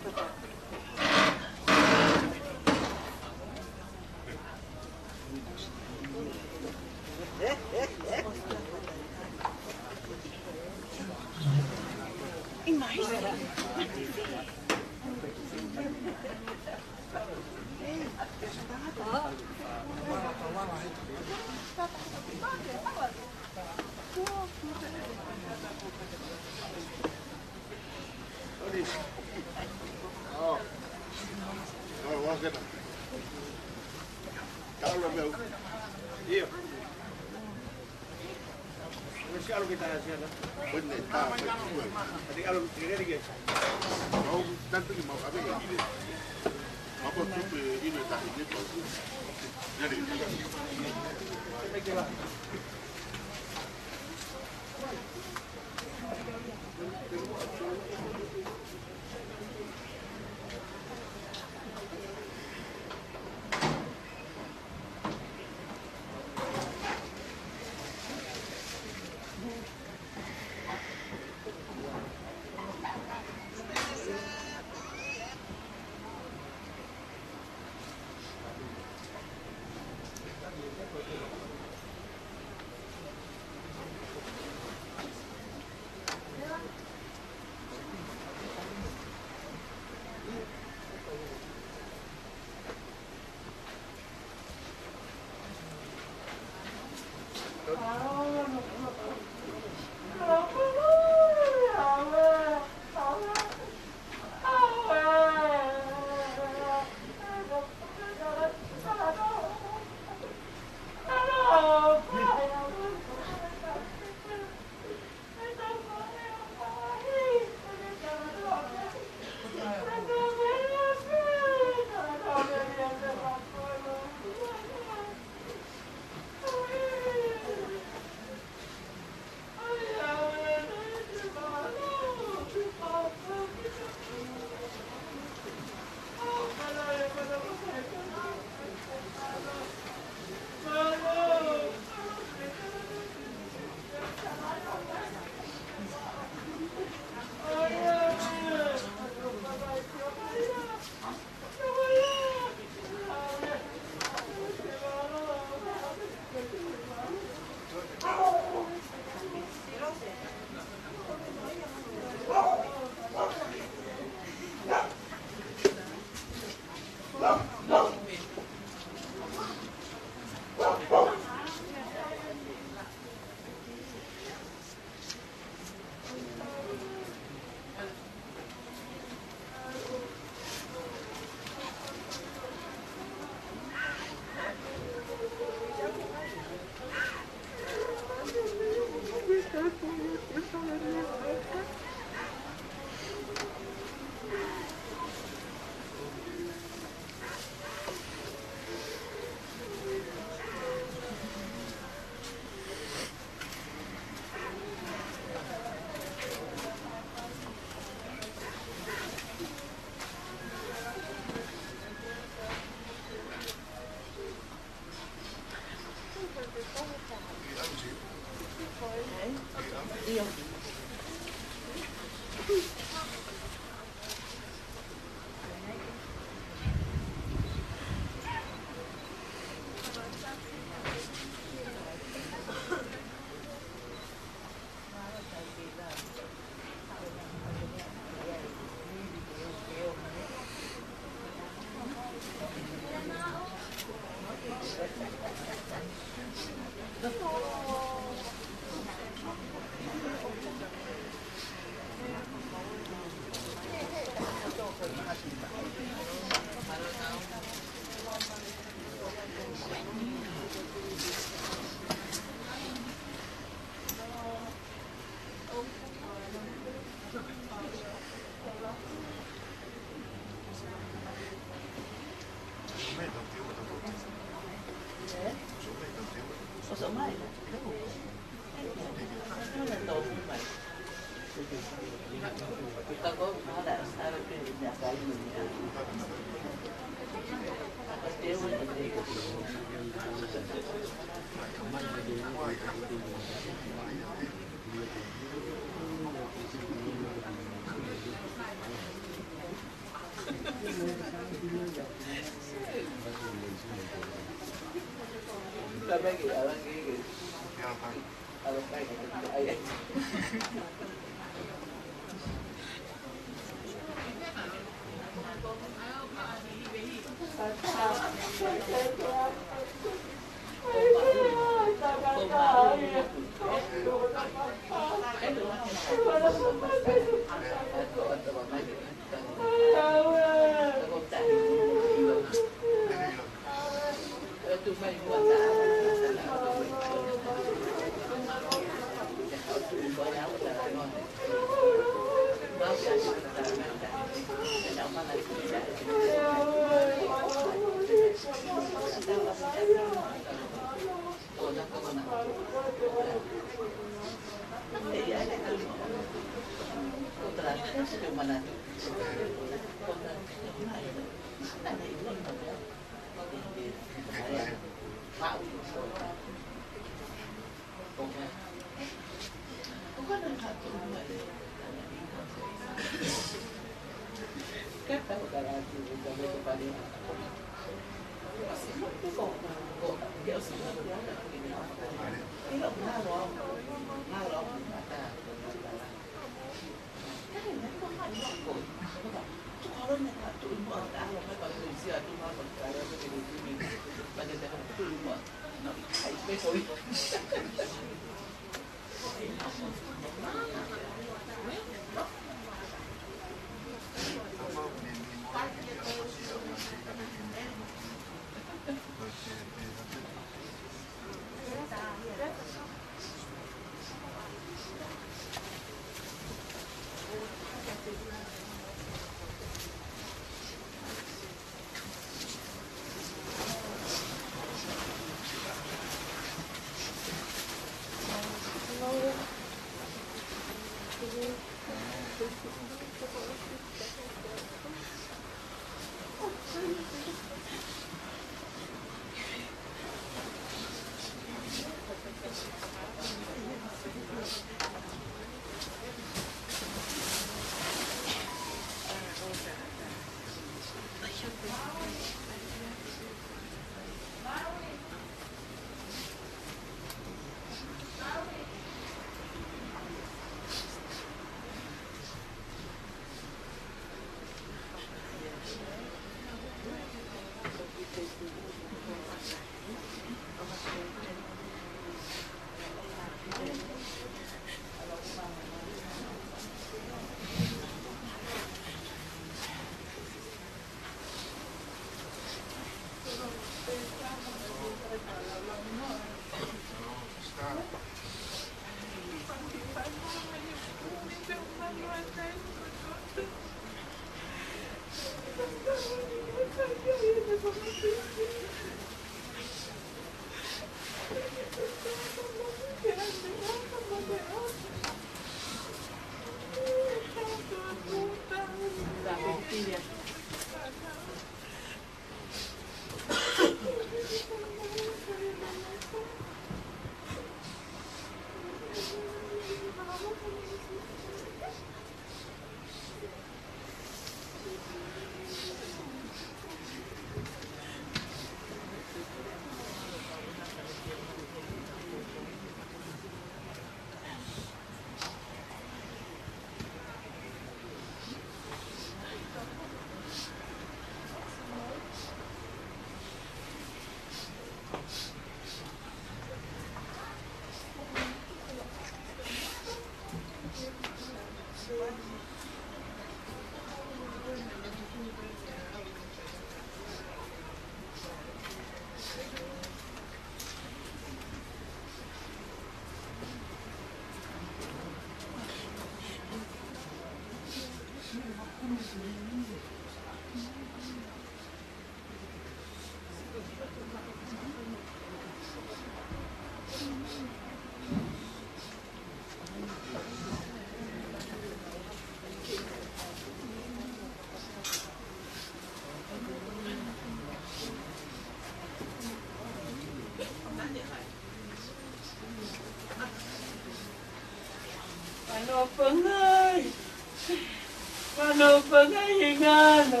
Ngano.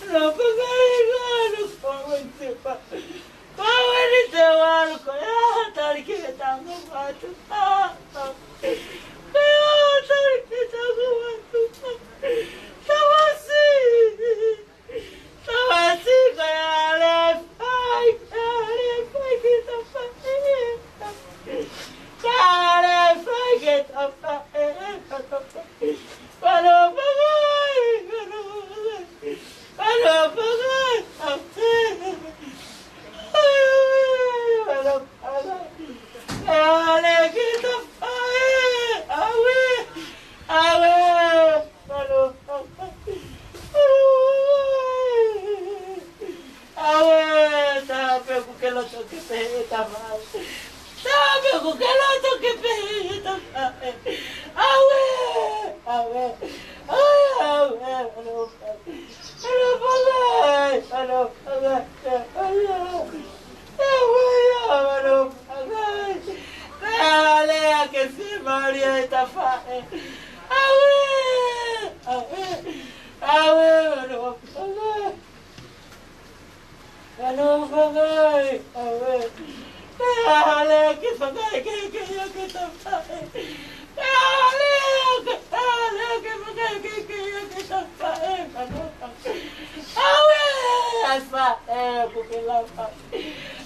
Ngano, Pangai, ngano, ko eni te pa. Ko eni te walu, ko e hā tali ki he tango matu. Ko e hā tali ki he tango matu. Tamasiʻi. Tamasiʻi, ko e hā le fai, ko e hā le fai ki he tafaʻaki. Ko e hā le fai ki he tafaʻaki. Mano Pangai, mano Pangai, mano Pangai, ʻauē, mano Pangai. Ale ki ta faʻē, ʻauē, ʻauē, mano Pangai, mano Pangai. ʻAuē, tapu ʻoku ke loto ke pehē ʻe ta faʻē. Tapu ʻoku ke loto ke pehē ʻe ta faʻē. ʻAuē, ʻauē, ʻauē, ʻauē, mano Pangai. Mano Pangai, mano Pangai, ʻauē. ʻAuē, mano Pangai. Pea lea ke fiemālie ʻe ta faʻē. ʻAuē, ʻauē, ʻauē, mano Pangai. Mano Pangai, ʻauē. Pea lea ke fakaʻekeʻeke ia ki ta faʻē. Pea lea ke, pea lea ke fakaʻekeʻeke ia ki ta faʻē, mano Pangai. ʻAuē, ʻa faʻē ʻoku ke lava.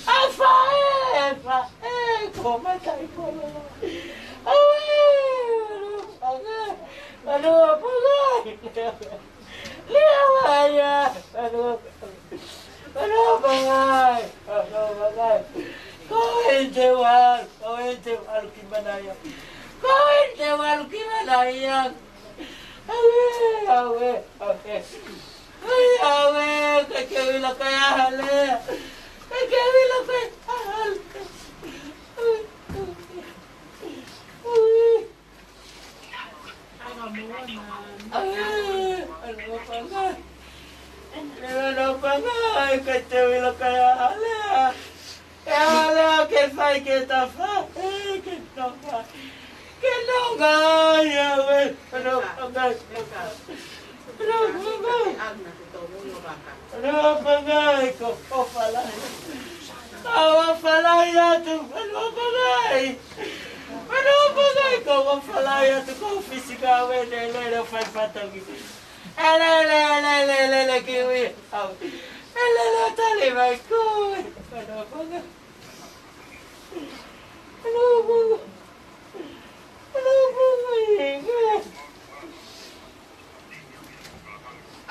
ʻA faʻē, ʻa faʻē, ko mata i ko lava. ʻAuē, mano Pangai, mano Pangai. Lea mai ia, mano, mano Pangai, mano Pangai. Ko eni te walu, ko eni te walu ki mana ia. Ko eni te walu ki mana ia. ʻAuē, ʻauē, ʻauē. ʻAuē, ʻauē, ka ke ʻilo ko e hā lea. Ka ke ʻilo ko e hā lea. ʻAuē. ʻAuē, mano Pangai. Mano Pangai, ka te ʻilo ko e hā lea. ʻE hā lea ke fai ki ta faʻē, ke nonga. Ke nonga ai, ʻauē, mano Pangai. Mano Pangai. Mano Pangai, ko e ʻofa lahi. ʻOfa lahi atu, mano Pangai. Mano Pangai, ko e ʻofa lahi atu, ko e fisika ʻave ne lele ʻo fai fatongia. ʻElele, ʻelele, ʻelele, kiwi. ʻAuē. ʻElele, tali mai koe. Mano Pangai. Mano Pangai. Mano Pangai.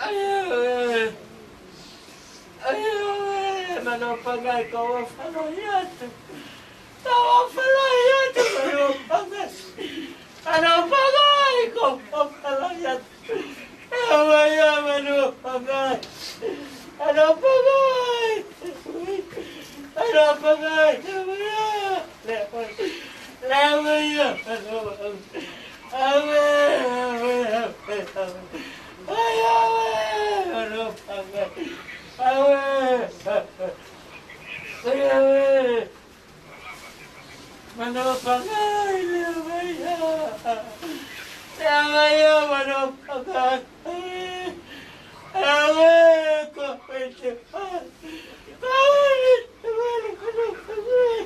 ʻAuē. ʻAuē, mano Pangai, ko e ʻofa lahi atu. Ko e ʻofa lahi atu, mano Pangai. Mano Pangai, ko e ʻofa lahi atu. ʻE ʻomai ia, mano Pangai. Mano Pangai. Mano Pangai, ʻe ʻomai ia. Lea mai ia, mano, ʻauē, ʻauē, ʻauē, ʻauē. ʻAi, ʻauē, mano Pangai. ʻAuē, ʻauē, ʻauē. Mano Pangai, lea mai ia. Lea mai ia, mano Pangai. ʻAuē, ko e te pa. ʻAuē, ʻauē, mano Pangai.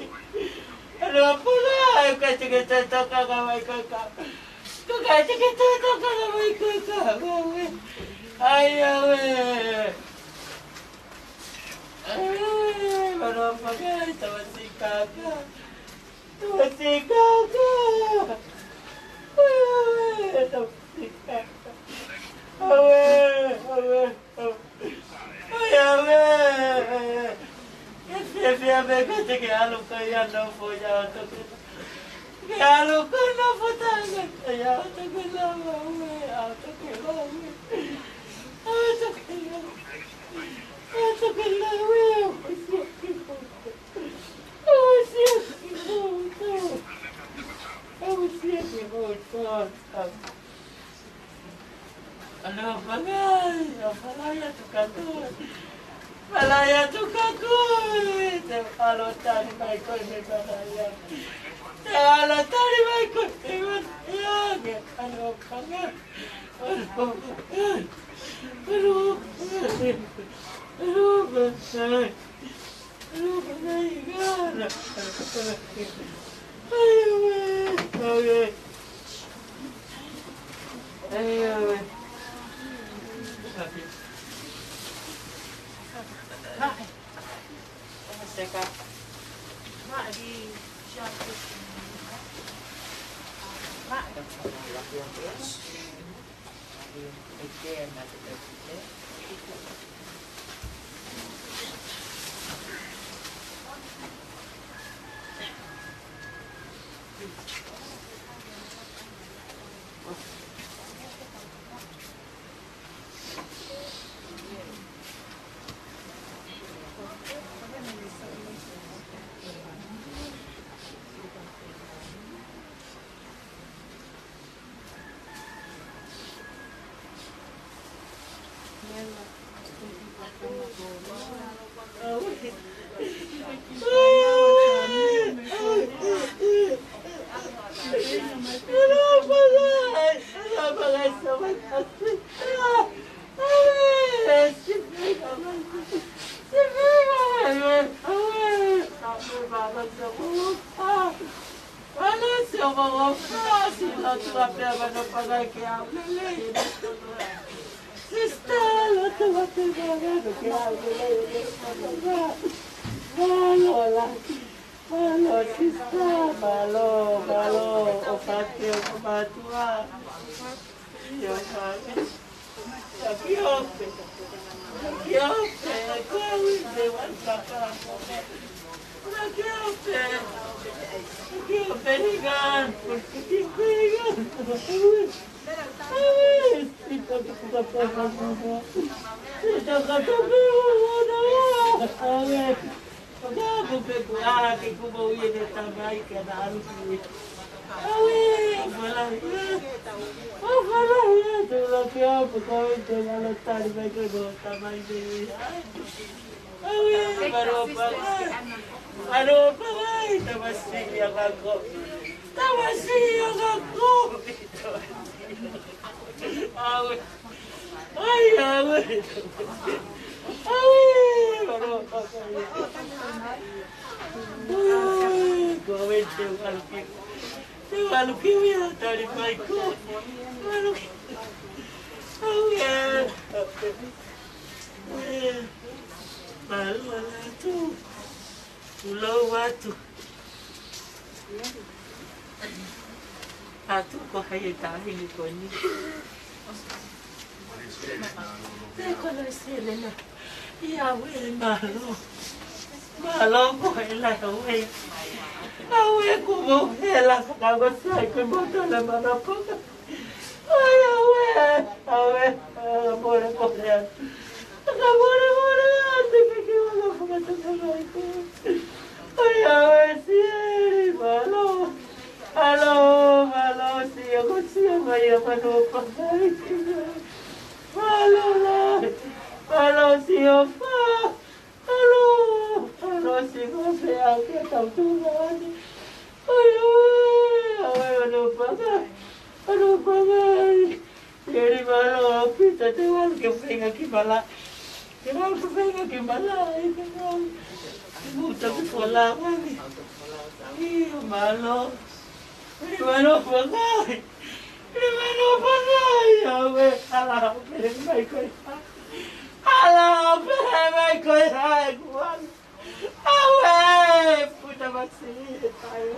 Mano Pangai, ka te ke tokanga mai ka ka. Ka ka te ke tokanga mai ka ka. ʻAuē. ʻAi, ʻauē. ʻAuē, mano Pangai, tamasiʻi kākā. Tamasiʻi kākā. ʻAuē, ʻauē, tamasiʻi kākā. ʻAuē, ʻauē, ʻauē. ʻAi, ʻauē, ʻauē. Ke fiefia pē ka te ke ʻalu ko ia nofo ia ʻo toki. Ke ʻalu ko ia nofo tangata ia ʻo toki lava ʻauē, ʻo toki lava ʻauē. ʻO toki lava ʻauē. ʻO toki lava ʻauē, ʻo siʻaki moutolu. ʻO siʻaki moutolu. ʻO siʻaki moutolu. Mano Pangai, ʻofa lahi atu kia koe. ʻOfa lahi atu kia koe. Te u ʻalu ʻo tali mai koe mei manaia. Te u ʻalu ʻo tali mai koe mei manaia. Mano Pangai. Mano Pangai. Sister, lotu atu mālō ke au lelei. Mālō la. Mālō, sister, mālō, mālō, ʻofa atu ki ho mātuʻa. ʻIo, mālō. Taki ope. Taki ope. Ko au te wan kaka. Taki ope. Taki ope, hinga. Taki ope, hinga. Aue, mālō Pangai, mālō Pangai, tamasiʻi ʻa e ngaahi kovi. Tamasiʻi ʻa e ngaahi kovi. Aue. Ai, aue. Aue, mālō Pangai. Aue, ko e te walu ki. Te walu ki ia, tali mai ko. Walu ki. Aue. Aue. Mālō atu. Tulou atu. Atu ko hai e taʻahine ko eni. Te ko na Selena. ʻIo, aue, mālō. Mālō ko e la aue. Aue, ko mo e la fakaʻosi ko mo tala mana poka. Ai, aue, aue, aue, mole, mole. Ka mole, mole, te ke ke wala fakatatau ai ko. Ai, aue, Sieli, mālō. Mālō, mālō, Sia, ko Sia, mai a mano pakai. Mālō, la. Mālō, Sia, fa. Mālō, mālō, Sia, ko Sia, ke tau tu nani. Ai, aue, aue, mano pakai. Mano pakai. Sieli, mālō, Pita, te walu ke feinga ki mala. Te walu ke feinga ki mala, ʻi te walu. Te muta ki fola wani. ʻIo, mālō. Sieli, mano pakai. Sieli, mano pakai. Aue, ala, pele mai ko e. Ala, pele mai ko e, ai, kuan. Aue, puta masi, ai.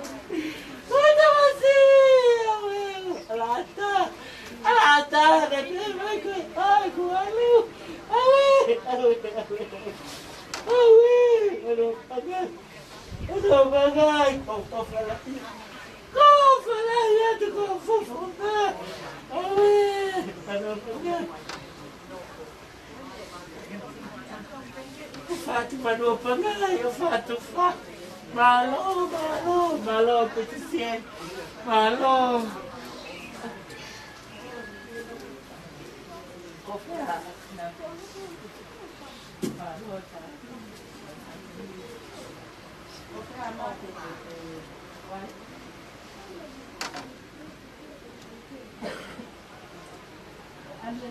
Puta masi, aue, alata, alata, na te mai ko, ai, kualu. Aue, aue, aue. Aue, ʻono paga, ʻono paga, ai, ko, ko fala. Ko fala, ia te ko fofo, aue, ʻono paga. ʻOfa atu mano paga, ʻofa atu fa. Mālō, mālō, mālō, Pita Sieli. Mālō. Ko fē? Mālō, ta. Ko fē, mālō, te, te, te, wai. Ane.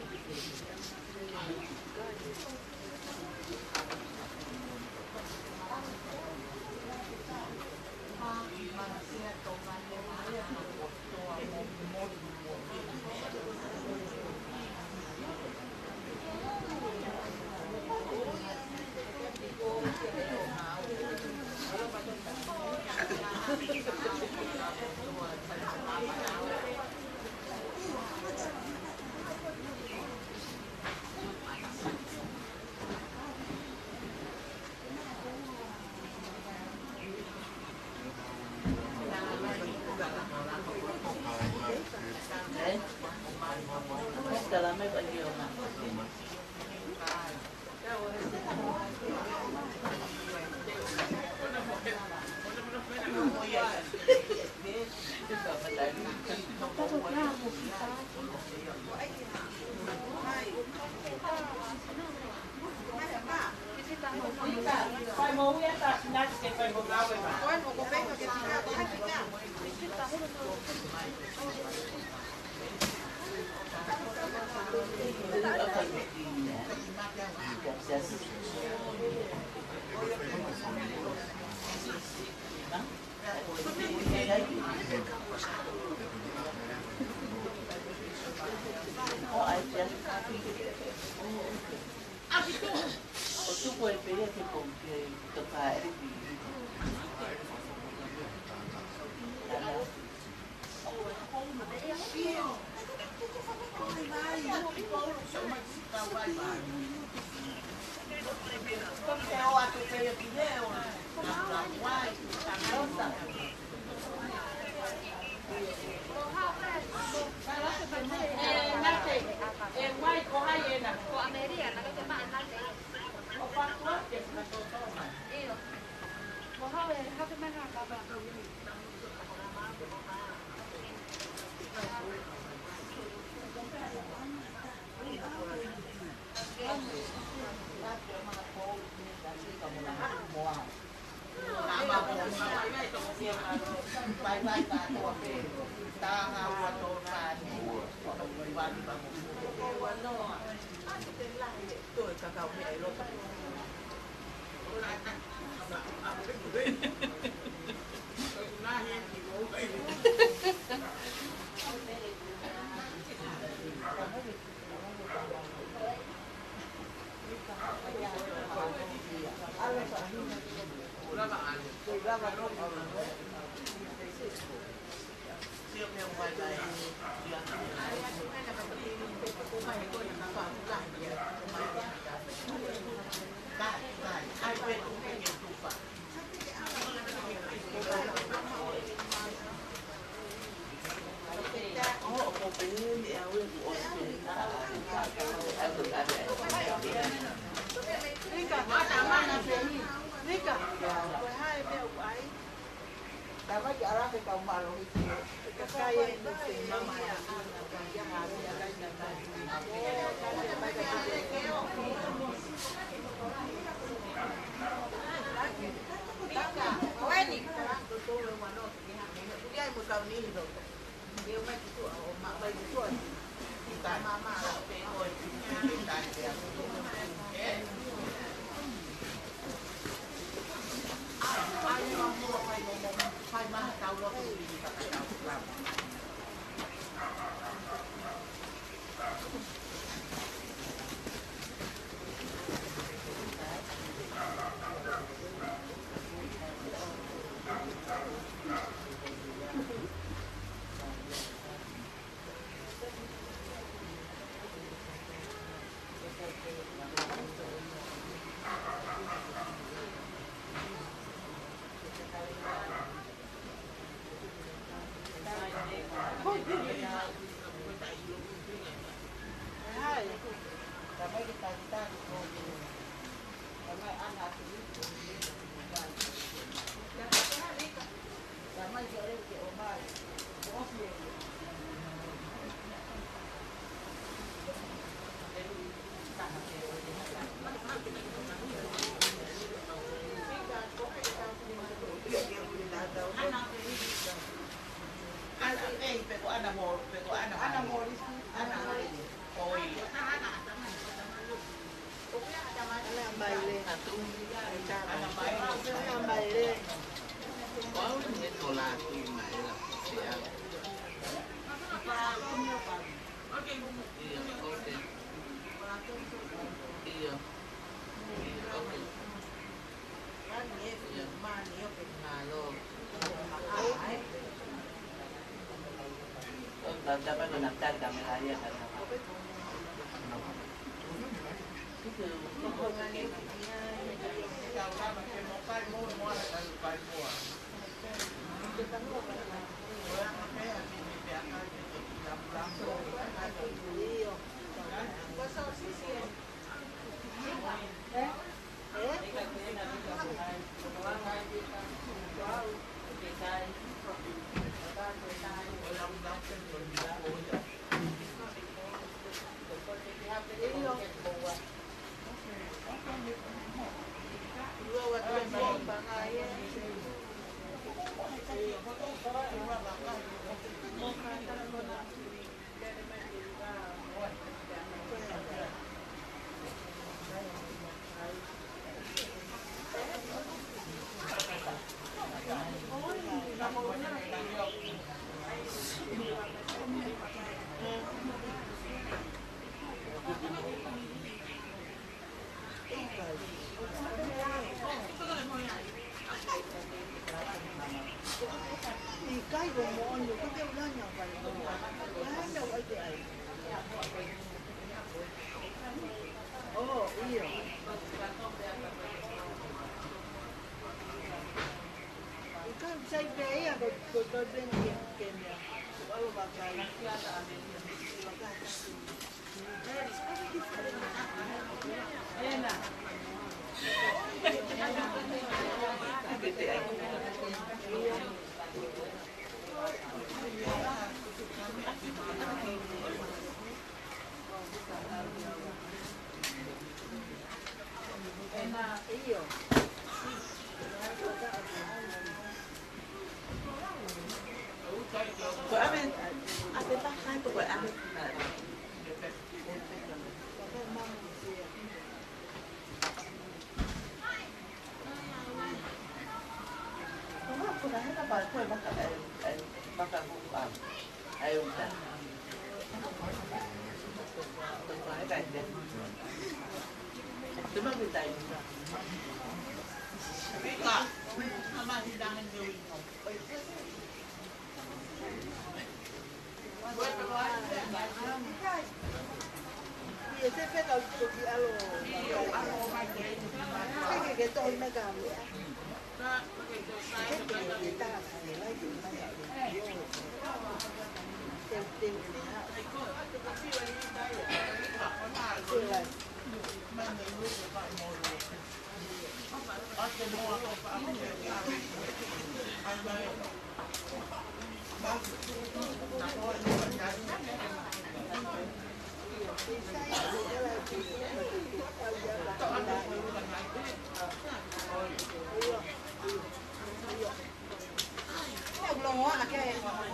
Longoaʻa ke,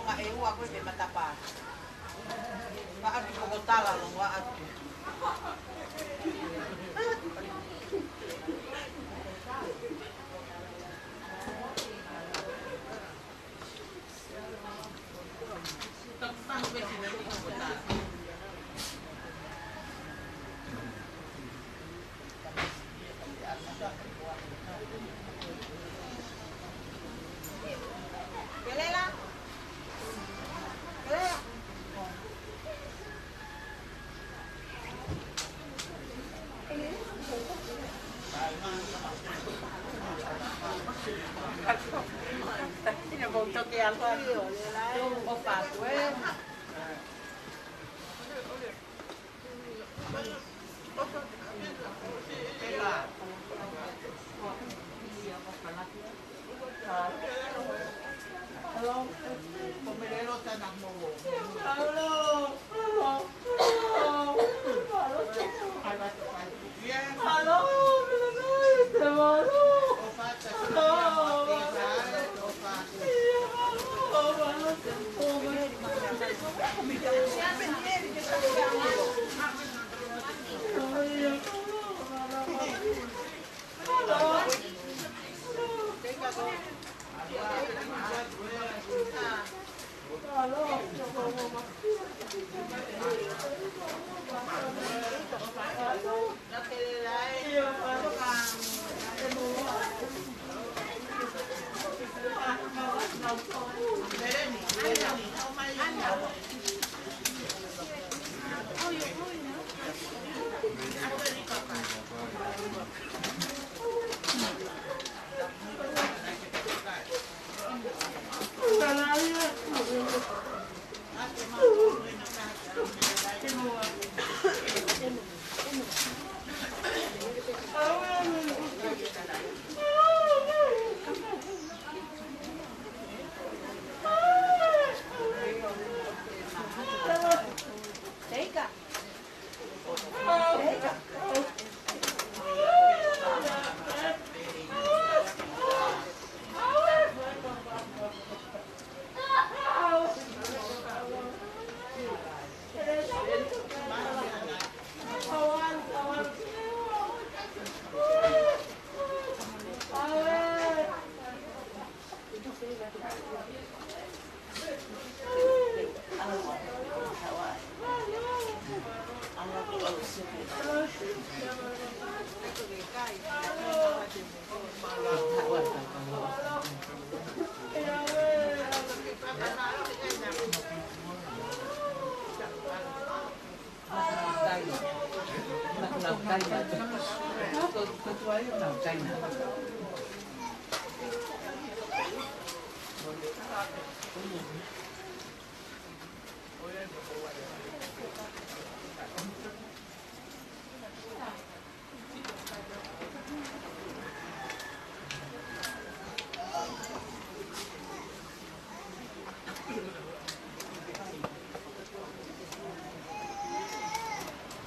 ma e ua ko e matapā. Ka atu ko tala longoaʻa atu.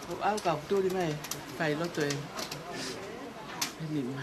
ʻOku ʻalu ka u tuli mai, fai loto e, e nima.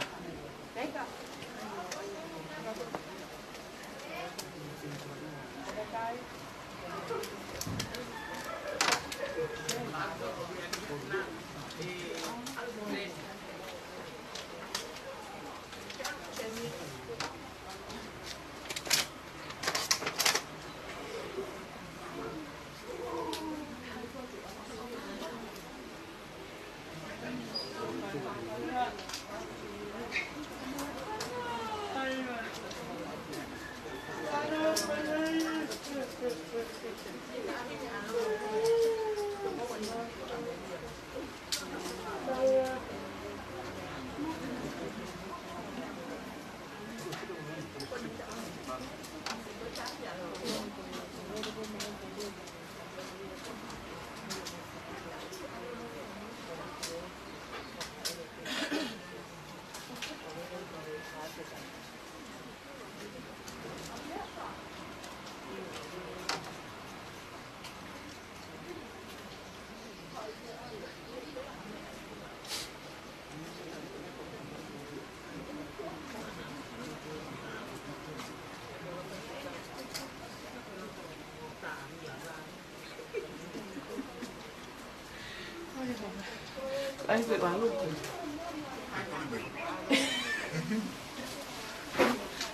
Ai, pe ʻalu.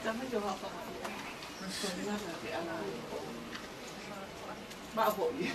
Tama jo hapa. Ma hoʻi.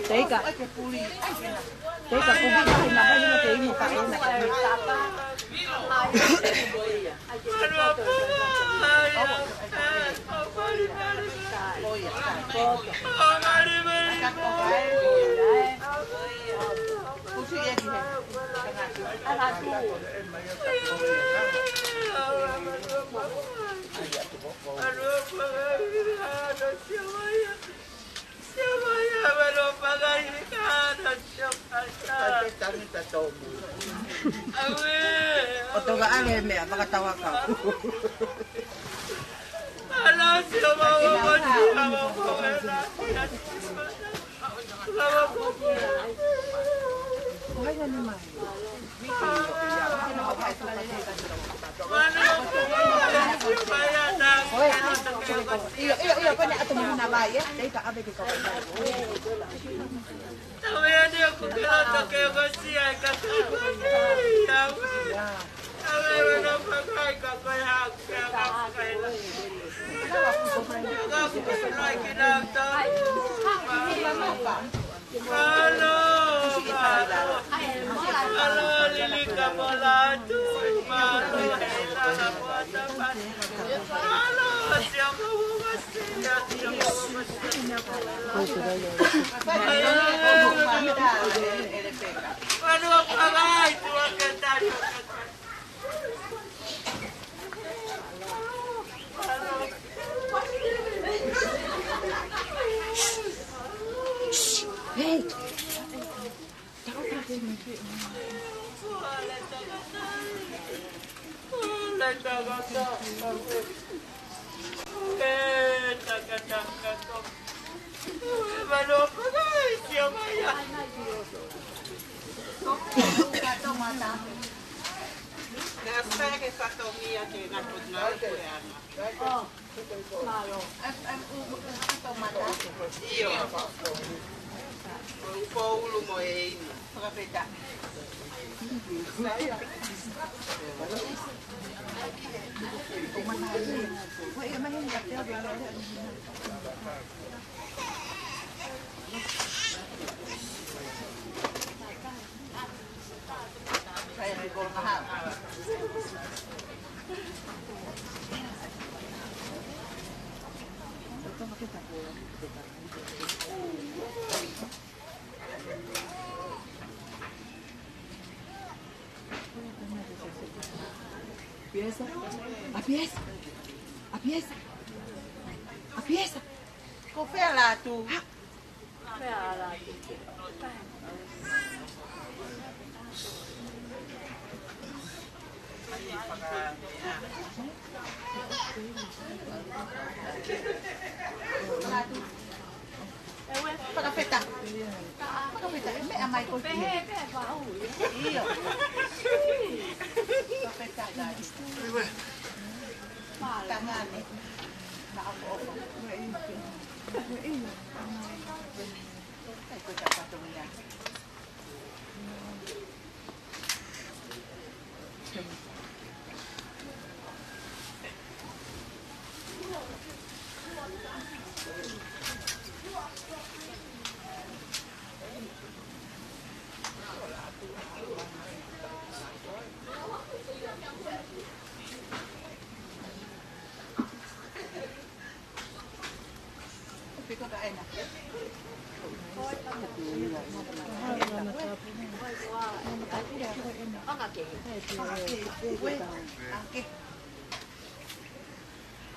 Teika. Teika, kuki kahi na kahi na ke inu ka ena. ʻO toka ale meʻa, fakatauhakau. ʻIo, ʻio, ʻio, ko ena ʻatu mo huna mai, ē? Teika ʻave ke kau mai. Hey! ʻIo. Ko ʻulu mo e inu. ʻApiesa. ʻApiesa. ʻApiesa. Ko fē ʻa Lātū? Fakafetaʻi. Fakafetaʻi. Meʻa mai ko e pehē, pehē pau. ʻIo. Fakafetaʻi lahi. Tangane. Maʻopoʻopo. Kai ko e tapatongia.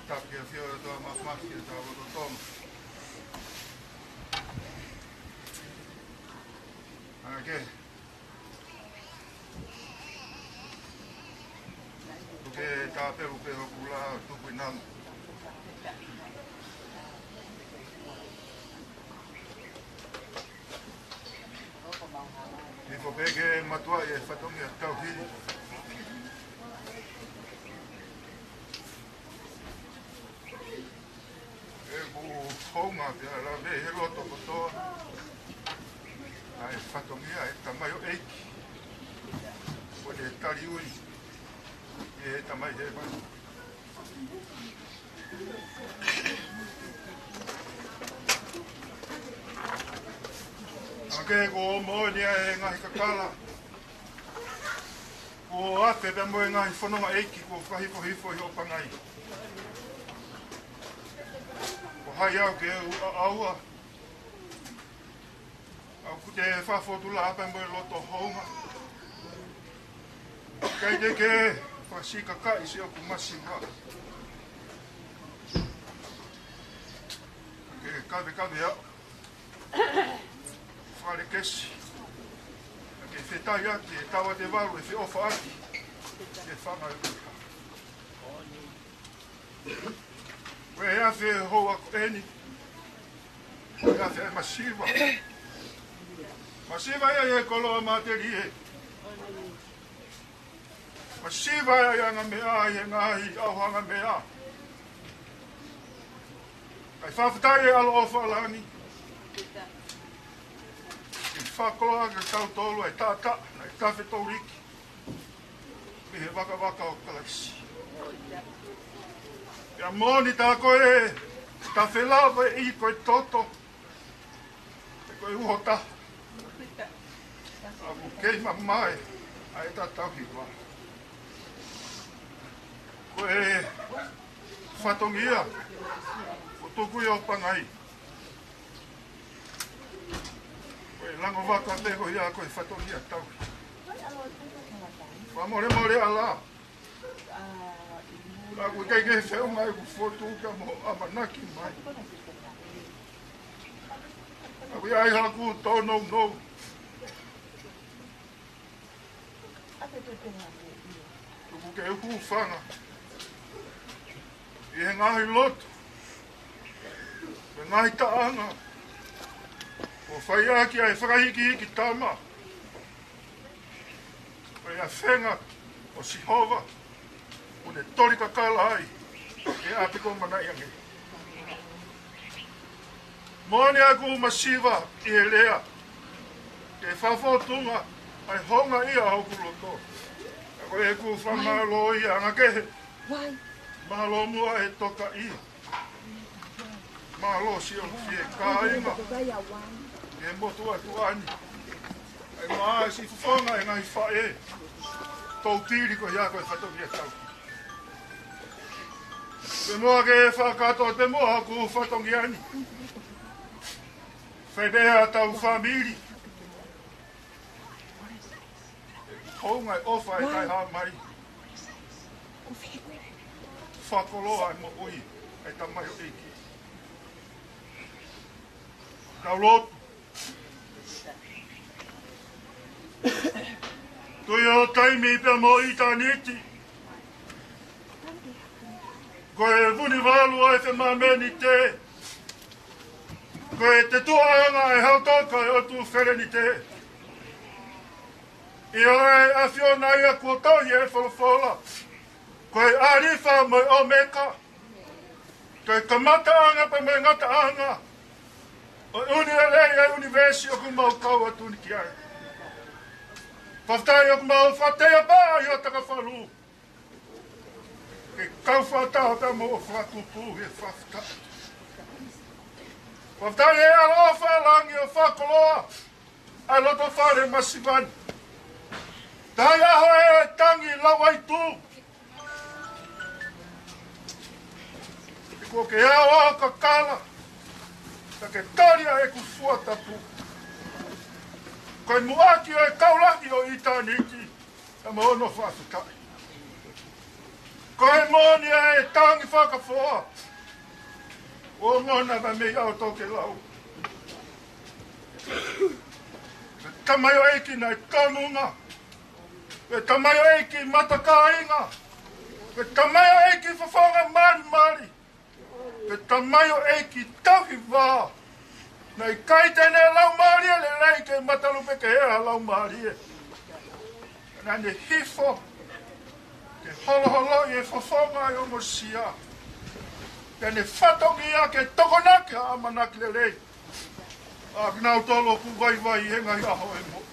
Tapu ki he ʻafio ʻa e ʻOtua Māfimafi ʻi hotau lotolotonga. ʻA ke ʻOku ke tāpelu pē hoku laʻā ʻo tuku ʻi namo. ʻIo, pea ke matuaʻi e fatongia tauhi. ʻOku ou hounga pea lave he loto kotoa ʻa e fatongia ʻa e tamaioʻeiki. Ko e taliui ʻa e Tamai Hēvani. ʻA ke ko e moʻoni ʻa e ngaahi kakala kuo afe pea mo e ngaahi fononga ʻeiki kuo fakahifohifo ʻi hoʻo pangai. Ko hai au ke u ʻaʻaua, ʻoku te fakafōtunga pē mo e loto hounga. ʻIkai te ke fakasikakaʻi siʻoku masiva. Ke kavekave aʻu. Fale kesi. Ke fetaʻi ʻaki e taua te valu e feʻofaʻaki. Ke fanga e uha. Ko e afe houa ko eni. Ko e afe ʻa e masiva. Masiva ia ʻi he koloa matelie. Masiva ia ʻi he anga meʻa, ʻi he ngaahi ʻauhanga meʻa. Kae fakafetaʻi e ʻaloʻofa ʻa langi. ʻI he fakakoloa ke tau tolu ai tata, naʻe tafe touliki. Mei he vakavaka ʻo Kalaisi. Pea moʻoni tā ko e tafe lava ʻi ko e toto. He ko e uho taha. ʻOku kei mamae ʻa e tatau hiva. Ko e fatongia ʻoku tuku ʻi hoʻo pangai. Ko e lango vaka pē ko ia ko e fatongia tauhi. Fakamolemole ʻAlā. ʻOku ʻikai ke feʻunga ʻeku fotu ka mo ʻamanaki mai. ʻOku ʻi ai haku tōnounou. ʻOku ke hūfanga ʻi he ngaahi lotu, he ngaahi taʻanga, ʻo fai ʻaki ʻa e fakahikihiki tama, ʻo e ʻafenga ʻo Sihova, ʻo ne toli kakala ai ʻa e ʻapi ko Manaʻiange. Moʻoni ʻoku ou masiva ʻi he lea, ke fakafōtunga ʻa e houngaʻia ʻa hoku loto. Ka ko ʻeku fakamālō ia ʻa e anga kehe. Mālō muʻa e tokaʻi. Mālō siʻo fie kāinga. Ke motu atu ani. ʻAi mai siʻi fofonga e ngaahi faʻē. Tau pili ko ia ko e fatongia tauhi. Pea mo ke fakakātoa pē mo hoku fatongia ni. Fai pē ʻa tau fāmili. Hounga e ʻofa e kai hā mai. Fakakoloa e moʻui ʻa e tamaioʻeiki. Tau lotu. Tuʻi ʻo taimi pea mo ʻitāniti, ko e Vunivalu ʻa e femāmenite, ko e tetuʻaʻanga ʻa e hautoka ʻo e ʻOtu Felenite. ʻIo, ʻa e ʻAfiona ia kuo tohi ʻi he folofola, ko e ʻAlifa mo e ʻOmeka, ko e kamataʻanga pea mo e ngataʻanga ʻo e ʻuni lelei ʻa e ʻunivēsi ʻoku mau kau atu ni ki ai. Fakafetaʻi ʻoku mau fakataipe ʻi ho takafalu, ke kau fakataha pea mo e fakatupu he fakafetaʻi. Fakafetaʻi he ʻaloʻofa ʻa langi ʻo fakakoloa ʻa e loto fale masiva ni. Taha ʻi he ʻaho ʻe tangi lau ai tū. He kuo ke ʻalu ʻo kakala, ka ke tali ʻa ʻeku fua tapu. Ko e muʻaki ʻo e kau lahi ʻo ʻitāniti, ʻa mo hono fakafetaʻi. Ko e moʻoni ʻa e tangi fakafoa, ʻo ngona va mei ʻAo Tokelau. Tamaioʻeiki naʻe tonunga, ko e tamaioʻeiki matakāinga, ko e tamaioʻeiki fofonga malimali, ko e tamaioʻeiki tauhi vā. Naʻe ʻikai te ne laumālie lelei ke matalupe ke hea laumālie. Naʻa ne hifo ke holoholoʻi e fofonga ʻo e ongosia, pea ne fatongia ke tokonaki ha ʻamanaki lelei ʻa kinautolu ʻoku vaivai he ngaahi ʻaho ʻo e moʻui.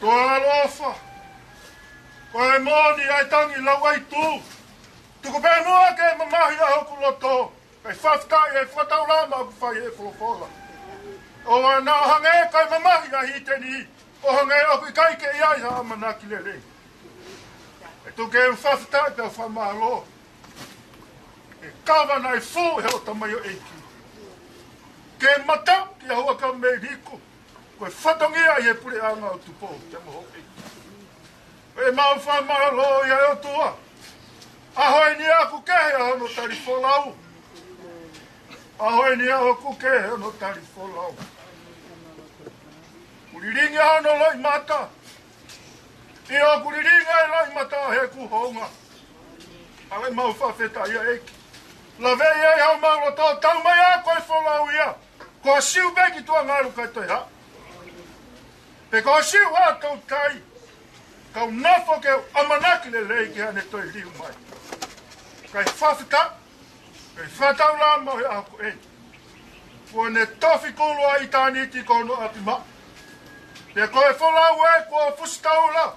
Toa ʻaloʻofa, ko e moʻoni ʻa e tangi lau ai tū. Tuku pē muʻa ke mamahi ʻa hoku loto, kae fakafetaʻi he fakataulama ʻoku fai he folofola. ʻOua naʻa hangē ko e mamahi ʻa Hiteni, ʻo hangē ʻoku ʻikai ke ʻi ai ha ʻamanaki lelei. ʻE tuku ke u fakafetaʻi pea fakamālō he kava naʻe fū ʻe hoʻo tamaioʻeiki ke mataʻu kia Huʻakavameiliku, ko e fatongia ʻi he puleʻanga ʻo Tupou pea mo Houʻeiki. ʻE mau fakamālō ia ʻe ʻOtua. ʻAho eni ʻoku kehe ʻa hono tali folau. ʻAho eni ʻoku kehe hono tali folau. Kuo lilingi ʻa hono loʻimata. ʻIo, kuo lilingi ʻa e loʻimata ʻo hoku hounga. ʻAi mau fakafetaʻi ʻEiki. Laveʻi ʻa homau loto, tau mai ʻa ko e folau ia. Ko Siu pē ki tuʻa ngalu kae toe haʻu. Pe ko Siu ʻa tau tai. Kau nofo ke ʻamanaki lelei ki haʻane toe liu mai. Kae fakafetaʻi, kae fakataulama he ʻaho ko eni. Kuo ne tofi kulu ʻa ʻitāniti ko hono ʻapi maʻa. Pea ko e folau ē kuo fusi taula,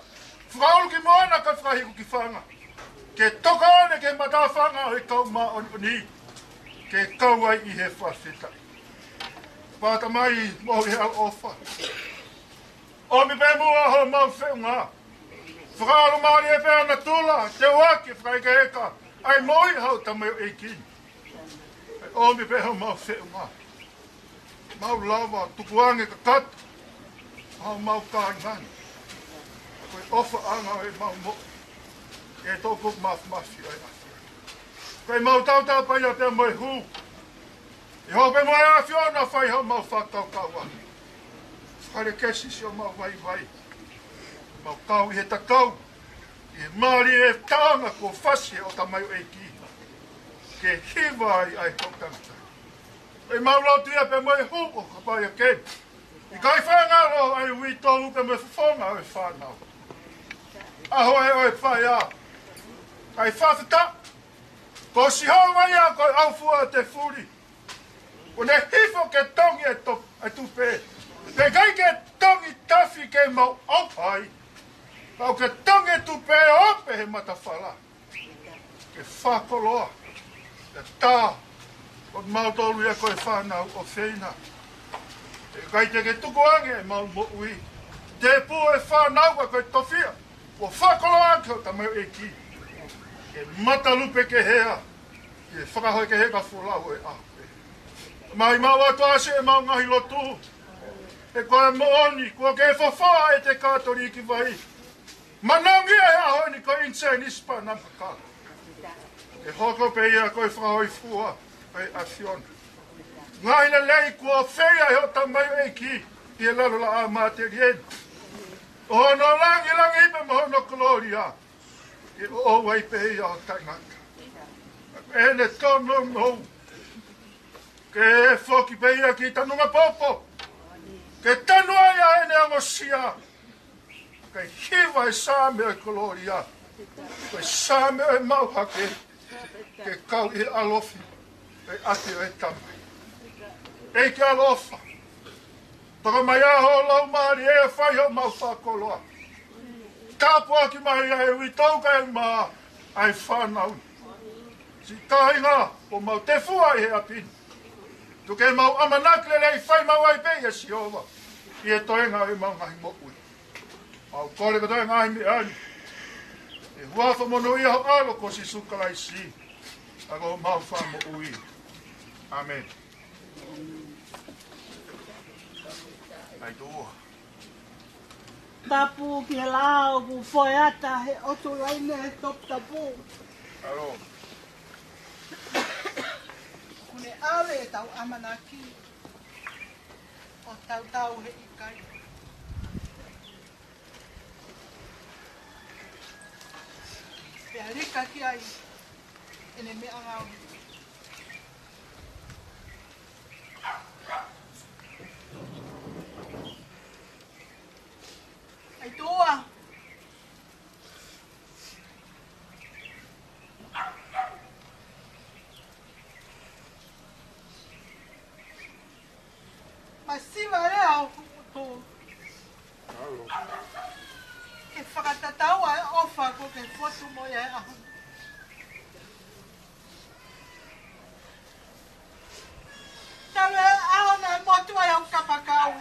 fakaulu ki moana kae fakahiku ki fanga, ke toka ʻo ne ki he matāfanga ʻo e kau māʻoniʻoni, ke kau ai ʻi he fakafetaʻi. Pāta mai mo e ʻaloʻofa. ʻOmi pē muʻa homau feʻunga. Fakaʻalomālie pē ʻa natula, teuaki, fakaʻekaʻeka ʻa e moʻui ʻa hoʻo tamaioʻeiki. ʻOmi pē homau feʻunga. Mau lava tukuange kakato ʻa homau kāinga ni. Ko e ʻofaʻanga ʻo ʻemau moʻui, ʻe toko mafimafi ʻa e ʻAfiona. Ko ʻemau tautapa ia pea mo e hū. ʻE hoko pē mo e ʻAfiona fai homau fakakaukau. Fale ke sisi ʻo mau vaivai. Mau kau ʻi he tatau ʻi he mālie taʻanga kuo fasi ʻe hoʻo tamaioʻeiki ke hiva ai ʻa e kau tangata. ʻE mau lotu ia pea mo e hū ʻo kapau ia ke ʻikai faingaloa ʻa e uitou pea mo e fofonga ʻo e fānau. ʻAho ē ʻo e fai ā, kae fakafetaʻi. Ko Sihova ia ko e ʻaufuatefuli fuli. Kuo ne hifo ke tongi e to-, e tupe. Pea ʻikai ke tongi tafi ke mau ʻauha ai. Ka ʻoku ke tongi e tupe ʻo ope he matafala. Ke fakakoloa, ke tā, ko kimautolu ia ko e fānau ʻofeina. ʻE ʻikai te ke tukuange ʻemau moʻui. Tēpū e fānau ʻa ko e tofiʻa kuo fakakoloa ʻaki hoʻo tamaioʻeiki. Ke matalupe ke hea, ke fakahā ke heka folau e ʻaho. Mai mau atu ʻasi ʻemau ngaahi lotu. He ko e moʻoni, kuo ke fofoa ʻete Katoliki vai. Manongi e ʻaho ni ko e ʻinisēnisi pea nau kau. ʻE hoko pē ia ko e fakahōifua ʻa e ʻAfiona. Ngaahi lelei kuo feia ʻe hoʻo tamaioʻeiki ʻi he lalo laʻā matelié ni. ʻO hono langilangi pea mo hono kolōlia. ʻE ʻoʻou ai pē ia ʻo taʻengata. Pea ʻe tōnounou. Ke foki pē ia ki tanumapōpō. Ke tanu ai ʻa ʻene ongosia. Kae hiva e Saame ʻo e kolōlia. Ko e Saame ʻo e maʻu hake. Ke kau ʻi he ʻalofi. ʻE ʻAfio ʻe Tamai. ʻEiki ʻaloʻofa. Toka mai ʻa ho Laumālie ʻo fai homau fakakoloa. Tāpuaki mai ʻa e uitou kae ʻumaʻā ʻa e fānau. Siʻi kāinga, ʻoku mau tefua ʻi he ʻapi ni. Tuku ke mau ʻamanaki lelei fai maʻu ai pē ʻia Sihova. ʻI he toenga ʻo ʻemau ngaahi moʻui. Mau kole kotoa e ngaahi meʻa ni. ʻI he huafa monūʻia ho ʻAlo ko Sīsū Kalaisi. ʻA ko homau Fakamoʻui. ʻĀmeni. ʻAi tuʻa. Tapu ki he lao ʻoku foeata he ʻotu laine he toputapu. ʻAlo. ʻOku ne ʻave ʻetau ʻamanaki ʻo tautau he ʻikai. Pea lika ki ai ʻene meʻangāue. ʻAi tuʻa. Masiva lea ʻoku tō. Ke fakatatau ʻa e ʻofa ko ke fotu mo ia e ʻaho. Talu e ʻaho naʻe motu ai au kapakau.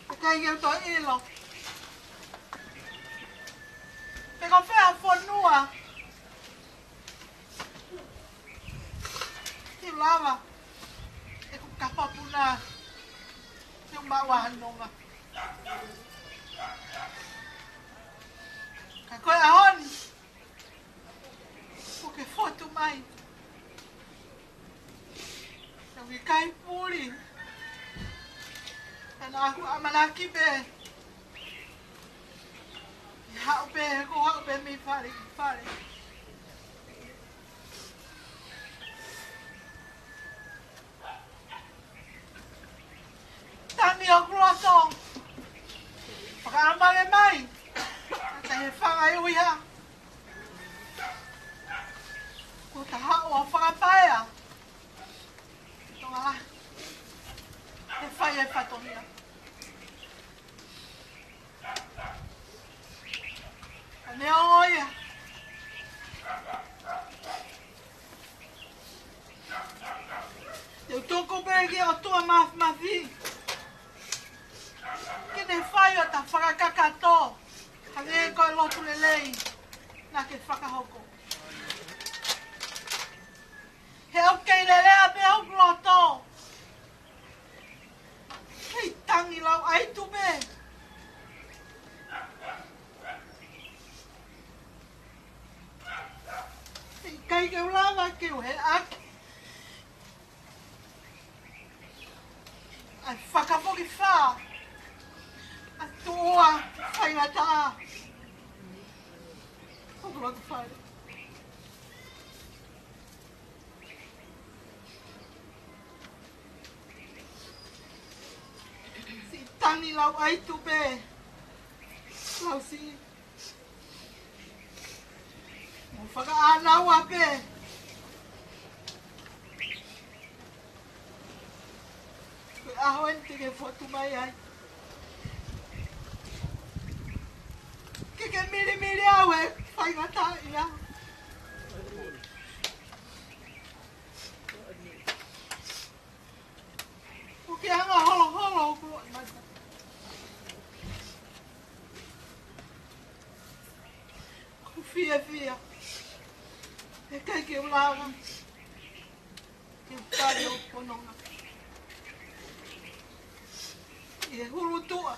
ʻIkai ke u toe ʻilo pe ko fē ha fonua te u lava ʻeku kapa puna ke u maʻu ha nonga. Ka ko e ʻaho ni, ʻoku ke fotu mai. Naʻa ku ʻikai puli. Ka naʻa ku ʻamanaki pē ʻe haʻu pē, ko haʻu pē mei fale ki fale. Tangi hoku loto. Fakaʻamanaki mai. Ka ʻi he fanga ʻuhinga kuo ta haʻu ʻo fakapaea Tonga lahi. He fai e fatongia. Ka neongo ia, te u tuku pē ki he ʻOtua Māfimafi ke ne fai ʻo ta fakakakato, hangē ko e lotu lelei naʻa ke fakahoko. He ʻoku kei lelea pē hoku loto. Kei tangi lauʻaitu pē. He ʻikai ke u lava ke u heʻaki ʻa e fakafokifā ʻa e tuʻa faingataʻa ʻo hoku loto fale. Siʻi tangi lauʻaitu pē. Lausi. Mo fakaʻānaua pē. Ko e ʻaho eni te ke fotu mai ai. Ke ke milimili au he faingataʻaʻia. ʻOku ke anga holoholo ʻoku loʻimata. ʻOku fiefia. He ʻikai ke u lava ke Pale o pononga. ʻI he hulutuʻa.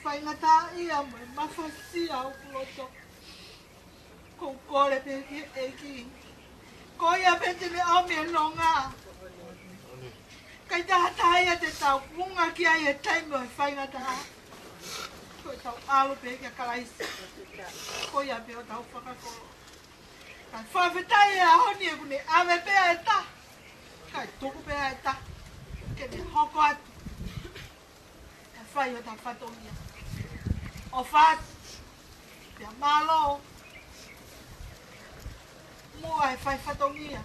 Faingataʻaʻia mo e mafasia ʻoku loto. ʻOku ou kole pē ki he ʻEiki. Ko ia pē te ne ʻomi e nonga. ʻIkai taha ia te tau unga ki ai he taimi ʻo e faingataʻa. Ko ʻetau ʻalu pē kia Kalaisi. Ko ia pē ʻo tau fakakoloa. Kae fakafetaʻi he ʻaho ni ʻoku ne ʻave pē ʻa e taha. Kae tuku pē ʻa e taha. Ke ne hoko atu. Kae fai hota fatongia. ʻOfa atu. Pea mālō. Muʻa e fai fatongia.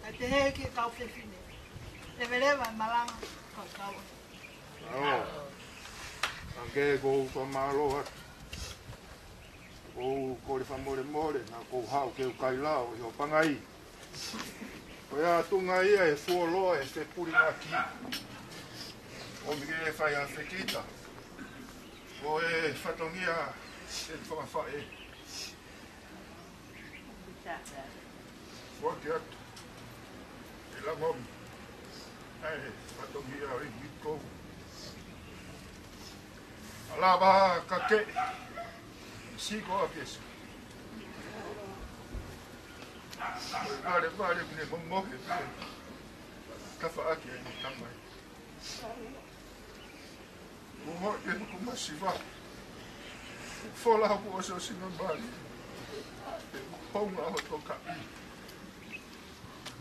Kae pehē ki he kau fefine. Leveleva e malanga kau kau. ʻAo. Ange ko u fakamālō atu. ʻOku ou kole fakamolemole, naʻa ku haʻu ke u kai lao ʻi ho pangai. Ko ia tuʻunga ia e fuoloa e fepulingaki. ʻOmi ke fai ʻa e fekita. Ko e fatongia e fakafaʻē. Foaki atu. E langomi. ʻA e fatongia ʻo e miko. ʻAlava ka ke siko a piesu. Vale, vale, mine momohe. Kafa ake ai ni tamai. Kuo hoʻi ʻeku masiva. Fola hoku ʻosi ʻosi no mali. Hounga ho tokaʻi.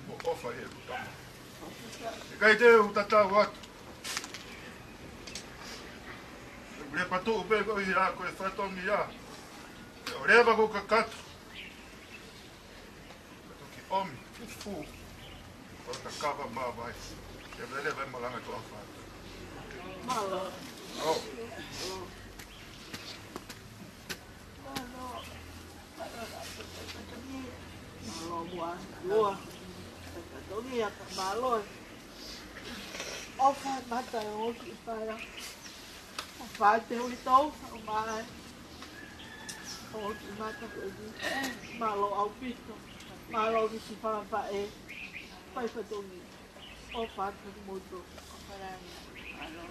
Mo ʻofa ʻeku tama. ʻIkai te u tatau atu. ʻEku lepa tuʻu pē ko ia ko e fatongia. ʻO leva ko kakato. Toki ʻomi ke fū. ʻO ta kava mavai. Ke vele vai malanga ko afa. Mālō. ʻO. Mālō. Mālō mua. Lua. Toki ia ka mālō. ʻOfa mata e oki i paia. ʻOfa te ui tau, ʻo mai. ʻOki mata ko eni. Mālō ʻaupito. Mālō ki si fakafaʻē. Fai fatongi. ʻOfa atu ki moutolu. ʻOfa lahi. Mālō.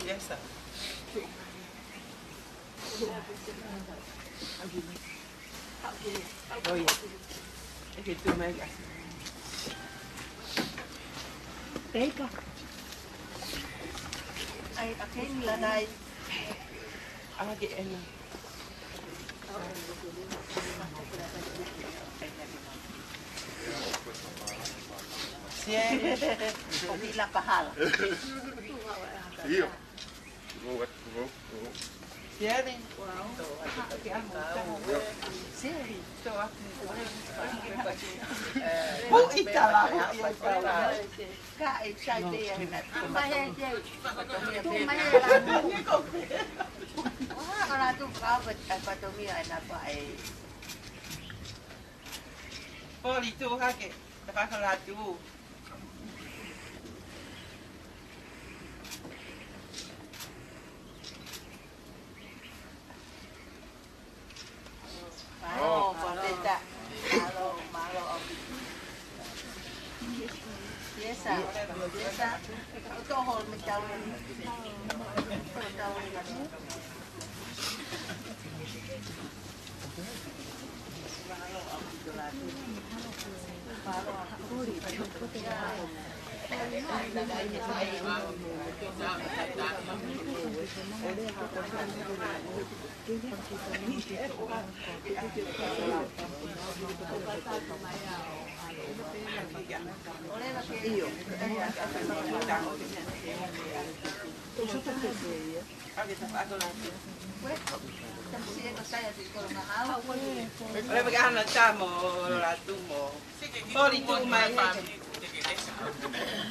Yes, sir. Oh, yeah. Okay, tu mai ka. Baker. Ai, ake ni la nai. Ake ena. Sieri, ʻoku ʻi la kahala. ʻIo. Sieri. Sieri. Huʻi tala, huʻi tala. Ka e sai pē ia hena. Tuma he te. Tuma he la. Wā, ʻo la tu kau ka, ka tumi ai na pa e. Poli tu hake, ta ka la tu. Mālō, Pāpeta. Mālō, mālō, ʻaupito. Yes, sir. Yes, sir. ʻO toho me tau. Tau. Mālō, ʻaupito la. Ole me ke ana tamo la tumo. Poli tu mai he.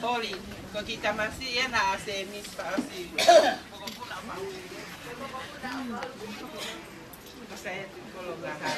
Poli, ko ki tamasiʻi ena a se Miss Fasi. Ko sa e tu kolo ka ha.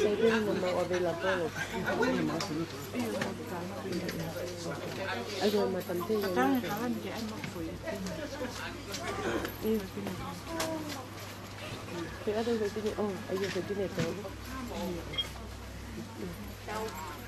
Sai pē ni mo available. Ai, ko e matampe ia. Pe ʻoku ʻi ai pē ni, oh, ʻi ai pē ni tau.